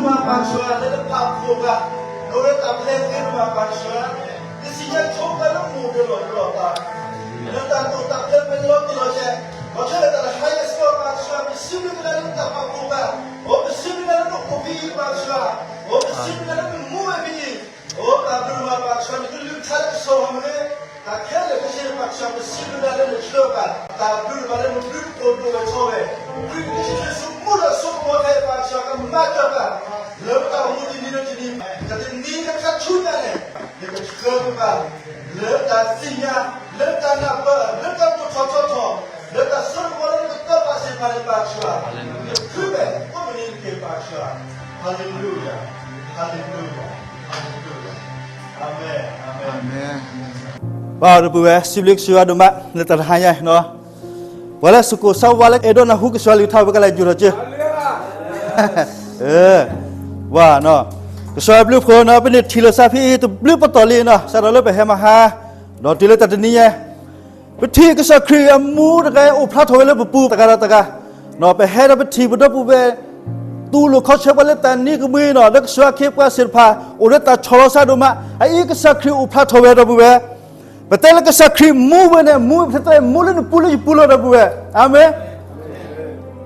မၤပာ်ဆှၢလၢတဖးဖိဘၣ်, ဒီးလၢတၢ်ပျဲသ့ၣ်မၤပာ်ဆှၢ, ယစံးညါဆိပာ်လၢမိၢ်ဒီးလီၤဒီးလီၤသး, လၢတၢ်တိာ်တၢ်ပျဲပျဲလီၤတံၢ်လီၤဆဲး, ဒီးဆၢလၢတၢ်တဟါယဲစ့ၢ်ကီးပာ်ဆှၢ, ပစံးဘျုးကနၤလၢတၢ်ပာ်ဖိဘၣ်, အိၣ်ပစံးဘျုးကနၤလၢနအိၣ်ဖဲအံၤပာ်ဆှၢ, အိၣ်ပစံးဘျုးကနၤလၢနမူဝဲဖဲအံၤ, အိၣ်တၢ်ဘျုးမၤပာ်ဆှၢ နကလုၢ်ကထါလၢကစီၣ်မ့ၢ် တၢ်ခဲလၢာ်ကဆ့ပာ်ဆှၢ ပစံးဘျုးကနၤလၢနဆှၢပှၤ, တၢ်ဘျုးတဖၣ်လၢနဘျုးတဖၣ်ဒိၣ်ဝဲထီဝဲ, ခရံာ်ကဆ့ဆိကမိၣ်ဒီးဆိကမိၣ်ခဲအံၤပာ်ဆှၢ ကမၤစၢၤပှၤ, လၢပတၢ်အိၣ်မူတနံၤဒီးတနံၤ, တနံၤတခါဆူညါန့ၣ်, ယကဆှၢပှၤ, လၢတၢ်သ့ၣ်ညါ, လၢတၢ်နၢ်ပၢၢ်, လၢတၢ်ဒိၣ်ထီၣ်ထီထီၣ်, လၢတၢ်စိတကမီၤလၢနကတၢၢ်ပာ်စ့ၢ်ကီးန့ၣ်ပာ်ဆှၢ, ယဖုဘဲၣ်ကိးမုၢ်နံၤတက့ၢ်ပာ်ဆှၢ, ဟါလ့လူယၤ, ဟါလ့လူယၤ, ဟါလ့လူယၤ, အၤမ့ၣ်, အၤမ့ၣ်, အၤမ့ၣ်. ပၢ်ဒီပုၢ်ဝဲၢ် စံးဘျုးကစၢ်ယွၤဒိၣ်မး လၢတၢ်တဟါညါနီၤ, ပှၤလၢစကိးဆၢဝါလၢအဲၣ်ဒိးနၢ်ဟူကစၢ်ယွၤကလုၢ်ကထါ ပကလဲၤယူၤထီၣ်က့ၤ, ဝါနီၤ, ကစၢ်ယွၤဘျုးဖှိၣ်နီၤ ပန့ၢ်ထံၣ်လိာ်သးဖဲအံၤတဘျုးပတီၢ်လံနီၤ, စးထီၣ်လၢပဟဲမဟါ, ဒီးတုၤလၢတၢ်တနံၤညါ ပထံၣ်ကစၢ်ခရံာ်အမူတဂၤ အိၣ်ဖျါထီၣ်ဝဲလၢပပူၤတဂၤဒီးတဂၤ, ပဟဲဒီးပထံၣ်ပဒီပုၢ်ဝဲၢ် တူၢ်လိာ်ခီဆၢပှၤလၢတၢ်နံၤကမှံနီၤ လၢကစၢ်ခ့ပှၤသ့ၣ်တဖၣ် အိၣ်ဒီးတၢ်ဆီၣ်လီၤသးဒိၣ်မး, အအံၤကစၢ်ခရံာ်အိၣ်ဖျါထီၣ်ဝဲဒီပုၢ်ဝဲၢ်, ပတဲလၢကစၢ်ခရံာ်မူဝဲန့ၣ် မူဝဲဖဲသ့ မူလၢနပူၤလၢယပူၤလီၤဒီပုၢ်ဝဲၢ်, အၤမ့ၣ်,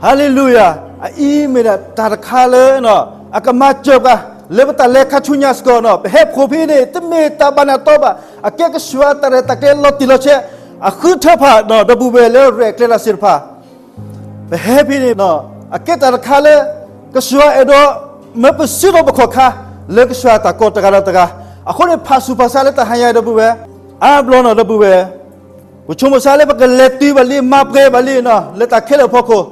ဟါလ့လူယၤ, အအံၤမ့ၢ်ဒၣ်တၢ်တခါလၢ အကမၤစၢၤပှၤ လၢပတၢ်လဲၤခါဆူညါစ့ၢ်ကီးနီၤ, ပဟဲဖှိၣ်ဖဲအံၤန့ၣ် တမ့ၢ်တၢ်ဘၣ်နးတီဘၣ်, အကဲကစၢ်ယွၤတၢ်ရဲၣ်တၢ်ကျဲၤလီၤတံၢ်လီၤဆဲး, အဃုထၢဖးနီၤ ဒီပုၢ်ဝဲၢ်လၢရဲၣ်ကျဲၤတၢ်သ့ၣ်တဖၣ် ပဟဲဖဲန့ၣ်နီၤ အကဲတၢ်တခါလၢ ကစၢ်ယွၤအဲၣ်ဒိး မၢပစုဒီးပခီၣ်ခါ လၢကစၢ်ယွၤတၢ်ကိးတဂၤဒီးတဂၤ, အဃိန့ၣ် ဖးဆူၣ်ဖးဆါလၢတၢ်ဟါညါဒီပုၢ်ဝဲၢ်, အါဘျီနီၤဒီပုၢ်ဝဲၢ်, ပဆိကမိၣ်ဆါလၢပကလဲၤတုၤဘၣ်လံ မၤပှဲၤဘၣ်လံနီၤ လၢတၢ်ခဲလၢာ်အဖီခိၣ်,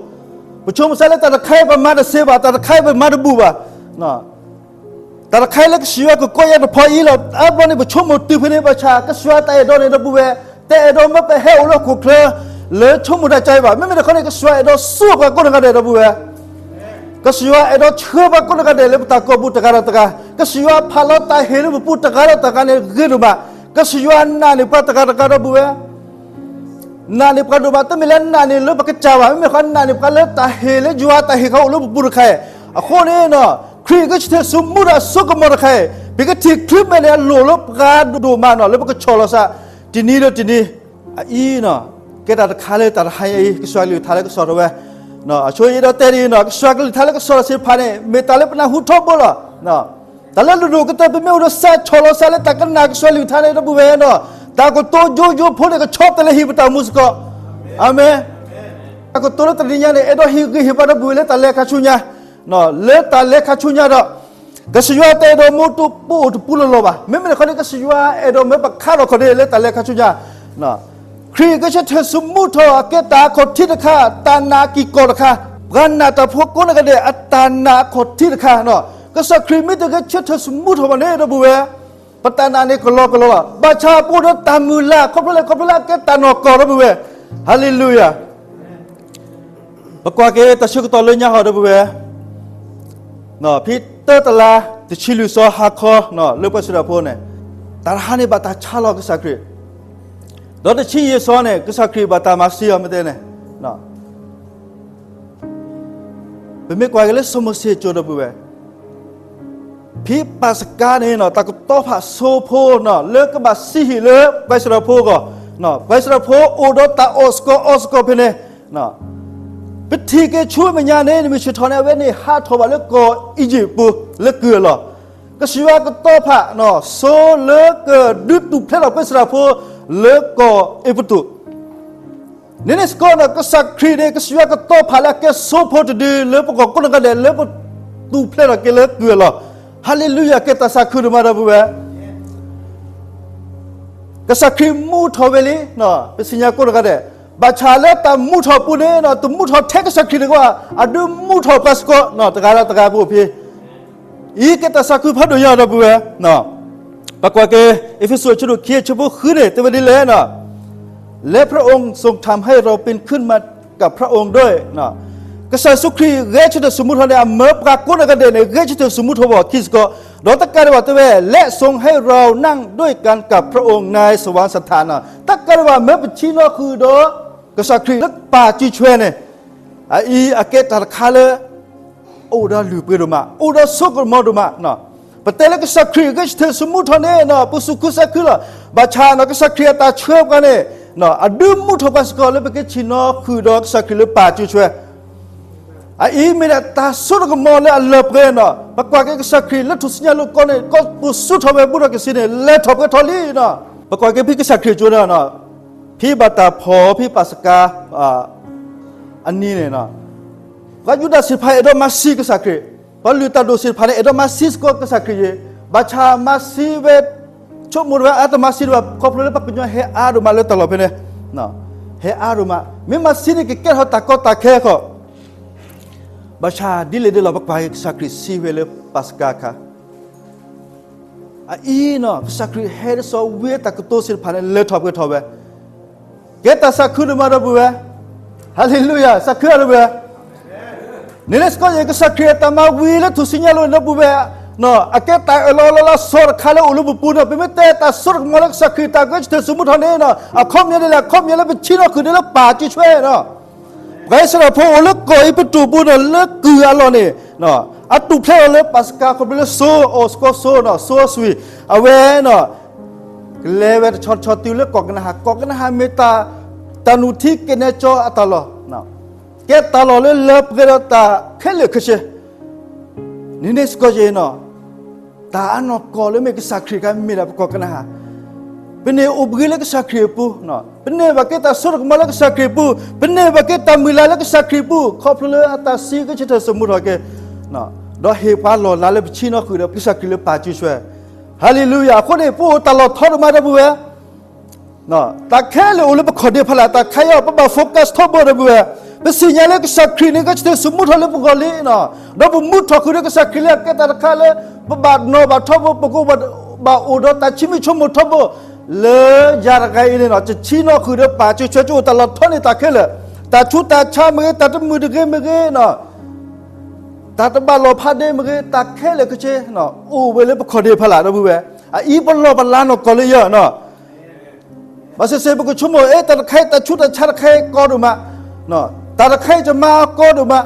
ပဆိကမိၣ်ဆါလၢတၢ်တခါအံၤပမၤတသ့ဘၣ် တၢ်တခါအံၤပမၤတဘူၣ်ဘၣ် တၢ်တခါအံၤလၢကစၢ်ယွၤကကိးယၤတဖီအံၤလီၤ. အါဘျီန့ၣ် ပဆိကမိၣ်တုၤဖဲန့ၣ် ဘၣ်ဆၣ်ကစၢ်ယွၤတၢ်အဲၣ်ဒိးန့ၣ်ဒီပုၢ်ဝဲၢ်, တအဲၣ်ဒိးမၢပဟဲအိၣ်လၢဟီၣ်ခိၣ်ချၢ လၢဆိကမိၣ်တၢ်ကါအံၤဘၣ်. မ့မ့ၢ်တခီန့ၣ် ကစၢ်ယွၤအဲၣ်ဒိးဆူၣ်ပှၤကိးဂၤဒဲးဒီပုၢ်ဝဲၢ်, ကစၢ်ယွၤအဲၣ်ဒိးဆှၢပှၤကိးဂၤဒဲးလၢပတၢ်ကိာ်ပူၤတဂၤဒီးတဂၤ, ကစၢ်ယွၤဖးလီၤတၢ်ဟ့ၣ်လၢပပူၤတဂၤဒီးတဂၤန့ၣ်ဂ့ၤဒိၣ်မး, ကစၢ်ယွၤနာ်န့ၢ်ပှၤတဂၤတဂၤဒီပုၢ်ဝဲၢ် နာ်န့ၢ်ပှၤဒိၣ်မး တမ့ၢ်လၢနာ်န့ၢ်လၢပကစၢ်ဘၣ်, မ့မ့ၢ်ဃီနာ်န့ၢ်ပှၤလၢတၢ်ဟ့ၣ်လၢယွၤတၢ်ဟ့ၣ်ခီအိၣ်လၢပပူၤတခါအံၤ, အဃိန့ၣ် ခရံာ်ကဆၢထၢၣ်သမူထီၣ်အစိကမီၤတခါအံၤ, ပကထံၣ်ချုးမဲာ်န့ၣ်အလိၣ်လၢပှၤဒိၣ်မးနီၤ လၢပကဆီၣ်လီၤသး, တနံၤဒီးတနံၤ, အအံၤနီၤ, ကဲတၢ်တခါလၢတၢ်တဟါအံၤ ကစၢ်ကလုၢ်ကထါလၢကစီၣ်ထီၣ်ဝဲ, အဆိအံၤဒီးတဲဒ်အံၤနီၤ ကစၢ်ကလုၢ်ကထါလၢကစီၣ်ထီၣ်သ့ၣ်တဖၣ်န့ၣ် မ့ၢ်တၢ်လၢပနၢ်ဟူထီဘိလီၤ တၢ်လၢလူၤဒိၣ်ကတၢၢ် ပမ့ၢ်အိၣ်ဒီးစးဆီၣ်လီၤစးလၢတၢ်ကနၣ်ကစၢ်ကလုၢ်ကထါန့ၣ်ဒီပုၢ်ဝဲၢ်နီၤ, တၢ်ကတိၤယိယိဖိန့ၣ် ကဆီတလဲဟံၣ်ပတၢ်အိၣ်မူစ့ၢ်ကီး, အၤမ့ၣ်, တၢ်ကတိၤလၢတနံၤညါန့ၣ် အဲၣ်ဒိးဟ့ၣ်ဂံၢ်ဟ့ၣ်ဘါဒီပုၢ်ဝဲၢ်လၢတၢ်လဲၤခါဆူညါ, လၢတၢ်လဲၤခါဆူညါဒီး, ကစၢ်ယွၤတအဲၣ်ဒိးမၢပအိၣ်တပူၤလီၤလီၤဘၣ်, မ့မ့ၢ်တခီန့ၣ် ကစၢ်ယွၤအဲၣ်ဒိးမၢပခါထီၣ်ခီၣ်ဒ့လၢတၢ်လဲၤခါဆူညါ ခရံာ်ကဆၢထၢၣ်သမူထီၣ် အကဲတၢ်အခီၣ်ထံးတခါ, တၢ်နာ်ကံၢ်ကီၢ်တခါ, ပှၤနာ်တၢ်ဖိကိးဂၤဒဲး အတၢ်နာ်အခီၣ်ထံးတခါ, ကစၢ်ခရံာ်မ့ၢ်တဂဲၤဆၢထၢၣ်သမူထီၣ်ဘၣ်န့ၣ် ဒီပုၢ်ဝဲၢ်, ပတၢ်နာ်န့ၣ်ကလီကလီလီၤ, ဘၣ်ဆၣ်ပအိၣ်ဒီးတၢ်မုၢ်လၢ် ခီဖျိလဲၣ် ခီဖျိလၢအကဲတၢ်နီၢ်ကီၢ် ဒီပုၢ်ဝဲၢ်, ဟါလ့လူယၤ ပကွၢ်က့ၤတၢ်ဆၢကတီၢ်လၢညါဟီ ဒီပုၢ်ဝဲၢ်, ဖဲတၢတလါ တဆံလွံၢ်သီဟါခီ လၢပှၤစံၣ်တၢ်ဖိန့ၣ်, တၢ်တဟါန့ၣ်ဘၣ်တၢ်ဆါလီၤကစၢ်ခရံာ်, ဒီးတဆံယဲၢ်သီန့ၣ် ကစၢ်ခရံာ်ဘၣ်တၢ်မၤသံအီၤမ့ၢ်တဲန့ၣ်, ပမ့ၢ်ကွၢ်က့ၤလၢစီၤမိၤၡ့အစိၤ ဒီပုၢ်ဝဲၢ်, ဖဲပၢ်စကါန့ၣ် တၢ်ကတီၤဖးဆိဖိ လၢကဘၣ်စံးဟံၣ်လၢပှၤစံၣ်တၢ်ဖိအဂီၢ်, ပှၤစံၣ်တၢ်ဖိအိၣ်ဒီးတၢ်အီၣ်စ့ၢ်ကီးအီစ့ၢ်ကီးဖဲန့ၣ်, ပထံၣ်က့ၤဆူမဲာ်ညါန့ၣ် နမ့ၢ်ဆၢထၢၣ်န့ၣ် အဝဲန့ၣ်ဟးထီၣ်ဘၣ်လၢကီၢ်အံၤယံၣ်ပူၤ လၢကုၢ်အလီၢ်, ကစၢ်ယွၤကတီၤဖးဆိလၢကဒုးတူၢ်ဖျဲးထီၣ်ပှၤစံၣ်တၢ်ဖိ လၢကီၢ်အဲၤကူပတူး န့ၣ်န့ၣ်စ့ၢ်ကီးန့ၣ် ကစၢ်ခရံာ်န့ၣ် ကစၢ်ယွၤကတီၤဖးလၢအကဲဆိဖိတဒု လၢပဂီၢ်ကိးဂၤဒဲး လၢပတူၢ်ဖျဲးထီၣ်က့ၤလၢကုၢ်အလီၢ်, ဟါလ့လူယၤ ကဲတၢ်သးခုဒိၣ်မး ဒီပုၢ်ဝဲၢ်, ကစၢ်ခရံာ်မူထီၣ်ဝဲလံ, ပသ့ၣ်ညါကိးဂၤဒဲး, ဘၣ်ဆၣ်လၢတၢ်မူထီၣ်အပူၤန့ၣ် တမူထီၣ်ထဲကစၢ်ခရံာ်တဂၤဘၣ်, အဒုးမူထီၣ်ပှၤစ့ၢ်ကီး တဂၤဒီးတဂၤပအိၣ်ဖဲ အံၤကဲတၢ်သးခုဖးဒိၣ်ညါ ဒီပုၢ်ဝဲၢ်, ပကွၢ်က့ၤ အ့းဖ့းစူး အဆၢဒိၣ်ခံ အဆၢဖိဃုန့ၣ် တဲဝဲဒ်လဲၣ်, และพระองค์ทรงทำให้เราเป็นขึ้นมากับพระองค์ด้วย, ကစၢ်ယ့ၣ်ၡူးခရံာ်ဂဲၤဆၢထၢၣ်သမူထီၣ်န့ၣ် အမၢပှၤကိးဂၤဒဲးန့ၣ် ဂဲၤဆၢထၢၣ်သမူထီၣ်ဘၣ်အခံစ့ၢ်ကီး, ဒီးတကးဒံးဘၣ်တဲဝဲ และทรงให้เรานั่งด้วยกันกับพระองค์ในสวงสถาน, တကးဒံးဘၣ်မၢပထံၣ်နီၣ်ဃုာ်ဒီး ကစၢ်ခရံာ်လၢပၢ်စုဆွဲန့ၣ်, အအံၤအကဲတၢ်တခါလၢ အိၣ်ဒီးလုၢ်ပှ့ၤဒိၣ်မး, အိၣ်ဒီးစိကမီၤဒိၣ်မး. ပတဲလၢကစၢ်ခရံာ်အဂဲၤဆၢထၢၣ်သမူထီၣ်န့ၣ် ပစူၢ်ခူစၢ်ခူလီၤ. ဘၣ်ဆၣ်န့ၣ် ကစၢ်ခရံာ်အတၢ်ဆှၢပှၤန့ၣ် အဒုးမူထီၣ်ပှၤစ့ၢ်ကီးလၢပကဆ့ၣ်နီၤဃုာ်ဒီးကစၢ်ခရံာ်လၢပၢ်စုဆွဲ အအံၤမ့ၢ်ဒၣ်တၢ်စိတကမီၤလၢအလၢပှဲၤန့ၣ်. ပကွၢ်က့ၤကစၢ်ခရံာ်လၢထူၣ်စုညါလိၤကီၢ်န့ၣ် ကီၢ်ပူၤစူးထီၣ်ဝဲဘူးထီၣ်ကစ့န့ၣ် လဲၤထီၣ်ပှဲၤထီၣ်လံန့ၣ်. ပကွၢ်က့ၤဖဲကစၢ်ခရံာ်ကၠိန့ၣ် ဖဲဘၣ်တၢ်ဖီၣ်ဖဲပၢ်စကၤ အနံၤန့ၣ် ပှၤယူဒၤသ့ၣ်တဖၣ်အဲၣ်ဒိးမၤသံကစၢ်ခရံာ်, ပှၤလုၢ်တၢ်ဒိၣ်သ့ၣ်တဖၣ်န့ၣ် အဲၣ်ဒိးမၤသံစ့ၢ်ကီးကစၢ်ခရံာ်ယ့ၤ, ဘၣ်ဆၣ်မၤသံဝဲ ဆိကမိၣ်တဝဲအါတမၤသံဒံးဘၣ် ခီဖျိလၢပှၤကညီဟဲအါဒိၣ်မးလၢတၢ်လီၢ်ဖဲန့ၣ်, ဟဲအါဒိၣ်မး မ့ၢ်မၤသံန့ၣ် ကကဲထီၣ်တၢ်ကီတၢ်ခဲဃီ, ဘၣ်ဆၣ်ဒ်လဲၣ်ဒ်လဲၣ် ပကွၢ်က့ၤကစၢ်ခရံာ်သံဝဲလၢပၢ်စကၤအခါ အအံၤန့ၣ် ကစၢ်ခရံာ်ဟဲဒ်သိးဝံအတၢ်ကတိၤသ့ၣ်တဖၣ်န့ၣ် လဲၤထီၣ်ပှဲၤထီၣ်ဝဲ, ကဲတၢ်သးခုဒိၣ်မးဒီပုၢ်ဝဲၢ်, ဟါလ့လူယၤ သးခုအါဒီပုၢ်ဝဲၢ်, န့ၣ်လၢစ့ၢ်ကီးယဲၢ် ကစၢ်ခရံာ်အတၢ်မၤဝံၤလၢထူၣ်စုညါလိၤန့ၣ်ဒီပုၢ်ဝဲၢ်, အကဲတၢ်အၢၣ်လီၤလီၤလီၤဆီတခါလၢအိၣ်လၢပပူၤန့ၣ် ပမ့ၢ်တဲတၢ်စိတကမီၤလၢကစၢ်ခရံာ်တၢ်ဂဲၤဆၢထၢၣ်သမူထီၣ်န့ၣ် အခီပညီဒ်လဲၣ် အခီပညီလၢပဆ့ၣ်နီၤဃုာ်ဒီးလၢပၢ်စုဆွဲန့ၣ် ပှၤအံၣ်စရ့လးဖိအိၣ်လၢကီၢ်အဲၤကူပတူးပူၤန့ၣ် လၢကုၢ်အလီၢ်န့ၣ် အတူၢ်ဖျဲးလီၤလၢပၢ်စကၤခီဖျိလၢစိအီၣ်စ့ၢ်ကီးစိန့ၣ် စိအီၣ်ဆွံ, အဝဲန့ၣ် ကလဲၤဝဲတဆီတဆီတုၤလၢကီၢ်ကနၤအၣ်, ကီၢ်ကနၤအၣ်မ့ၢ်တၢ် တၢ်နုၢ်ထံကနဲကၠီအတၢ်လီၢ်, ကဲတၢ်လီၢ်လၢလၢပှဲၤဒီးတၢ်ခဲလၢာ်ခဲဆ့, န့ၣ်န့ၣ်စ့ၢ်ကီးယဲၢ်န့ၣ် တၢ်အနီၢ်ကီၢ်လၢမ့ၢ်ကစၢ်ခရံာ်အခါမ့ၢ်ဒၣ်ပကီၢ်ကနၤအၣ်, ပန့ၣ်အိၣ်ဘှံးလၢကစၢ်ခရံာ်အပူၤ, ပန့ၢ်ဘၣ်က့ၤတၢ်စိတကမီၤလၢကစၢ်ခရံာ်အပူၤ, ပန့ၢ်ဘၣ်က့ၤတၢ်မုၢ်လၢ်လၢကစၢ်ခရံာ်အပူၤ ခီဖျိလၢအတၢ်သံဂဲၤဆၢထၢၣ်သမူထီၣ်က့ၤ ဒီးဟ့ၣ်ပှၤလီၢ်လၤလၢပဆ့ၣ်နီၤဃုာ်ဒီးကစၢ်ခရံာ်လၢပၢ်စုဆွဲ, ဟါလ့လူယၤ. အဃိန့ၣ် ပအိၣ်တၢ်လီၢ်ထီဒိၣ်မးဒီပုၢ်ဝဲၢ် တၢ်ခဲလၢာ်အိၣ်လၢပခီၣ်ဒ့ဖီလာ် တၢ်ခါအံၤ ပဘၣ် focus ထီဘိဒီပုၢ်ဝဲၢ်, ပသ့ၣ်ညါလၢကစၢ်ခရံာ်န့ၣ် ဂဲၤဆၢထၢၣ်သမူထီၣ်လၢပဂီၢ်လံ, ဒီးပမူထီၣ်ဃုာ်ဒီးကစၢ်ခရံာ်လၢအကဲတၢ်တခါလၢ ပဘၣ်နီၣ်ဘၣ်ထီဘိ ပကဘၣ်အိၣ်ဒီးတၢ်ဆိမိၣ်ဆိကမိၣ်ထီဘိ လၢယၤတဂၤအံၤန့ၣ် ယဆ့ၣ်နီၤဃုာ်ဒီးပၢ်စုဆွဲ ယအိၣ်တၢ်လီၢ်ထီန့ၢ်တၢ်ခဲလၢာ်, တၢ်ဆူးတၢ်ဆါမ့ၢ်ဂ့ၤ တၢ်တမုာ်တဂ့ၤမ့ၢ်ဂ့ၤ တၢ်တဘၣ်လီၤဖးဒ့မ့ၢ်ဂ့ၤ တၢ်ခဲလၢာ်ခဲဆ့ အိၣ်ဝဲလၢပခီၣ်ဒ့ဖီလာ်ဒီပုၢ်ဝဲၢ်, အအံၤပလီၢ်ပလၤနီၢ်ကီၢ်လၢယဲၢ်န့ၣ် ဘၣ်ဆၣ်သ့ၣ် ပကဆိကမိၣ် အဲ တၢ်တခါအံၤ တၢ်ဆူးတၢ်ဆါတခါအံၤကီဒိၣ်မး, တၢ်တခါအံၤယမၤအကီဒိၣ်မး,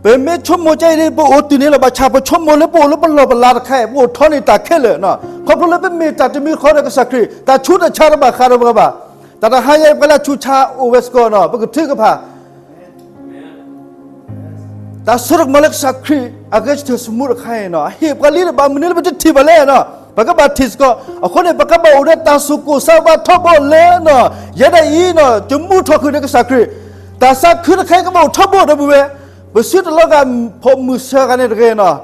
ပမ့ၢ်ဆိကမိၣ်ကဲအံၤန့ၣ် ပအိၣ်တုၤန့ၣ်လီၤ. ဘၣ်ဆၣ်ပဆိကမိၣ်လၢပအိၣ်လၢပလီၢ်ပလၤတခါအံၤ ပအိၣ်ထီန့ၢ်တၢ်ခဲလၢာ်, ခီဖျိလၢပမ့ၢ်တၢ်တမံၤဃီဒီးကစၢ်ခရံာ် တၢ်ဆူးတၢ်ဆါတဘၣ်ဃးဒီးပှၤဘၣ်. တၢ်တဟါညါအံၤပှၤလၢအဆူးဆါအိၣ်ဝဲစ့ၢ်ကီးန့ၣ် ပကထုကဖၣ် တၢ်စိတကမီၤလၢကစၢ်ခရံာ်အဂဲၤဆၢထၢၣ်သမူတခါအံၤန့ၣ် အဟ့ၣ်ပှၤလံဒီး ဘၣ်မနုၤလၢပတထံၣ်ဘၣ်လဲၣ်န့ၣ် ပကဘၣ်ထံၣ်စ့ၢ်ကီး. အဃိန့ၣ် ပကဘၣ်အိၣ်ဒီးတၢ်သူၣ်ကိၢ်သးဂီၤထီဘိလၢန့ၣ် ယဲဒၣ်အံၤန့ၣ် ယမူထီၣ်ဃုာ်ဒီးကစၢ်ခရံာ်, တၢ်သးခုတခါအံၤကဘၣ်အိၣ်ထီဘိဒီပုၢ်ဝဲၢ်, ပစုတလီၤဂာ် ဖိးမုၢ်ဆၢဂၤန့ၣ်တဂ့ၤန့ၣ်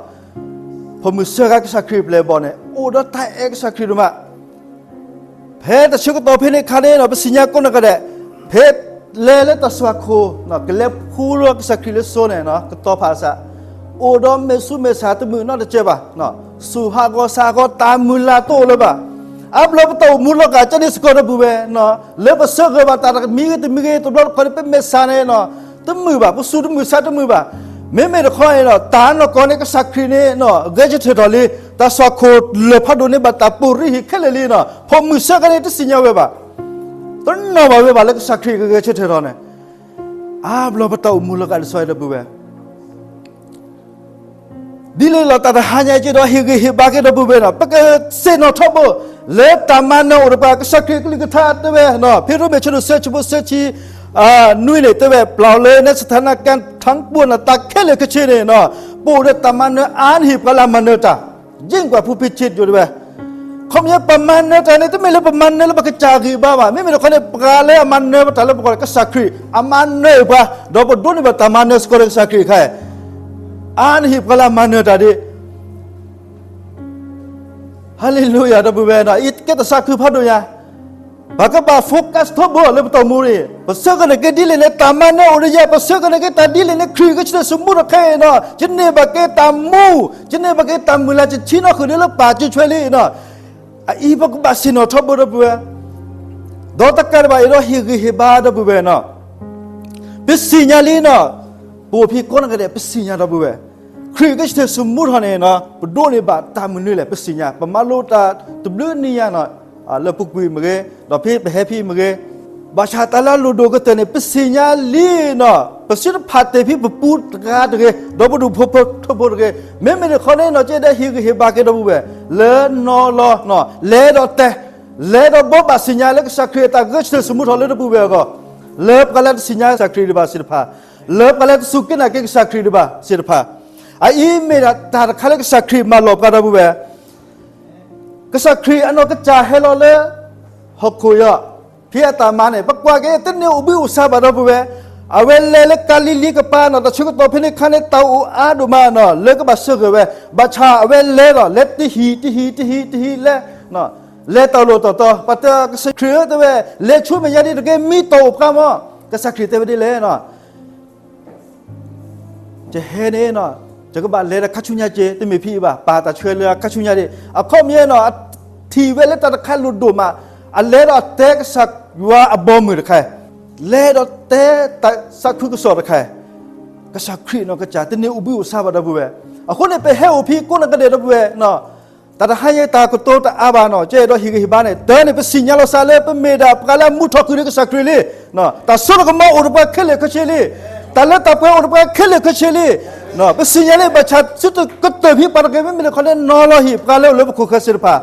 ဖိးမုၢ်ဆၢဂၤကစၢ်ခရံာ်ပျဲၢ်ဘီၣ်န့ၣ် အိၣ်ဒီးတၢ်အဲၣ်ကစၢ်ခရံာ်ဒိၣ်မး ဖဲတဆၢကတီၢ်ဖဲန့ၣ်အခါန့ၣ် ပသ့ၣ်ညါကိးနီၢ်ဂၤဒဲး, ဖဲလဲၤလၢတၢ်သွၣ်ခိၣ် ကလဲၤဖှူလီၤကစၢ်ခရံာ်လၢစိန့ၣ် ကတီၤဖးစး, အိၣ်ဒီးမဲာ်ဆူမဲာ်ဆါတမုာ်နီတစဲးဘၣ်, သူၣ်ဟးဂီၤသးဟးဂီၤတၢ်မုၢ်လၢ်တအိၣ်လၢၤဘၣ်. အါဘျီပတၢ်အိၣ်မူလီၤကးကန့ၣ်စ့ၢ်ကီးဒီပုၢ်ဝဲၢ်, လၢပဆၢဂ့ၤဘၣ်တၢ်တမံၤဂ့ၤတမံၤဂ့ၤ တဘျီတခီၣ်န့ၣ် ပမဲာ်ဆါန့ၣ် တမုာ်ဘၣ်, ပသူၣ်တမုာ်သးတမုာ်ဘၣ်. မ့မ့ၢ်တခီန့ၣ် တၢ်နီၢ်ကီၢ်န့ၣ် ကစၢ်ခရံာ်န့ၣ် ဂဲၤဆၢထၢၣ်ထီၣ်လံ, တၢ်သွၣ်ခိၣ်လၢာ်ဖးဒိၣ်န့ၣ် ဘၣ်တၢ်ပိာ်ရံဟံၣ်ခဲလၢာ်လံန့ၣ် ဖိးမုၢ်ဆၢဂၤန့ၣ် တသ့ၣ်ညါဝဲဘၣ်, တနီၣ်ဘၣ်ဝဲဘၣ်လၢကစၢ်ခရံာ်ကဂဲၤဆၢထၢၣ်ထီၣ်န့ၣ်. အါဘျီပတၢ်အိၣ်မူလီၤကးဒ်သိးဒီပုၢ်ဝဲၢ် ဒ်လဲၣ်လီၤ တၢ်တဟါညါအံၤက့ဒီး ဟ့ၣ်ဂံၢ်ဟ့ၣ်ဘါက့ၤဒီပုၢ်ဝဲၢ်န့ၣ် ပကသ့ၣ်နီၣ်ထီဘိ လၢတၢ်မၤနၢၤအိၣ်ဒီးပှၤ ကစၢ်ခရံာ်ကလုၢ်ကထါတဲဝဲ, ဖဲရိမ့ၤဆၢဒိၣ်သၢဆၢဖိသၢဆံ နွံန့ၣ် တဲဝဲ ပျော်လၢနသနာကံထံပူၤန့ၣ် တၢ်ခဲလၢာ်ခဲဆ့န့ၣ် ပအိၣ်ဒီးတၢ်မၤနၢၤအါန့ၢ်ဟ့ၣ်ပှၤလၢအမၤနၢၤတၢ် ယ့ၣ်ကွၢ်ဖူဖံးဆ့ၣ်တဲဝဲ ခီပညီပမၤနၢၤတၢ်န့ၣ် တမ့ၢ်လၢပမၤနၢၤလၢပကစၢ်ဂံၢ်ဘါဘၣ်. မ့မ့ၢ်တခီန့ၣ် ပှၤလၢအမၤနၢၤပတၢ်လၢပဂီၢ်န့ၣ် ကစၢ်ခရံာ် အမၤနၢၤပှၤ ဒီးပဒိးန့ၢ်ဘၣ်တၢ်မၤနၢၤစ့ၢ်ကီးဒီးကစၢ်ခရံာ်အခါ အါန့ၢ်ဟ့ၣ်ပှၤလၢအမၤနၢၤတၢ်ဒ် ဟါလ့လူယၤ ဒီပုၢ်ဝဲၢ်န့ၣ် အံၤကဲတၢ်သးခုဖးဒိၣ်ညါ ပကဘၣ် focus ထီဘိလၢပတၢ်အိၣ်မူန့ၣ် ပဆၢကန့ၢ်က့ၤဒ်လဲၣ်န့ၣ် တၢ်မၤနၢၤအိၣ်ဒီးယၤ ပဆၢကန့ၢ်က့ၤတၢ်ဒ်လဲၣ်န့ၣ် ခရံာ်ဂဲၤဆၢထၢၣ်သမူထီၣ်ခဲအံၤန့ၣ် ယန့ၢ်ဘၣ်က့ၤတၢ်မူ ယန့ၢ်ဘၣ်က့ၤတၢ်မုၢ်လၢ် ယဆ့ၣ်နီၤဃုာ်ဒီးလၢပၢ်စုဆွဲလံန့ၣ် အအံၤပကဘၣ်သ့ၣ်နီၣ်ထီဘိဒီပုၢ်ဝဲၢ် ဒီးတကးဒံးဘၣ် အဲၣ်ဒိးဟ့ၣ်ဂံၢ်ဟ့ၣ်ဘါဒီပုၢ်ဝဲၢ်န့ၣ် ပသ့ၣ်ညါလံန့ၣ် ပအိၣ်ဖဲကိးနီၢ်ဂၤဒဲး ပသ့ၣ်ညါဒီပုၢ်ဝဲၢ် ခရံာ်ဂဲၤဆၢထၢၣ်သမူထီၣ်န့ၣ် ပဒိးန့ၢ်ဘၣ်တၢ်မနုၤလဲၣ် ပသ့ၣ်ညါ ပမၤလိတၢ်တဘျုးနံၣ်ညါန့ၣ် လၢပူၤကွံာ်မ့ၢ်ဂ့ၤ ဒီးဖဲပဟဲဖဲမ့ၢ်ဂ့ၤ ဘၣ်ဆၣ်တၢ်လၢအလိၣ်ဒိၣ်ကတၢၢ်န့ၣ် ပသ့ၣ်ညါလံနီၤ, ပစုတဖၣ်တဲာ်ဖဲပပူၤတဂၤတဂ့ၤ, ဒီးပဒူၣ်ဖိထၢဖိတဂ့ၤ, မ့မ့ၢ်တခီန့ၣ်နီၤ ကဲဒၣ်ဟ့ၣ်ဂံၢ်ဟ့ၣ်ဘါက့ၤဒီပုၢ်ဝဲၢ် လၢနီၤလီၤ, လဲၤဒီးတဲ, လဲၤဒီးဘိးဘၣ်သ့ၣ်ညါလၢကစၢ်ခရံာ်အတၢ်ဂဲၤဆၢထၢၣ်သမူထီၣ်လၢတပုၢ်ဝဲၢ်အဂီၢ်, လၢပှၤလၢတသ့ၣ်ညါကစၢ်ခရံာ်ဒံးဘၣ်သ့ၣ်တဖၣ်, လၢပှၤလၢတစူၢ်က့ၤနာ်က့ၤကစၢ်ခရံာ်ဒံးဘၣ်သ့ၣ်တဖၣ်, အအံၤမ့ၢ်ဒၣ်တၢ်တခါလၢကစၢ်ခရံာ်မၤလိာ်ပှၤဒီပုၢ်ဝဲၢ် ကစၢ်ခရံာ်အနီၢ်ကစၢ်ဟဲလီၤလၢ ဟီၣ်ခိၣ်ယီၤ, ဖဲအတၢ်မၤန့ၣ် ပကွၢ်က့ၤတန့ၢ်အိၣ်ဘှံးအိၣ်ဆါဘၣ်ဒီပုၢ်ဝဲၢ်, အဝဲလဲၤလၢကၤလံၤလံၤကပၤနီၤ, တၢ်ဆၢကတီၢ်ဖဲန့ၣ်ခါန့ၣ် တၢ်အိၣ်အါဒိၣ်မးနီၤ, လၢကဘၣ်စၢဂ့ၤဝဲ, ဘၣ်ဆၣ်အဝဲလဲၤဒီး လဲၤတဟံၣ်တဟံၣ်တဟံၣ်တဟံၣ်လဲၤ, လဲၤတၢ်လိၣ်တီၤတီၤ, ပှၤတဲကစၢ်ခရံာ်ဧၢ တဲဝဲ, လဲၤဆူမဲာ်ညါဒ်တက့ၢ် မံတီၢ်အိၣ်ပှၤမး, ကစၢ်ခရံာ်တဲဝဲဒ်လဲၣ်နီၤ ယဟဲန့ၣ်နီၤ, ယကဘၣ်လဲၤဒီးခါဆူညါက့ၤ, တမ့ၢ်ဖဲအံၤဘၣ်, ပာ်တၢ်ဆှၢလၢခါဆူညါဒံး, အခီပညီနီၤ, အထံၣ်ဝဲလၢတၢ်တခါလိၣ်ဒိၣ်မး, အလဲၤဒီးတဲကစၢ်ယွၤအဘီအမုၢ်တခါ, လဲၤဒီးတဲတၢ်သးခုကစီၣ်တခါ, ကစၢ်ခရံာ်နီၢ်ကစၢ် တန့ၢ်အိၣ်ဘှံးအိၣ်ဆါဘၣ်ဒီပုၢ်ဝဲၢ်, အဃိန့ၣ် ပဟဲအိၣ်ဖဲကိးနကဒဲးဒီပုၢ်ဝဲၢ်နီၤ, တၢ်တဟါညါတၢ်ကတိၤတအါဘၣ်နီၤ, ကဲဒီးဟ့ၣ်ဂံၢ်ဟ့ၣ်ဘါန့ၣ်, တၢ်န့ၣ် ပသ့ၣ်ညါလီၤသးလၢပမ့ၢ်ဒၣ်ပှၤလၢအမူထီၣ်ဃုာ်ဒီးကစၢ်ခရံာ်လံ, တၢ်စိတၢ်ကမီၤအိၣ်ဒီးပှၤခဲလၢာ်ခဲဆ့လံ, တၢ်လၢတၢ်ပှဲၤအိၣ်ဒီးပှၤခဲလၢာ်ခဲဆ့လံ, ပသ့ၣ်ညါလံ ဘၣ်ဆၣ်စုတကတၢၢ်ဖဲပှၤတဂ့ၤ မ့မ့ၢ်တခီန့ၣ် နီၤလီၤဟ့ၣ်ပှၤလၢအိၣ်လၢပခိၣ်ဃၢၤသ့ၣ်တဖၣ်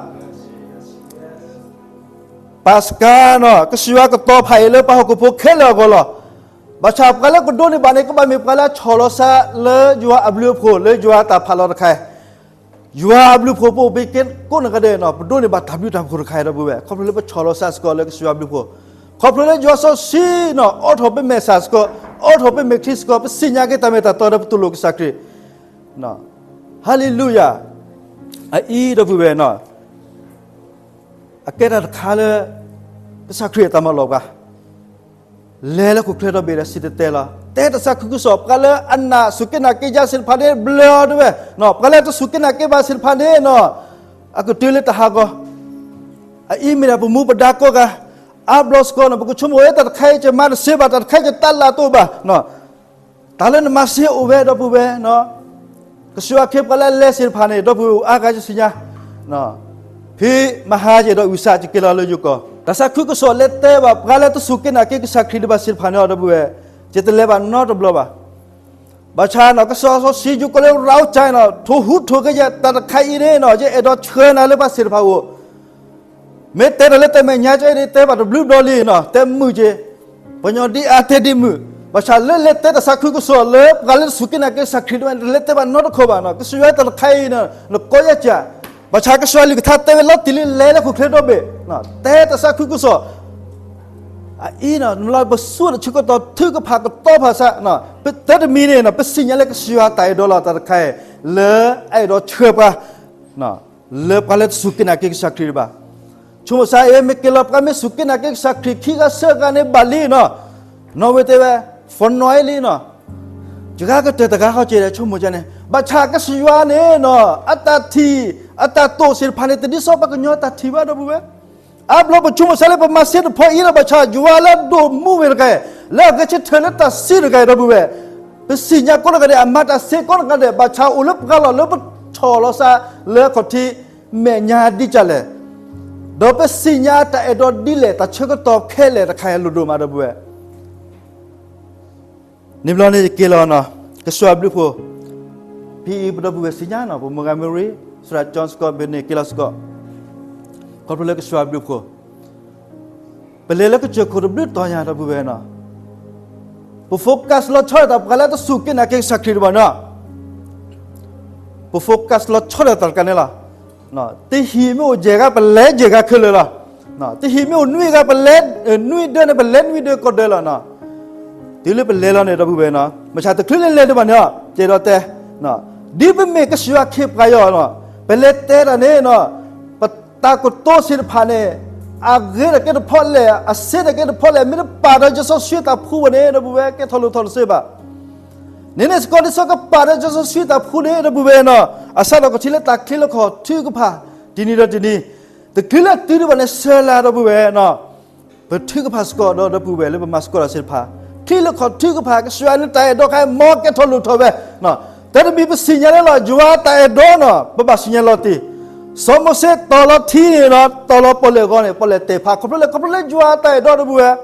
ပၢ်စကၤနီၤ, ကစၢ်ယွၤကတီၤဖးအံၤလၢပှၤဟီၣ်ခိၣ်ဖိခဲလၢာ်အဂီၢ်လီၤ. ဘၣ်ဆၣ်ပှၤလၢကဒိးန့ၢ်ဘၣ်န့ၣ် ကဘၣ်မ့ၢ်ပှၤလၢအဆီၣ်လီၤသးလၢယွၤအဘျုးအဖှိၣ် လၢယွၤအတၢ်ဖးလီၤတခါ, ယွၤအဘျုးအဖှိၣ်ပအိၣ်ပ့ၤက့ၤကိးနကဒဲးနီၤ, ပဒိးန့ၢ်ဘၣ်တၢ်ဘျုးတၢ်ဖှိၣ်တခါဒီပုၢ်ဝဲၢ်, ခီဖျိလၢပဆီၣ်လီၤသးစ့ၢ်ကီးလၢကစၢ်ယွၤအဘျုးအဖှိၣ်, ခီဖျိလၢယွၤစီဆှံနီၤ အိးထီၣ်ပမဲာ်ဆှးစ့ၢ်ကီး, အိးထီၣ်ပမဲာ်ချံစ့ၢ်ကီး, ပသ့ၣ်ညါက့ၤတၢ်မ့ၢ်တၢ်တီဒီးပတူၢ်လိာ်ကစၢ်ခရံာ်, ဟါလ့လူယၤ, အအံၤဒီပုၢ်ဝဲၢ်နီၤ အကဲတၢ်တခါလၢ ကစၢ်ခရံာ်အတၢ်မၤလိာ်ပှၤ, လဲၤလၢဟီၣ်ခိၣ်ချၢဒီဘ့ၣ်ဒီးစံၣ်တဲၤတဲလီၤ, တဲတၢ်သးခုကစီၣ်, ပှၤလၢအနၢ်စူၢ်က့ၤနာ်က့ၤယၤသ့ၣ်တဖၣ်န့ၣ် ဘျၢအီၤတဝဲ, ပှၤလၢတစူၢ်က့ၤနာ်က့ၤဘၣ်သ့ၣ်တဖၣ်န့ၣ်နီၤ, အကတုၤလၢတၢ်ဟးဂီၤ, အအံၤမ့ၢ်ဒၣ်ပမူပဒါကိးဂၤ, အါဘျီစ့ၢ်ကီးနီၤ ပကဆိကမိၣ်ဝဲတၢ်တခါအံၤ ယမၤတသ့ဘၣ်, တၢ်တခါအံၤယတၢ်လၢ်တအိၣ်ဘၣ် တၢ်လၢနမၤသ့အိၣ်ဝဲဒီပုၢ်ဝဲၢ်, ကစၢ်ယွၤခ့ပှၤလၢအလဲၤသ့ၣ်တဖၣ်န့ၣ် ဒီပုၢ်ဝဲၢ်အိၣ်အါဂၤယသ့ၣ်ညါ, ဖဲမဟါယဲဒီးအုၣ်သးယက့ၤလီၤလၢယိၤကီၢ်, တၢ်သးခုကစီၣ်လဲၤတဲဘၣ်ပှၤလၢတစူၢ်က့ၤနာ်က့ၤကစၢ်ခရံာ်ဒံးဘၣ်သ့ၣ်တဖၣ်န့ၣ်ဒီပုၢ်ဝဲၢ်, ယတလဲၤဘၣ်နီတဘျီဘၣ်. ဘၣ်ဆၣ်နီၤ ကစီၣ်စီဆှံယိၤကီၢ်လၢရၤအူကၠါနီၤ ထိၣ်ဟူးထိၣ်ဂဲၤယၤတၢ်တခါအံၤန့ၣ်နီၤ ယအဲၣ်ဒိးဆှၢနၤလၢပှၤသ့ၣ်တဖၣ်အိၣ် မ့ၢ်တဲတၢ်လၢတၢ်မဲာ်ညါကဲန့ၣ် တဲဘၣ်တဘျုးဘျီလံနီၤ တဲမုာ်က့ၤ, ပှၤကညီဒ်အါတဲဒ်မုာ်, ဘၣ်ဆၣ်လၢလဲၤတဲတၢ်သးခုကစီၣ်လၢ ပှၤလၢတစူၢ်က့ၤနာ်က့ၤကစၢ်ခရံာ်ဒံးဘၣ်န့ၣ် တလဲၤတဲဘၣ်နီတခီဘၣ်နီၤ ကစၢ်ယွၤတၢ်တခါအံၤနီၤ နကိးယၤကၢ်, ဘၣ်ဆၣ်ကစၢ်ယွၤအကလုၢ်ကထါတဲဝဲလီၤတံၢ်လံ လဲၤလၢဟီၣ်ခိၣ်ချၢဒီဘ့ၣ်, တဲတၢ်သးခုကစီၣ် အအံၤနီၤ နလီၤပစိာ်တၢ်ဆၢကတီၢ်ထုကဖၣ်ကတီၤဖးစး, ပတဲတမံၤန့ၣ်နီၤ ပသ့ၣ်ညါလၢကစၢ်ယွၤတၢ်အဲၣ်ဒိးလီၤတၢ်တခါအံၤ, လၢအအဲၣ်ဒိးဆှၢပှၤ လၢပှၤလၢတစူၢ်က့ၤနာ်က့ၤကစၢ်ခရံာ်ဒံးဘၣ်. ဆိကမိၣ်စ့ၢ် မ့ၢ်က့ၤလီၤပှၤမ့ၢ်စူၢ်က့ၤနာ်က့ၤကစၢ်ခရံာ်ခံဂၤသၢဂၤန့ၣ်ဘၣ်လံနီၤ, နီၣ်ဝဲတဲဝဲ, ဖီနီၣ်အံၤလံနီၤ, ယဂၤကတၢၢ်တဂၤဃီက့ၤဒီးဆိကမိၣ်ကန့ၣ်, ဘၣ်ဆၣ်ကစၢ်ယွၤန့ၣ်နီၤ အတၢ်ထံၣ် အတၢ်တိာ်သ့ၣ်တဖၣ်န့ၣ် တဒ်သိးပှၤကညီတၢ်ထံၣ်ဘၣ်ဒီပုၢ်ဝဲၢ် အါဘျီပဆိကမိၣ်စ့ၢ်လၢပမၤသ့တဖီအံၤလီၤ ဘၣ်ဆၣ် ယွၤလၢအဒိၣ်မူဝဲတဂၤ, လၢအဂဲၤဆၢထၢၣ်လၢတၢ်စံးတဂၤဒီပုၢ်ဝဲၢ်, ပသ့ၣ်ညါကိးနကဒဲး အမၤတၢ်သ့ကိးနကဒဲး ဘၣ်ဆၣ်အိၣ်လၢပှၤလီၢ်လၢပဆီၣ်လီၤသး လၢအခီၣ်ထံးမဲာ်ညါဒ်လဲၣ်, ဒီးပသ့ၣ်ညါတၢ်အဲၣ်ဒိးဒ်လဲၣ် တၢ်ဆၢကတီၢ်ခဲလၢာ်တခါအံၤလိၣ်ဒိၣ်မးဒီပုၢ်ဝဲၢ် န့ၣ်ဘျီန့ၣ်ယက့ၤလီၤနီၤ, ကစၢ်ယွၤဘျုးဖှိၣ်, ဖဲအံၤပဒီပုၢ်ဝဲၢ်သ့ၣ်ညါနီၤ ပမိၢ်ဂၤမ့ၢ်ရံ, သရၣ်ကၠီစ့ၢ်ကီး ဘ့ၣ်န့ၣ်က့ၤလီၤစ့ၢ်ကီး, ခီဖျိလၢကစၢ်ယွၤဘျုးဖှိၣ်, ပလဲၤလၢကစၢၢ်ခိၣ်တဘျုးတီၤညါဒီပုၢ်ဝဲၢ်နီၤ, ပ focus လီၤဆီဒၣ်တၢ်ပှၤလၢတစူၢ်က့ၤနာ်က့ၤကစၢ်ခရံာ်ဒံးဘၣ်နီၤ ပ focus လီၤဆီဒၣ်တၢ်တကးန့ၣ်လီၤ. တဟံၣ်မ့ၢ်အိၣ်ယဲၢ်ဂၤ ပလဲၤယဲၢ်ဂၤခဲလၢာ်လီၤ. တဟံၣ်မ့ၢ်အိၣ်နွံဂၤ ပလဲၤနွံဒၢန့ၣ် ပလဲၤနွံဒၢကိးဒၢလီၤ. တုၤလၢပလဲၤလီၤန့ၣ် ဒီပုၢ်ဝဲၢ်နီၤ မ့ၢ်ဆၣ်တချုးလၢလဲၤဒံးဘၣ်န့ၣ် ကဲဒီးတဲ ဒ်ပမ့ၢ်ကစၢ်ယွၤခ့ပှၤယီၤနီၤ ပလဲၤတဲတၢ်န့ၣ်နီၤ ပတၢ်ကတိၤသ့ၣ်တဖၣ်န့ၣ် အဂ့ၤတၢ်ကဲတဖီလဲၣ် အစ့တၢ်ကဲတဖီလဲၣ် မ့ၢ်တပာ်ဒီးယွၤစီဆှံတၢ်ဖှူဝဲန့ၣ် ဒီပုၢ်ဝဲၢ် ကဲထီၣ်လိၣ်ထီၣ်တသ့ဘၣ်. န့ၣ်န့ၣ်စ့ၢ်ကီး ဒ်သိးကပာ်ဒီးယွၤစီဆှံတၢ်ဖှူန့ၣ် ဒီပုၢ်ဝဲၢ်နီၤ အစးထီၣ်ကထံၣ်လၢတၢ်ချ့လၢခီၣ်ထုကဖၣ် တနံၤဒီးတနံၤ တချုးလၢတုၤဒံးဘၣ်န့ၣ် ဆၢလၢ ဒီပုၢ်ဝဲၢ်နီၤ ပထုကဖၣ်စ့ၢ်ကီးဒီး ဒီပုၢ်ဝဲၢ်လၢပမၤစ့ၢ်ကီးတၢ်သ့ၣ်တဖၣ် ချ့လၢခီၣ်ထုကဖၣ် ကစၢ်ယွၤန့ၣ်တၢ်အဲၣ်ဒိးခါ မ်ကဲထီၣ်လိၣ်ထီၣ်ဝဲနီၤ တၢ်တမံၤပသ့ၣ်ညါလၢလီၤ ယွၤတၢ်အဲၣ်ဒိးနီၤ ပဘၣ်သ့ၣ်ညါလီၤတံၢ် စီၤမိၤၡ့တီၤလီၤထံန့ၣ်နီၤ တီၤလီၤပီၣ်လဲၣ်အဂီၢ်န့ၣ် ပီၣ်လဲၣ်တဲာ်ဖး ခီဖျိလၢ ခီဖျိလၢယွၤတၢ်အဲၣ်ဒိး ဒီပုၢ်ဝဲၢ်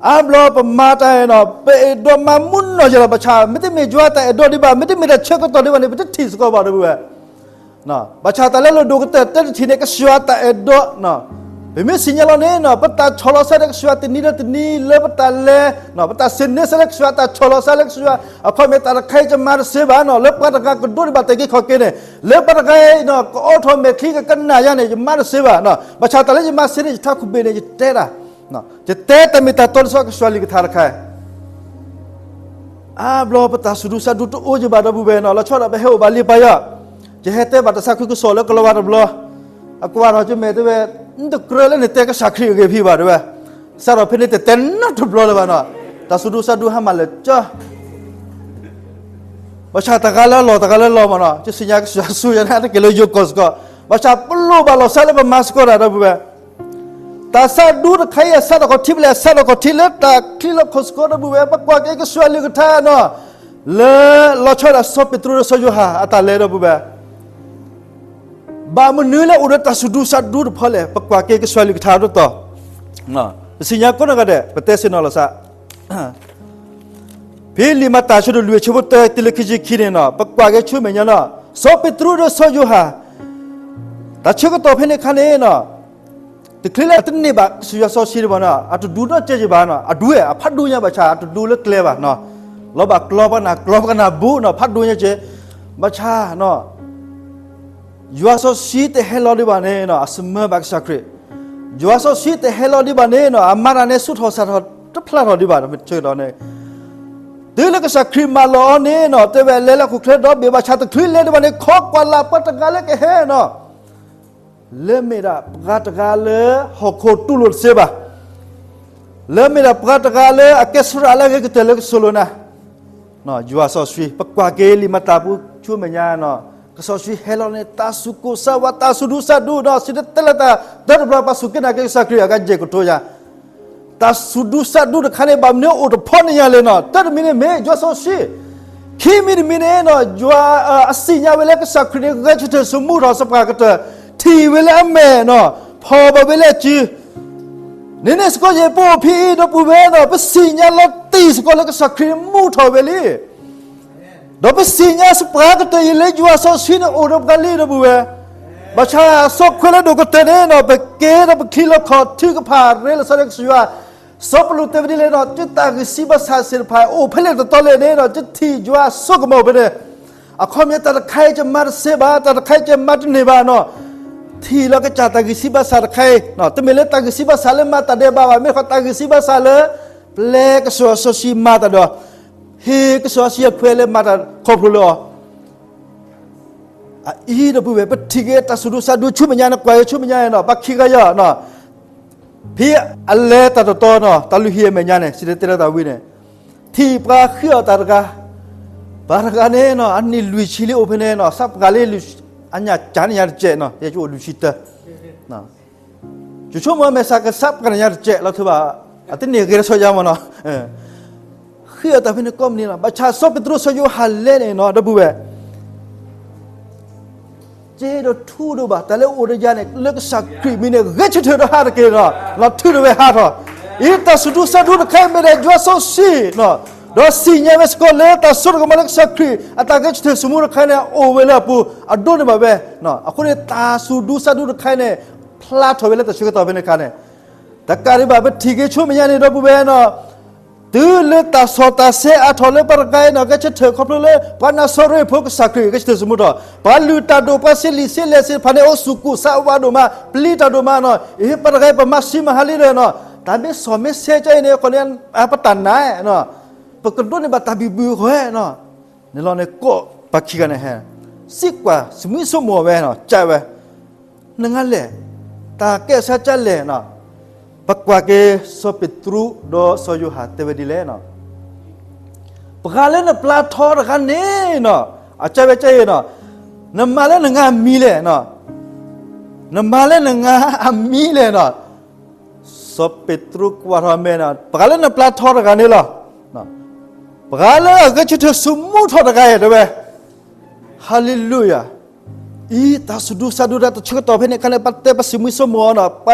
အါဘျီပမၤတၢ်အံၤနီၤ ပအဲၣ်ဒိးမၤမူနီၢ်ယဲလီၤ ဘၣ်ဆၣ် မ့တမ့ၢ်ယွၤတၢ်အဲၣ်ဒိးဒံးဘၣ် မ့တမ့ၢ်တၢ်ဆၢကတီၢ်ဒံးဘၣ်န့ၣ် ပတထံၣ်စ့ၢ်ကီးဘၣ် ဒီပုၢ်ဝဲၢ်. ဘၣ်ဆၣ်တၢ်လၢလိၣ်ဒိၣ်ကတၢၢ်တၢ်တထံၣ်န့ၣ် ကစၢ်ယွၤတၢ်အဲၣ်ဒိး ပမ့ၢ်စံၣ်ညီၣ်လီၤန့ၣ်နီၤ ပတၢ်ဆီၣ်လီၤစဲဒီးကစၢ်ယွၤတနံၤဒီးတနံၤလၢပတၢ်လဲၤ ပတၢ်စံးန့ဆၢလၢကစၢ်ယွၤ တၢ်ဆီၣ်လီၤစဲလၢကစၢ်ယွၤ အခီပညီတၢ်တခါအံၤ ယမၤတသ့ဘၣ်နီၤ လၢပှၤတဂၤကဒိးန့ၢ်ဘၣ်တၢ်အုၣ်က့ၤခီၣ်က့ၤန့ၣ် လၢပှၤတဂၤအံၤနီၤ ကအိးထီၣ်မဲာ်ချံကကနၣ်ယၤန့ၣ် ယမၤတသ့ဘၣ်နီၤ ဘၣ်ဆၣ်တၢ်လၢယမၤသ့န့ၣ် ယထးခိၣ်ဘ့ၣ်န့ၣ် ယတဲတၢ် ယတဲတၢ်မ့ၢ်တၢ်တီလၢစီၤကစၢ်ယွၤလံာ်ကထါတခါ အါဘျီပတၢ်စူၤဒူစးဒူတအိၣ်က့ၤဘၣ် ဒီပုၢ်ဝဲၢ်နီၤ လီၤဆီဒၣ်ပဟဲအိၣ်ဘၣ်လံပၢ်ယီၤ ယဟဲတဲဘၣ်တၢ်သးခုကစီၣ်လၢကလီၤဝါတဘျီ အကွၢ်ထီၣ်ကမဲာ်တဲဝဲ နတကြၢးလၢနတဲကစၢ်ခရံာ်အဂ့ၢ်ဖံးဘၣ်တဲဝဲ စးထီၣ်ဖဲန့ၣ်တတဲနီတဘျီလၢၤဘၣ်နီၤ တၢ်စူၤဒူစးဒူဟါမၢ်လၢာ်ကၠီ ဘၣ်ဆၣ်တဂၤလၢအလီၢ် တဂၤလၢအလီၢ်မးနီၤ ယသ့ၣ်ညါကစၢ်ယွၤဆူညါန့ၣ် တက့ၢ်လၢယိၤကီၢ်စ့ၢ်ကီး ဘၣ်ဆၣ်ပလိၣ်ဘၣ်လီၤစဲလၢပမၤစ့ၢ်ကီးတၢ် ဒီပုၢ်ဝဲၢ် တၢ်သးဒူတခါအံၤ အစးထီၣ်ခီၣ်ထံးဖဲလဲၣ် အစးထီၣ်ခီၣ်ထံးလၢတၢ်ချံလီၢ်ခိၣ်စ့ၢ်ကီး ဒီပုၢ်ဝဲၢ် ပကွၢ်က့ၤကစၢ်ယွၤလံာ်ကထါနီၤ လၢလီၤဆီဒၣ်စီၤပ့းတရူးဒီးစီၤယိၤဟၣ်အတၢ်လဲၤ ဒီပုၢ်ဝဲၢ် ဘၣ်မနုၤလၢအိၣ်ဒီးတၢ်စူၤဒူစးဒူတဖီလဲၣ် ပကွၢ်က့ၤကစၢ်ယွၤလံာ်ကထါဒ်သိး ပသ့ၣ်ညါကိးနီၢ်ဂၤဒဲး ပတဲဆ့ၣ်နီၤလီၤစး ဖဲလံာ်မၤတၢ်ဆၢဒိၣ်လွံၢ်အဆၢဖိတၢ တုၤလၢခံဆံခံန့ၣ်နီၤ ပကွၢ်က့ၤဆူမဲာ်ညါနီၤ စီၤပ့းတရူးဒီးစီၤယိၤဟၣ် တၢ်ဆၢကတီၢ်ဖဲန့ၣ်အခါန့ၣ်နီၤ တချုးလၢအတန့ၢ်ဘၣ်ကစၢ်ယွၤစီဆှံဒံးဘၣ်နီၤ အတဒူနီၢ်ကဲက့ၤဘၣ်နီၤ အဒူဝဲ အဖးဒိၣ်ညါဘၣ်ဆၣ် အတဒူလၢကျဲဘၣ်နီၤ လီၤဘၣ်ကျီပကနၣ် ကျီပကနၣ်ဘူးနီၤ ဖးဒိၣ်ညါက့ၤ ဘၣ်ဆၣ်နီၤ ယွၤစီဆှံတဟဲလီၤဒံးဘၣ်န့ၣ်နီၤ အစမၢဘၣ်ကစၢ်ခရံာ် ယွၤစီဆှံတဟဲလီၤဒံးဘၣ်န့ၣ်နီၤ အမၤတၢ်န့ၣ်ဆူၣ်ထီၣ်စးထီၣ်တဖျါထီၣ်ဒံးဘၣ် ဆၢကတီၢ်န့ၣ် တုၤလၢကစၢ်ခရံာ်မၢလီၤအီၤန့ၣ်နီၤ တဲဝဲလဲၤလၢဟီၣ်ခိၣ်ချၢဒီဘ့ၣ် ဘၣ်ဆၣ်တချုးလဲၤဒံးဘၣ်န့ၣ် ခိးကွၢ်လၢ်ပှၤတဂၤလၢကဟဲနီၤ လၢမ့ၢ်ဒၣ်ပှၤတဂၤလၢဟီၣ်ခိၣ်တူၢ်လိာ်တသ့ဘၣ် လၢမ့ၢ်ဒၣ်ပှၤတဂၤလၢအကဲစရးလၢအဂ့ၤကတၢၢ်လၢကစီၤလိၤနၤ ယွၤစီဆှံ ပကွၢ်က့ၤလံာ်မၤတၢ်ပူၤဆူမဲာ်ညါနီၤ ကစီဆှံဟဲလီၤန့ၣ် တၢ်စူၢ်ကိၢ်သးဝး တၢ်စူၤဒူစးဒူနီၤ စံးတဲလၢတၢ် တၢ်တဘျီပှၤစူၢ်က့ၤနာ်က့ၤကစၢ်ခရံာ်အဂၤယဲၢ်ကထိယၤ တၢ်စူၤဒူစးဒူတခါန့ၣ် ဘၣ်မနုၤအိၣ်တဖီန့ၣ်ညါလဲၣ်နီၤ တၢ်တမံၤန့ၣ်မ့ၢ်ယွၤစီဆှံ ခံမံၤတမံၤန့ၣ်နီၤ ယွၤ အသ့ၣ်ညါဝဲလၢကစၢ်ခရံာ်န့ၣ် ဂဲၤဆၢထၢၣ်သမူထီၣ်စီၤပၤကတၢၢ် ထံၣ်ဝဲလၢအမဲာ်နီၤ ဖီၣ်ဘၣ်ဝဲလၢအစု န့ၣ်န့ၣ်စ့ၢ်ကီး ယဲၢ်ပအိၣ်ဖဲအံၤ ဒီပုၢ်ဝဲၢ်နီၤ ပသ့ၣ်ညါလီၤတံၢ်စ့ၢ်ကီးလၢကစၢ်ခရံာ်န့ၣ်မူထီၣ်ဝဲလံ ဒီးပသ့ၣ်ညါစီၤပၤကတၢၢ်အံၤလၢယွၤစီဆှံန့ၣ်အိၣ်ဒီးပှၤလံ ဒီပုၢ်ဝဲၢ် ဘၣ်ဆၣ်စီၤခွဲးလၢဒိၣ်ကတၢၢ်န့ၣ်နီၤ ပကဲဒီးပချံလီၢ်ခီၣ်ထံးကဖၣ်ရ့လိာ်သးဒီးကစၢ်ယွၤ စီၤပီလူးတဲဝဲဒ်လဲၣ်နီၤ တၢ်ဂံၢ်စၢ်ဘါစၢ်သ့ၣ်တဖၣ် အိၣ်ဖဲလဲၣ်တတီလဲၣ်န့ၣ်နီၤ တထံၣ်ယွၤဆိကမိၣ်ဖဲန့ၣ် အခီပညီတၢ်တခါအံၤယမၤတသ့ဘၣ် တၢ်တခါအံၤယမၤတန့ၢ်ဘၣ်နီၤ ထံၣ်လီၤကစၢ်တၢ်ဂံၢ်စၢ်ဘါစၢ်တခါအံၤ တမ့ၢ်လၢတၢ်ဂံၢ်စၢ်ဘါစၢ်လၢမၤတၢ်ဒဲးဘးဘၣ် မ့ၢ်ဃီတၢ်ဂံၢ်စၢ်ဘါစၢ်လၢ ပျဲကစၢ်စီဆှံမၤတၢ်ဒီး ဟ့ၣ်ကစၢ်စီဆှံအခွဲးလၢမၤတၢ်ခီဖျိလၢအီၤ အအံၤဒီပုၢ်ဝဲၢ် ပထံၣ်က့ၤတၢ်စူၤဒူစးဒူဆူမဲာ်ညါန့ၣ် ကွၢ်က့ၤဆူမဲာ်ညါန့ၣ်နီၤ ပှၤခံဂၤယီၤနီၤ ဖဲအလဲၤတၢ်တတီနီၤ တၢ်လုၢ်ဟံၣ်အမဲာ်ညါန့ၣ် စံးတဲတဲလၢတၢ်ဝံန့ၣ် ထံၣ်ပှၤဃ့အီၣ်တၢ်တဂၤ ပှၤတဂၤန့ၣ်နီၤ အနံၣ်လွံၢ်ဆံလံအိၣ်ဖဲန့ၣ်နီၤ သးပှၢ်လၢ အညၣ်ကၠးန့ၢ်ညါတစဲးနီၤ ယဲၢ်ကအိၣ်လွံၢ်ဆံတၢ ယဆိကမိၣ်အမဲာ်ဆှးကသးပှၢ်န့ၢ်ညါတစဲးလီၤ ထုဘၣ် အတန့ၢ်ဂ့ၤတဆီယါမးနီၤ ဃ့အီၣ်တၢ်ဖဲန့ၣ်ကိးမုၢ်နံၤလီၤ ဘၣ်ဆၣ်စီၤပ့းတရူးစီၤယိၤဟၣ်လဲၤန့ၣ်နီၤ ဒီပုၢ်ဝဲၢ် ကဲဒီးထူဒိၣ်ဘၣ် တၢ်လၢအိၣ်ဒီးယၤန့ၣ် လၢကစၢ်ခရံာ်မံၤန့ၣ် ဂဲၤဆၢထၢၣ်ဒီးဟးတက့ၢ်နီၤ လီၤထုးဒီးဝဲဟးထီၣ် အံၤတၢ်စူၤဒူစးဒူတခါအံၤမ့ၢ်ဒၣ်ယွၤစီဆှံနီၤ ဒီးသ့ၣ်ညါဝဲစ့ၢ်ကီးလၢတၢ်စိတၢ်ကမီၤလၢကစၢ်ခရံာ် အတၢ်ဂဲၤဆၢထၢၣ်သမူတခါန့ၣ် အိၣ်ဝဲလၢအပူၤ အဒိးန့ၢ်ဘၣ်ဝဲ အဃိန့ၣ် တၢ်စူၤဒူစးဒူတခါအံၤန့ၣ် ဖျါထီၣ်ဝဲလၢတၢ်ဆၢကတီၢ်ဖဲန့ၣ်အခါန့ၣ် တကးဒံးဘၣ် ပထံၣ်က့ၤဆူမဲာ်ညါန့ၣ် ဒီပုၢ်ဝဲၢ်နီၤ တုၤလၢတၢ်ဆီၣ်တၢ်ဆဲအါထီၣ်လၢပှၤတဂၤအံၤနီၤ ဂဲၤဆၢထၢၣ်ခီဖျိလၢ ပှၤနၤစၤရ့းဖိကစၢ်ခရံာ်ဂဲၤဆၢထၢၣ်သမူထီၣ် ပှၤလုၢ်တၢ်ဒိၣ် ပှၤသ့လံာ်သ့လဲၢ်သ့ၣ်တဖၣ်န့ၣ် အိၣ်သူၣ်ကိၢ်သးဝးဒိၣ်မး ပျံၤတၢ်ဒိၣ်မးနီၤ အံၤပှၤတဂၤအံၤ ပမၤဆံးမၤဟါလံဒီးနီၤ တၢ်မ့ၢ်ဆီၣ်မ့ၢ်ဆဲကါအံၤန့ၣ် ခီန့ၣ် ပတၢ်နာ်နီၤ ပကဒိးန့ၢ်ဘၣ်တၢ်ဘံၣ်ဘုၣ်အဃိနီၤ န့ၣ်လီၤန့ၣ် ကိးပှၤခံဂၤန့ၣ်ဟဲ စံးကွၢ် စံးမံစံးမိၣ်ဝဲနီၤ ကးဝဲ နငါလဲၣ်, တၢ်ကဲအဆၢကၢလဲၣ်နီၤ, ပကွၢ်က့ၤစီၤပ့းတရူးဒီးစီၤယိၤဟၣ်တဲဝဲဒ်လဲၣ်နီၤ, ပှၤလၢနပျၢ်ထီတဂၤန့ၣ်နီၤ, အကၢဝဲကၢအံၤနီၤ, နမၤလၢနငါအမံၤလဲၣ်နီၤ, နမၤလၢနငါအမံၤလဲၣ်နီၤ, စီၤပ့းတရူးကွၢ်ထီၣ်အမဲာ်နီၤ, ပှၤလၢနပျၢ်ထီတဂၤန့ၣ်လီၤ, ပှၤလၢအဂဲၤဆၢထၢၣ်သမူထီၣ်တဂၤအံၤ တဲဝဲ, ဟၤလ့လူယၤ, အံၤ တၢ်စူၢ်ဒူစၢ်ဒူတၢ်တဆၢကတီၢ်ဖဲန့ၣ်အခါန့ၣ် ပတဲပစံးမံစံးမုာ်အီၤနီၤ, ပှ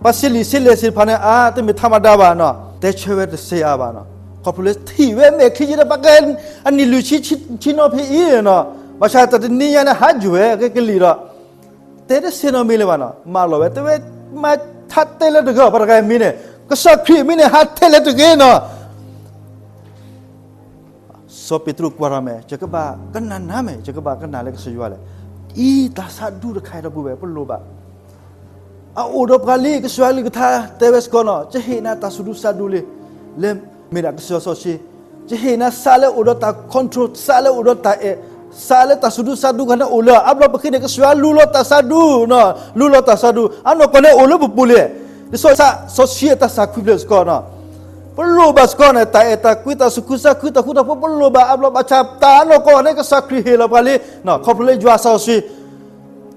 ၤစံးလံာ်စံးလဲၢ်သ့ၣ်တဖၣ်န့ၣ် အါ တမ့ၢ်ထးမဒါဘၣ်နီၤ, တဲဆၢဝဲတသ့အါဘၣ်နီၤ, ခီဖျိလၢထံၣ်ဝဲမဲာ်ချံက့ဒီး ပှၤကဲအနံၣ်လွံၢ်ဆံ ဆံနီၤဖဲအံၤနီၤ, ဘၣ်ဆၣ်တၢ်တနံၤညါန့ၣ် ဟးယိာ်ဝဲကကလံၤဒီး တဲတသ့နီတမံၤလၢၤဘၣ်နီၤ, မၤလီၤဝဲ တဲဝဲ မၤထးတဲလၢတဂ့ၤ ပှၤတဂၤအံၤမံၤန့ၣ် ကစၢ်ခရံာ်အံၤမံၤန့ၣ် ဟးထဲလဲၣ်တဂ့ၤနီၤ စီၤပ့းတရူးကွၢ်ထီၣ်မဲာ် ယကဘၣ်ကနၣ်နၤမဲာ် ယကဘၣ်ကနၣ်လၢကစၢ်ယွၤလဲၣ်. အံၤ တၢ်သးဒူတခါအံၤဒီပုၢ်ဝဲၢ် ပလိၣ်ဘၣ် အအိၣ်ဒီးပှၤလံ ကစၢ်ယွၤအကလုၢ်ကထါတဲဝဲစ့ၢ်ကီးနီၤ, ယဟ့ၣ်နၤတၢ်စူၢ်ဒူသးဒူလံ, လၢမ့ၢ်ဒၣ်ကစၢ်ယွၤစီဆှံ, ယဟ့ၣ်နၤသးလၢအိၣ်ဒီးတၢ် control, သးလၢအိၣ်ဒီးတၢ်အဲၣ်, သးလၢတၢ်စူၢ်ဒူသးဒူခါန့ၣ်အိၣ်လၢ အါဘျီပဃ့န့ၣ် ကစၢ်ယွၤလူလီၤတၢ်သးဒူနီၤ, လူလီၤတၢ်သးဒူ အနီၢ်ကီၢ်န့ၣ်အိၣ်လၢပပူၤလံ. ဒ်သိးစီဆှံအတၢ်သးခုဖျၢၣ်စ့ၢ်ကီးနီၤ, ပလိၣ်ဘၣ်စ့ၢ်ကီးန့ၣ် တၢ်အဲၣ်တၢ်ကွံ တၢ်သူၣ်ခုသးခု တၢ်ဃူတၢ်ဖိး ပလိၣ်ဘၣ်အါဘျီ ဘၣ်ဆၣ်တၢ်အနီၢ်ကီၢ်န့ၣ် ကစၢ်ခရံာ်ဟ့ၣ်လီၤပှၤလံ, ခီဖျိလၢယွၤစီဆှံ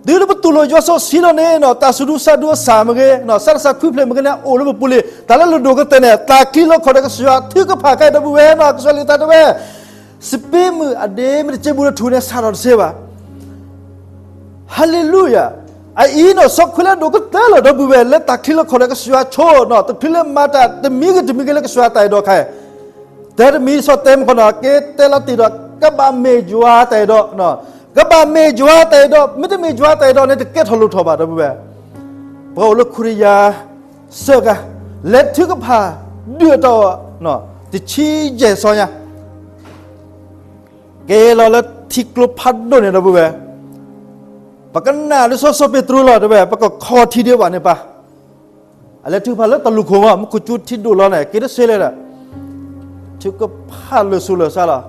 တုၤလၢပတူၢ်လိာ်ယွၤစီဆှံလီၤန့ၣ်နီၤ, တၢ်စူၢ်ဒူသးဒူအသးမ့ၢ်ဂ့ၤ, သးတၢ်သးခုဖျၢၣ်မ့ၢ်ဂ့ၤန့ၣ် အိၣ်လၢပပူၤလံ. တၢ်လၢလိၣ်ဒိၣ်ကတၢၢ်န့ၣ် တၢ်ချံလီခီၣ်ဒီးကစၢ်ယွၤထုကဖၣ်ခဲအံၤဒီပုၢ်ဝဲၢ်နီၤ, ကစၢ်ယွၤအကလုၢ်ကထါတဲဝဲ, စပံးမုၢ်အဒ့မ့ၢ်တစ့ဘူးလၢထူၣ်န့ၣ် ဆးထီၣ်တသ့ဘၣ်. ဟၤလ့လူယၤ, အအံၤနီၤ စီၤခွဲလၢဒိၣ်ကတၢၢ်လီၤဒီပုၢ်ဝဲၢ် လၢတၢ်ချံလီခီၣ်ဒီးကစၢ်ယွၤဆိနီၤ, တချုးလၢမၤတၢ်တမံၤဂ့ၤတမံၤဂ့ၤလၢကစၢ်ယွၤတၢ်အဲၣ်ဒိးခါအံၤ တဲတမံၤစီၤတဲမုၢ်ခီနီၤ က့တဲလီၤတံၢ်ဒီး ကဘၣ်မ့ၢ်ယွၤတၢ်အဲၣ်ဒိး, ကဘၣ်မ့ၢ်ယွၤတၢ်အဲၣ်ဒိး, မ့တမ့ၢ်ယွၤတၢ်အဲၣ်ဒိးန့ၣ် တကဲထီၣ်လိၣ်ထီၣ်ဘၣ်ဒီပုၢ်ဝဲၢ်. ပှၤအိၣ်လၢခိရံယါစၢဃာ် လဲၤထုကဖၣ်ဒုၣ်တၢ်အီၣ် တဆံယဲၢ်စီညါ က့ၤလီၤလၢထံကျိဖးဒိၣ်န့ၣ်ဒီပုၢ်ဝဲၢ်, ပကနၣ်ဒ်စီၤစီၤပ့းတရူးလီၤတဲဝဲ, ပကခီၣ်ထံဒံးဘၣ်န့ၣ်ပၢ်, အလဲၤထုကဖၣ်လၢတၢ်လူၢ်ခိၣ်မး မူခိၣ်စူၤထံဒိၣ်လီၤန့ၣ် က့ၤတသ့လဲၣ်ဒီး, ထုကဖၣ်လၢာ်သူၣ်လၢာ်သးလီၤ.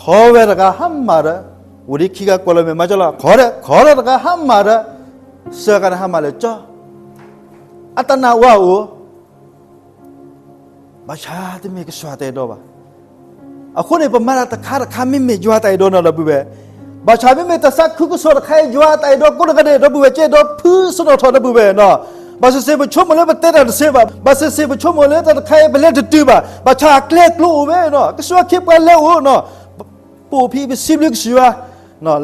ခီဝဲတဂၤဟးမၢ်ဒီး, ဝံၤဒ်ခံဂၤကွၢ်လၢမဲာ်မၤကၠီလီၤ ခီဒီး ခီဒီးတဂၤဟးမၢ်ဒီး, စၢဃာ်န့ၣ်ဟးမၢ်လၢာ်ကၠီ အတၢ်နာ်ဝဲအိၣ် ဘၣ်ဆၣ်တမ့ၢ်ကစၢ်တၢ်အဲၣ်ဒိးဘၣ်. အဃိန့ၣ် ပမၤတၢ်တခါတခါ မ့မ့ၢ်ယွၤတၢ်အဲၣ်ဒိးနီၤဒီပုၢ်ဝဲၢ်, ဘၣ်ဆၣ်မ့မ့ၢ်တၢ်သးခုကစီၣ်တခါအံၤ ယွၤတၢ်အဲၣ်ဒိးကိးတဂၤဒဲး ဒီပုၢ်ဝဲၢ် ကအဲၣ်ဒိးဖုစနီၣ်ထီၣ်ဒီပုၢ်ဝဲၢ်နီၤ. ဘၣ်သ့ၣ်သ့ၣ်ပဆိကမိၣ်လၢပတဲတၢ်တသ့ဘၣ်, ဘၣ်သ့ၣ်သ့ၣ်ပဆိကမိၣ်လၢတၢ်တခါအံၤ ပလဲၤတတုၤဘၣ်, ဘၣ်ဆၣ်အကျဲကျိအိၣ်ဝဲနီၤ, ကစၢ်ခ့ပှၤလဲၤအိၣ်နီၤ. ပအိၣ်ဖဲပစံးဘျုးကစၢ်ယွၤ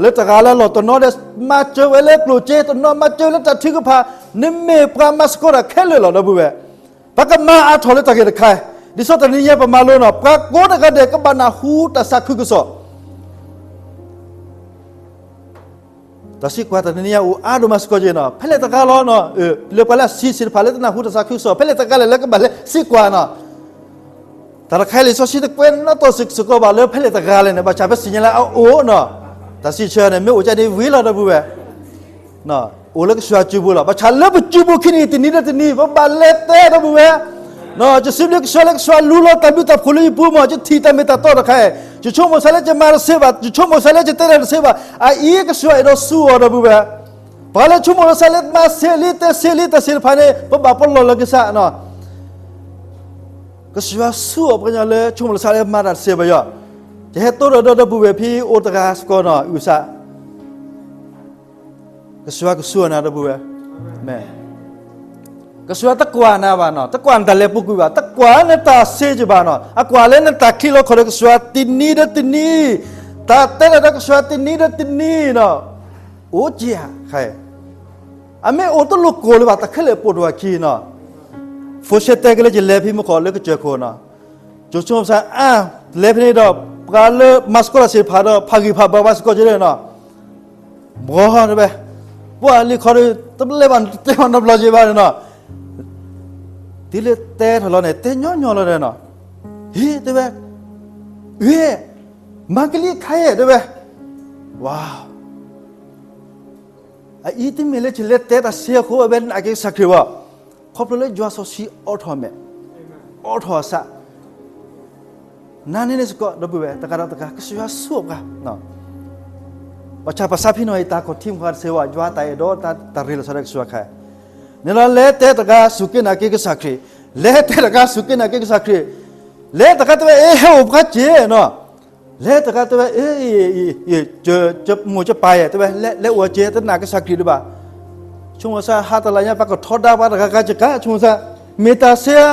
လၢတဂၤလၢလီၢ်တနီၤဒီး မၤစၢၤဝဲလၢကျိၣ်စ့တနီၤ, မၤစၢၤဝဲလၢတၢ်ထုကဖၣ်, နမ့ၢ်ပှၤမၤသကိးတၢ်ခဲလၢာ်လီၤ ဒီပုၢ်ဝဲၢ်. ပကမၤအါထီၣ်လၢတၢ်ဂ့ၢ်တခါ, ဒ်သိးတနံၤညါပမၤလိနီၤ, ပှၤကိးတဂၤဒဲး ကဘၣ်နၢ်ဟူတၢ်သးခုကစီၣ် တၢ်သံကွၢ်တနံၤညါအိၣ်အါဒိၣ်မးစ့ၢ်ကီးက့နီၤ, ဖဲလဲၣ်တဂၤလီၤနီၤ, လၢပှၤလၢအသံသ့ၣ်တဖၣ်လၢတနၢ်ဟူတၢ်သးခုကစီၣ် ဖဲလဲၣ်တဂၤလဲၣ်လၢကဘၣ်လဲၤသံကွၢ်နီၤ. တၢ်တခါအံၤလံာ်စီဆှံတကွဲးနီၣ်ထီၣ်စ့ၢ်ကီးဘၣ်လၢဖဲလဲၣ်တဂၤလဲၣ်န့ၣ်, ဘၣ်ဆၣ်ပသ့ၣ်ညါလၢအအိၣ်နီၤ, တၢ်စံးဆၢန့ၣ် မ့ၢ်အိၣ်ကန့ၣ်ဝံၤလီၤ ဒီပုၢ်ဝဲၢ် အိၣ်လၢကစၢ်ယွၤစုပူၤလီၤ. ဘၣ်ဆၣ်လၢပစုပူၤခံနံၤ တနံၤဒီးတနံၤ ပဘၣ်လဲၤတဲ ဒီပုၢ်ဝဲၢ်, ယစံးဘျုးကစၢ်လၢကစၢ်လူလီၤတၢ်ဘျုးတၢ်ဖှိၣ်လၢယပူၤမး, ယထံၣ်တၢ်မ့ၢ်တၢ်တီတခါအံၤ, ယဆိကမိၣ်စ့ၢ်လၢယမၤတသ့ဘၣ်, ယဆိကမိၣ်စ့ၢ်လၢယတဲတၢ်တသ့ဘၣ်, အအံၤကစၢ်ယွၤအဲၣ်ဒိးဆူအီၤ ဒီပုၢ်ဝဲၢ်. ပှၤလၢဆိကမိၣ်စ့ၢ်လၢမၤသ့လံ တဲသ့လံ တၢ်သ့ၣ်တဖၣ်န့ၣ် ပဘၣ်ပလီၢ်လၢကစၢ် ကစၢ်ယွၤဆူအီၤပှၤကညီလၢဆိကမိၣ်လၢသးလၢမၤတၢ်တသ့ဘၣ်ယီၤ, ယဟဲတိဒီးဒီပုၢ်ဝဲၢ်ဖဲအိၣ်တဂၤစ့ၢ်ကီးနီၤ, အုၣ်သး, ကစၢ်ယွၤကဆူအီၤနၤ ဒီပုၢ်ဝဲၢ်, မ့ၢ်, ကစၢ်ယွၤတကွၢ်နၤဘၣ်နီၤ, တကွၢ်နတၢ်လဲၤပူၤကွံာ်ဘၣ်, တကွၢ်နတၢ်သ့ကဘၣ်နီၤ, အကွၢ်လၢနတၢ်ချံလီခီၣ်ဒီးကစၢ်ယွၤတနံၤဒီးတနံၤ, တၢ်တဲတၢ်ဒီးကစၢ်ယွၤတနံၤဒီးတနံၤနီၤ, အိၣ်က့ၤဧါ, ခဲအံၤ အမ့ၢ်အိၣ်တလိၣ်ကိၢ်လၢၤဘၣ် တၢ်ခဲလၢာ်ပိာ်တဝၤခံနီၤ, ဖိၣ်ဆဲးတဲက့ၤလၢယလဲၤဖဲမုၢ်ဃီလၢကစၢၢ်ခိၣ်နီၤ, ကၠိဆိကမိၣ်သးအါ, လဲၤဖဲန့ၣ်ဒီး ပှၤလၢမၤသကိးတၢ်သ့ၣ်တဖၣ်ဒီး ဖးဂံၢ်ဖးဘါပှၤစ့ၢ်ကီးက့ၤလၢနီၤ, ဘှီတဲဝဲ, ပှၤလံၤခီဒီး တလဲၤဘၣ်တဲဘၣ်နီတဘျီက့ၤဘၣ်နီၤ, တုၤလၢတဲထီၣ်လီၤန့ၣ် တဲညီညီလီၤဒီးနီၤ, ဟ့ၣ်တဲဝဲ, ဟ့ၣ်, မၤကလံၤခါယဲၢ်တဲဝဲ, ဝါ အအံၤတမ့ၢ်လၢယလဲၤတဲတၢ်သ့အဃိ အဝဲနာ်က့ၤကစၢ်ခရံာ်ဘၣ်, ခီဖျိလၢယွၤစီဆှံအိးထီၣ်မဲာ်, အိးထီၣ်အသး, နာ်န့ၢ်န့ၣ်စ့ၢ်ကီး ဒီပုၢ်ဝဲၢ် တဂၤဒီးတဂၤ ကစၢ်ယွၤဆူအီၤပှၤ, ဘၣ်ဆၣ်ပသးဖံနီၤ ယတၢ်ခီၣ်ထံးမုၢ်ဃီတသ့ဝဲ ယွၤတၢ်အဲၣ်ဒိးတၢ်ရ့လိာ်သးဒီးကစၢ်ယွၤခါ, န့ၣ်လီၤ လဲၤတဲတဂၤစူၢ်က့ၤနာ်က့ၤကစၢ်ခရံာ်, လဲၤတဲတဂၤစူၢ်က့ၤနာ်က့ၤကစၢ်ခရံာ်, လဲၤတဂၤတဲဝဲ အ့ ဟဲအိၣ်ပှၤစ့ၢ်နီၤ လဲၤတဂၤတဲဝဲ အ့ မိၢ်ကပၢ်ယဲၢ် တဲဝဲ လဲၤအိၣ်စ့ၢ် တနာ်ကစၢ်ခရံာ်ဒံးဘၣ်, ဆိကမိၣ်သး ဟးတလးညါ ပှၤကထီဒါပှၤတဂၤဂၤကကါ ဆိကမိၣ်သး, မ့ၢ်တၢ်ဆဲး,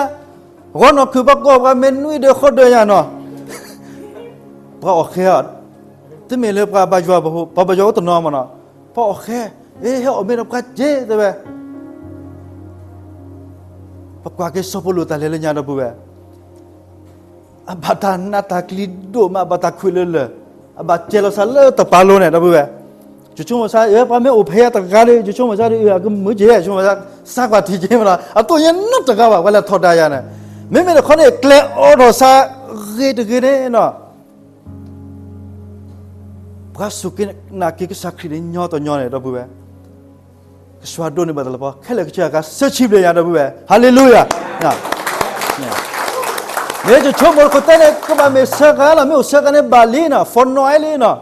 ဂီၤနီၢ်ခုၣ်ပှၤကိးပှၤမ့ၢ်နွံဒၢးဃိးဒၢးညါနီၤ, ပှၤအီၣ်ဃဲအီၤ, တမ့ၢ်လၢပှၤဘၣ်ယွၤပဟိ ပှၤဘၣ်ယွၤအိၣ်တနီၤမးနီၤ, ပှၤအီၣ်ဃဲ, အ့ ဟဲအီၣ်မ့ၤဒီးပှၤစ့ တဲဝဲ. ပကွၢ်က့ၤစီၤပီလူးတၢ်လဲၤလၢညါ ဒီပုၢ်ဝဲၢ်, အဘၣ်တၢ်နးတၢ်ကျံၤဒိၣ်မး, အဘၣ်တၢ်ခွဲးလၢလၢၢ်, အဘၣ်စဲးလီၤစးလၢတပၤလိၤန့ၣ် ဒီပုၢ်ဝဲၢ်. ယဆိကမိၣ်စ့ၢ် အ့ ပှၤမ့ၢ်အိၣ်ဖဲယၤတဂၤဒီး ယဆိကမိၣ်စ့ၢ်ဒီး အကမုာ်က့ၤ ယဆိကမိၣ်စ့ၢ်, စးကွၢ်ထံၣ်က့ၤမနီၤ, အတိၢ်ညါနီတဂၤဘၣ် ပှၤလၢထီဒါယၤန့ၣ်. မ့မ့ၢ်တခီန့ၣ် ကျဲအီထီၣ်စးဂ့ၤတဂ့ၤန့ၣ်နီၤ, ပှၤစူၢ်က့ၤနာ်က့ၤကစၢ်ခရံာ်န့ၣ် ညီတီၤညီန့ၣ် ဒီပုၢ်ဝဲၢ်, ကစၢ်ယွၤဒိးန့ၢ်ဘၣ်တၢ်လၤကပီၤ ခဲလၢာ်ကစၢ်ယွၤကစၢ်ဆံးဘျဲၣ်ယၤ ဒီပုၢ်ဝဲၢ်, ဟါလ့လူယၤ. မ့ၢ်ယဆိကမိၣ်တခိၣ်တဲန့ၣ် ကဘၣ်မ့ၢ်ဆၢဂၤလီၤ, မ့ၢ်အိၣ်ဆၢဂၤန့ၣ် ဘၣ်လံနီၤ, ဖီနီၣ်အဲလံနီၤ.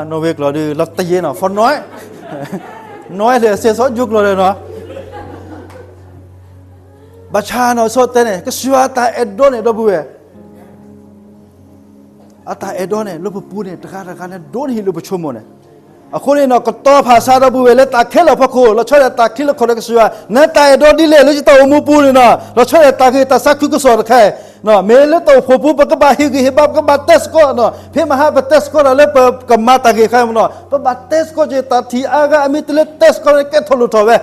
နီၣ်ဝ့ၤကျိာ်ဒီး လီၤတယ့နီၤ, ဖီနီၣ်အဲ, နီၣ်အဲလၢအစဲးစီၤယိၤကျိာ်ဒီးနီၤ. ဘၣ်ဆၣ်နီၤ ဆိတဲန့ၣ် ကစၢ်ယွၤအတၢ်အဲၣ်ဒိးန့ၣ် ဒီပုၢ်ဝဲၢ်, အတၢ်အဲၣ်ဒိးန့ၣ် လၢပပူၤန့ၣ် တဂၤတဂၤန့ၣ် ဒိၣ်န့ၢ်ဟံၣ်လၢပဆိကမိၣ်န့ၣ်. အဃိန့ၣ်နီၤ ကတီၤဖးစး ဒီပုၢ်ဝဲၢ် လၢတၢ်ခဲလၢာ်အဖီခိၣ် လီၤဆီဒၣ်တၢ်ချံလီၤခီၣ်ဒီးကစၢ်ယွၤ, နတၢ်အဲၣ်ဒိးဒ်လဲၣ် လၢယတၢ်အိၣ်မူပူၤန့ၣ်နီၤ, လီၤဆီဒၣ်တၢ်ဂ့ၤတၢ်သးခုကစီၣ်တခါအံၤ, မ့ၢ်လၢတၢ်အိၣ်ဖှိၣ်ပူၤ ပကဘၣ်ဟ့ၣ်ဂံၢ်ဟ့ၣ်ဘါ ပကဘၣ်တဲသကိးနီၤ, ဖဲမဟါပတဲသကိးတၢ်လၢပကမၤတၢ်ဂ့ၤတခါအံၤမနီၤ, ပဘၣ်တဲသကိးက့ၤတၢ်ထံၣ်အါဂၤ အမ့ၢ်တလၢတဲသကိးန့ၣ် ကဲထီၣ်လိၣ်ထီၣ်ဝဲ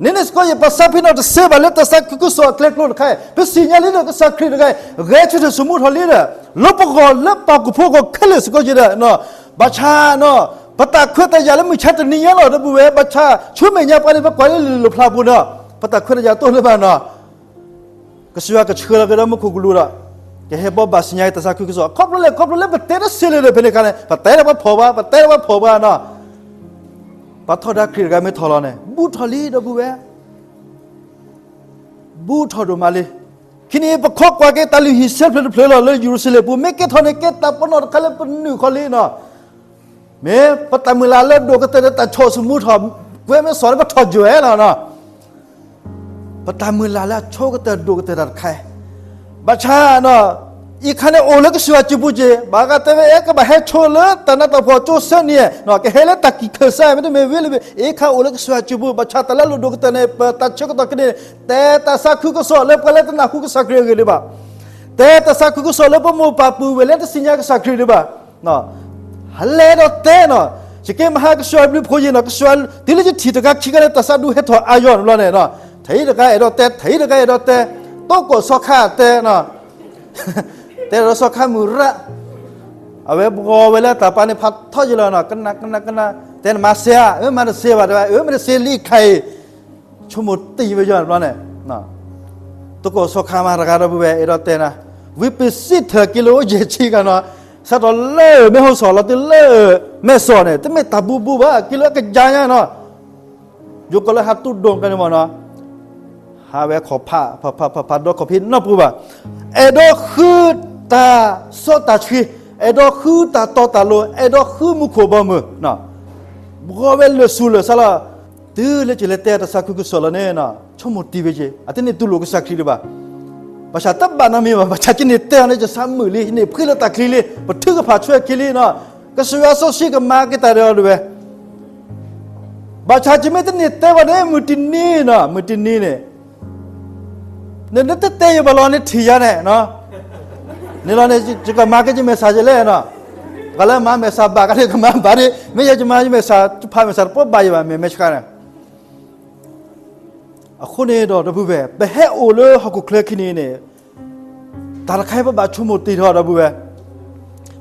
န့ၣ်န့ၣ်စ့ၢ်ကီး ယပစးဖံနီၣ်တစ့ဘၣ်လၢတၢ်သးခုကစီၣ်အကျဲကျိၤတခါအံၤ, ပသ့ၣ်ညါလံဒီးကစၢ်ခရံာ်တဂၤအံၤ ဂဲၤဆၢထၢၣ်သမူထီၣ်လံဒီး လၢပဂီၢ်လၢပှၤဟီၣ်ခိၣ်ဖိအဂီၢ်ခဲလၢာ်စ့ၢ်ကီးက့ၤဒီး, ဘၣ်ဆၣ်နီၤ ပတၢ်ခွဲးတၢ်ယာ်လၢမုၢ်ဆါတနံၤညါလီၤ ဒီပုၢ်ဝဲၢ်, ဘၣ်ဆၣ်ဆူမဲာ်ညါပှၤန့ၣ် ပကွၢ်လၢလံာ်လီၣ်ဖျါပူၤနီၤ, ပတၢ်ခွဲးတၢ်ယာ်တအိၣ်လၢၤဘၣ်နီၤ. ကစၢ်ယွၤကဆှၢလီၤက့ၤဒီးမူခိၣ်ကလူးဒီး ကဟဲဘိးဘၣ်သ့ၣ်ညါက့ၤတၢ်သးခုကစီၣ် ခီဖျိလဲၣ် ခီဖျိလၢပတဲတသ့လၢၤဒီး ဖဲန့ၣ်အခါန့ၣ် ပတဲဒီးပှၤဖှီၣ်ဘၣ် ပတဲဒီးပှၤဖှီၣ်ဘၣ်နီၤ. ပှၤထီဒါခရံာ်တဂၤမ့ၢ်ထီၣ်လီၤန့ၣ် ဘူးထီၣ်လံ ဒီပုၢ်ဝဲၢ်, ဘူးထီၣ်ဒိၣ်မးလံ. ခံန့ၣ် ပခိးကွၢ်က့ၤတၢ်လုၢ်ဟံၣ်ဆၢဖျၢၣ်တဖျၢၣ်လီၤ လၢယရူၤၡလ့ၣ်ပူၤ မ့ၢ်ကဲထီၣ်န့ၣ် ကဲတၢ်ပနီၣ်တခါလၢပနုာ်ဃီလံနီၤ. မ့ၢ်ပတၢ်မုၢ်လၢ်လၢဒိၣ်ကတၢၢ်ဒီးတၢ်ဆိၣ်သမူထီၣ် ကွဲမ့ၢ်စီၤန့ၣ် ပထီၣ်ယွဲလီၤနီၤ. ပတၢ်မုၢ်လၢ်လၢအဆိကတၢၢ်ဒိၣ်ကတၢၢ်တၢ်တခါအံၤ, ဘၣ်ဆၣ်နီၤ အံၤခါန့ၣ်အိၣ်လၢကစၢ်ယွၤစုပူၤက့ၤ ဘၣ်ဃးတဲဝဲအဲ ကဘၣ်ဟဲဆိလၢတၢ်နးတၢ်ဖှီၣ်ကၠိဆၢနံၤ, ကဟဲလၢတၢ်ကံၢ်ခၢၣ်စး မ့တမ့ၢ်ဝံၤလၢ အံၤခါအိၣ်လၢကစၢ်ယွၤစုပူၤ ဘၣ်ဆၣ်တၢ်လၢအလိၣ်ဒိၣ်ကတၢၢ်န့ၣ် ပတၢ်ဆၢကတီၢ်ခဲအံၤန့ၣ် တဲတၢ်သးခုကစီၣ်လၢပှၤလၢတနၢ်ဟူကစၢ်ခရံာ်အဂ့ၢ်ဒံးဘၣ်. တဲတၢ်သးခုကစီၣ်လၢပမိၢ်ပၢ်ပုၢ်ဝဲၢ်လၢတသ့ၣ်ညါကစၢ်ခရံာ်ဒံးဘၣ်. ဟလဲဒီးတဲနီၤ, ယက့မဟါကစၢ်ယွၤဘျုးဖှိၣ်ယံၤနီၤ, ကစၢ်ယွၤတုၤလၢယထံၣ်တဂၤခံဂၤန့ၣ် တၢ်သးဒူဟဲထီၣ်အါယီၤန့ၣ်ဘျီန့ၣ်, ထဲအံၤတဂၤအဲၣ်ဒိးတဲ ထဲအံၤတဂၤအဲၣ်ဒိးတဲ, တိကိၣ်စီၤခါတဲနီၤ, တဲဒီးစီၤခါမုၢ်ရၣ်, အဝဲဘှီဝဲလၢတၢ်ပာ်န့ၣ်ဖးထီယံၤလီၤနီၤ, ကနၣ်ကနၣ်ကနၣ်, တဲနမၤစ့ဧါ, အမၤတစ့ဘၣ်တဲဝဲ, အမ့ၢ်တစ့လံခါအံၤ ဆိကမိၣ်တံၢ်ဝဲယီၤတဘျီန့ၣ်, တကိးစီၤခါမၤတဂၤဒီပုၢ်ဝဲၢ် အဲၣ်ဒိးတဲနၤ, ဝံပစံးထၢၣ်က့ၤလၢအိၣ်ယဲၢ်ဆံဂၤနီၤ, စးထီၣ်လၢမ့ၢ်ဟိၣ်စီၣ်လီၤတုၤလၢ မဲာ်စီၣ်န့ၣ် တမ့ၢ်တၢ်ဘူးဘူးဘၣ် က့ၤလၢအကယၤညါနီၤ, ယိၤကီးလၢဟးတူၢ်ဒိၣ်ကန့ၣ်မ့ၢ်နီၤ, ဟးဝဲခီၣ်ဖး ဖးဖးဖးဖးဒီးခီၣ်ဖံးနီတပူၤဘၣ်, အဲၣ်ဒိးဃုတၢ်စီတၢ်ဆှံ, အဲၣ်ဒိးဃုတၢ်တီတၢ်လိၤ, အဲၣ်ဒိးဃုမူခိၣ်ဘီမုၢ် ဘှီဝဲလၢာ်ဆူၣ်လၢာ်ဆါလီၤ, တုၤလၢကလဲၤတဲတၢ်သးခုကစီၣ်လီၤန့ၣ်, ဆိကမိၣ်တံၢ်ဝဲက့ၤ အတန့ၢ်တူၢ်လိာ်ကစၢ်ခရံာ်ဒံးဘၣ်, ဘၣ်ဆၣ်တဘၣ်နီတမံၤဘၣ်, ဘၣ်ဆၣ်ကန့ၣ်တဲအီၤန့ၣ် ယသးမုာ်လံ ယန့ၢ်ဖှံလၢတၢ်ချံလံ ပထုကဖၣ်ဆွဲခံလံနီၤ, ကစၢ်ယွၤစီဆှံကမၤက့ၤတၢ်ဒီးအီၤဒံးဝဲ ဘၣ်ဆၣ်ယမ့ၢ်တန့ၢ်တဲဘၣ်န့ၣ် မုၢ်တနံၤနီၤ မုၢ်တနံၤန့ၣ်, နတတဲယဘၣ်လီၤန့ၣ်ထံၣ်ယၤန့ၣ်, န့ၣ်လီၤန့ၣ် ယကမၤက့ၤယမဲာ်ဆှးယလဲၣ်နီၤ, ပှၤလၢမၤမဲာ်ဆှးဘၣ်ကန့ၣ် ကမၤဘၣ်ဒ် မ့ၢ်ယဲယမၤယမဲာ်ဆှး ဖးမဲာ်ဆှးတပီၢ်ဘၣ်ယဘၣ် မ့ၢ်မဲာ်ဆှးန့ၣ် အဃိန့ၣ်ဒီး ဒီပုၢ်ဝဲၢ် ပဟဲအိၣ်လၢဟီၣ်ခိၣ်ချၢခံန့ၣ်န့ၣ်, တၢ်တခါအံၤပဘၣ်ဆိကမိၣ်တ့ၢ်ထီၣ် ဒီပုၢ်ဝဲၢ်,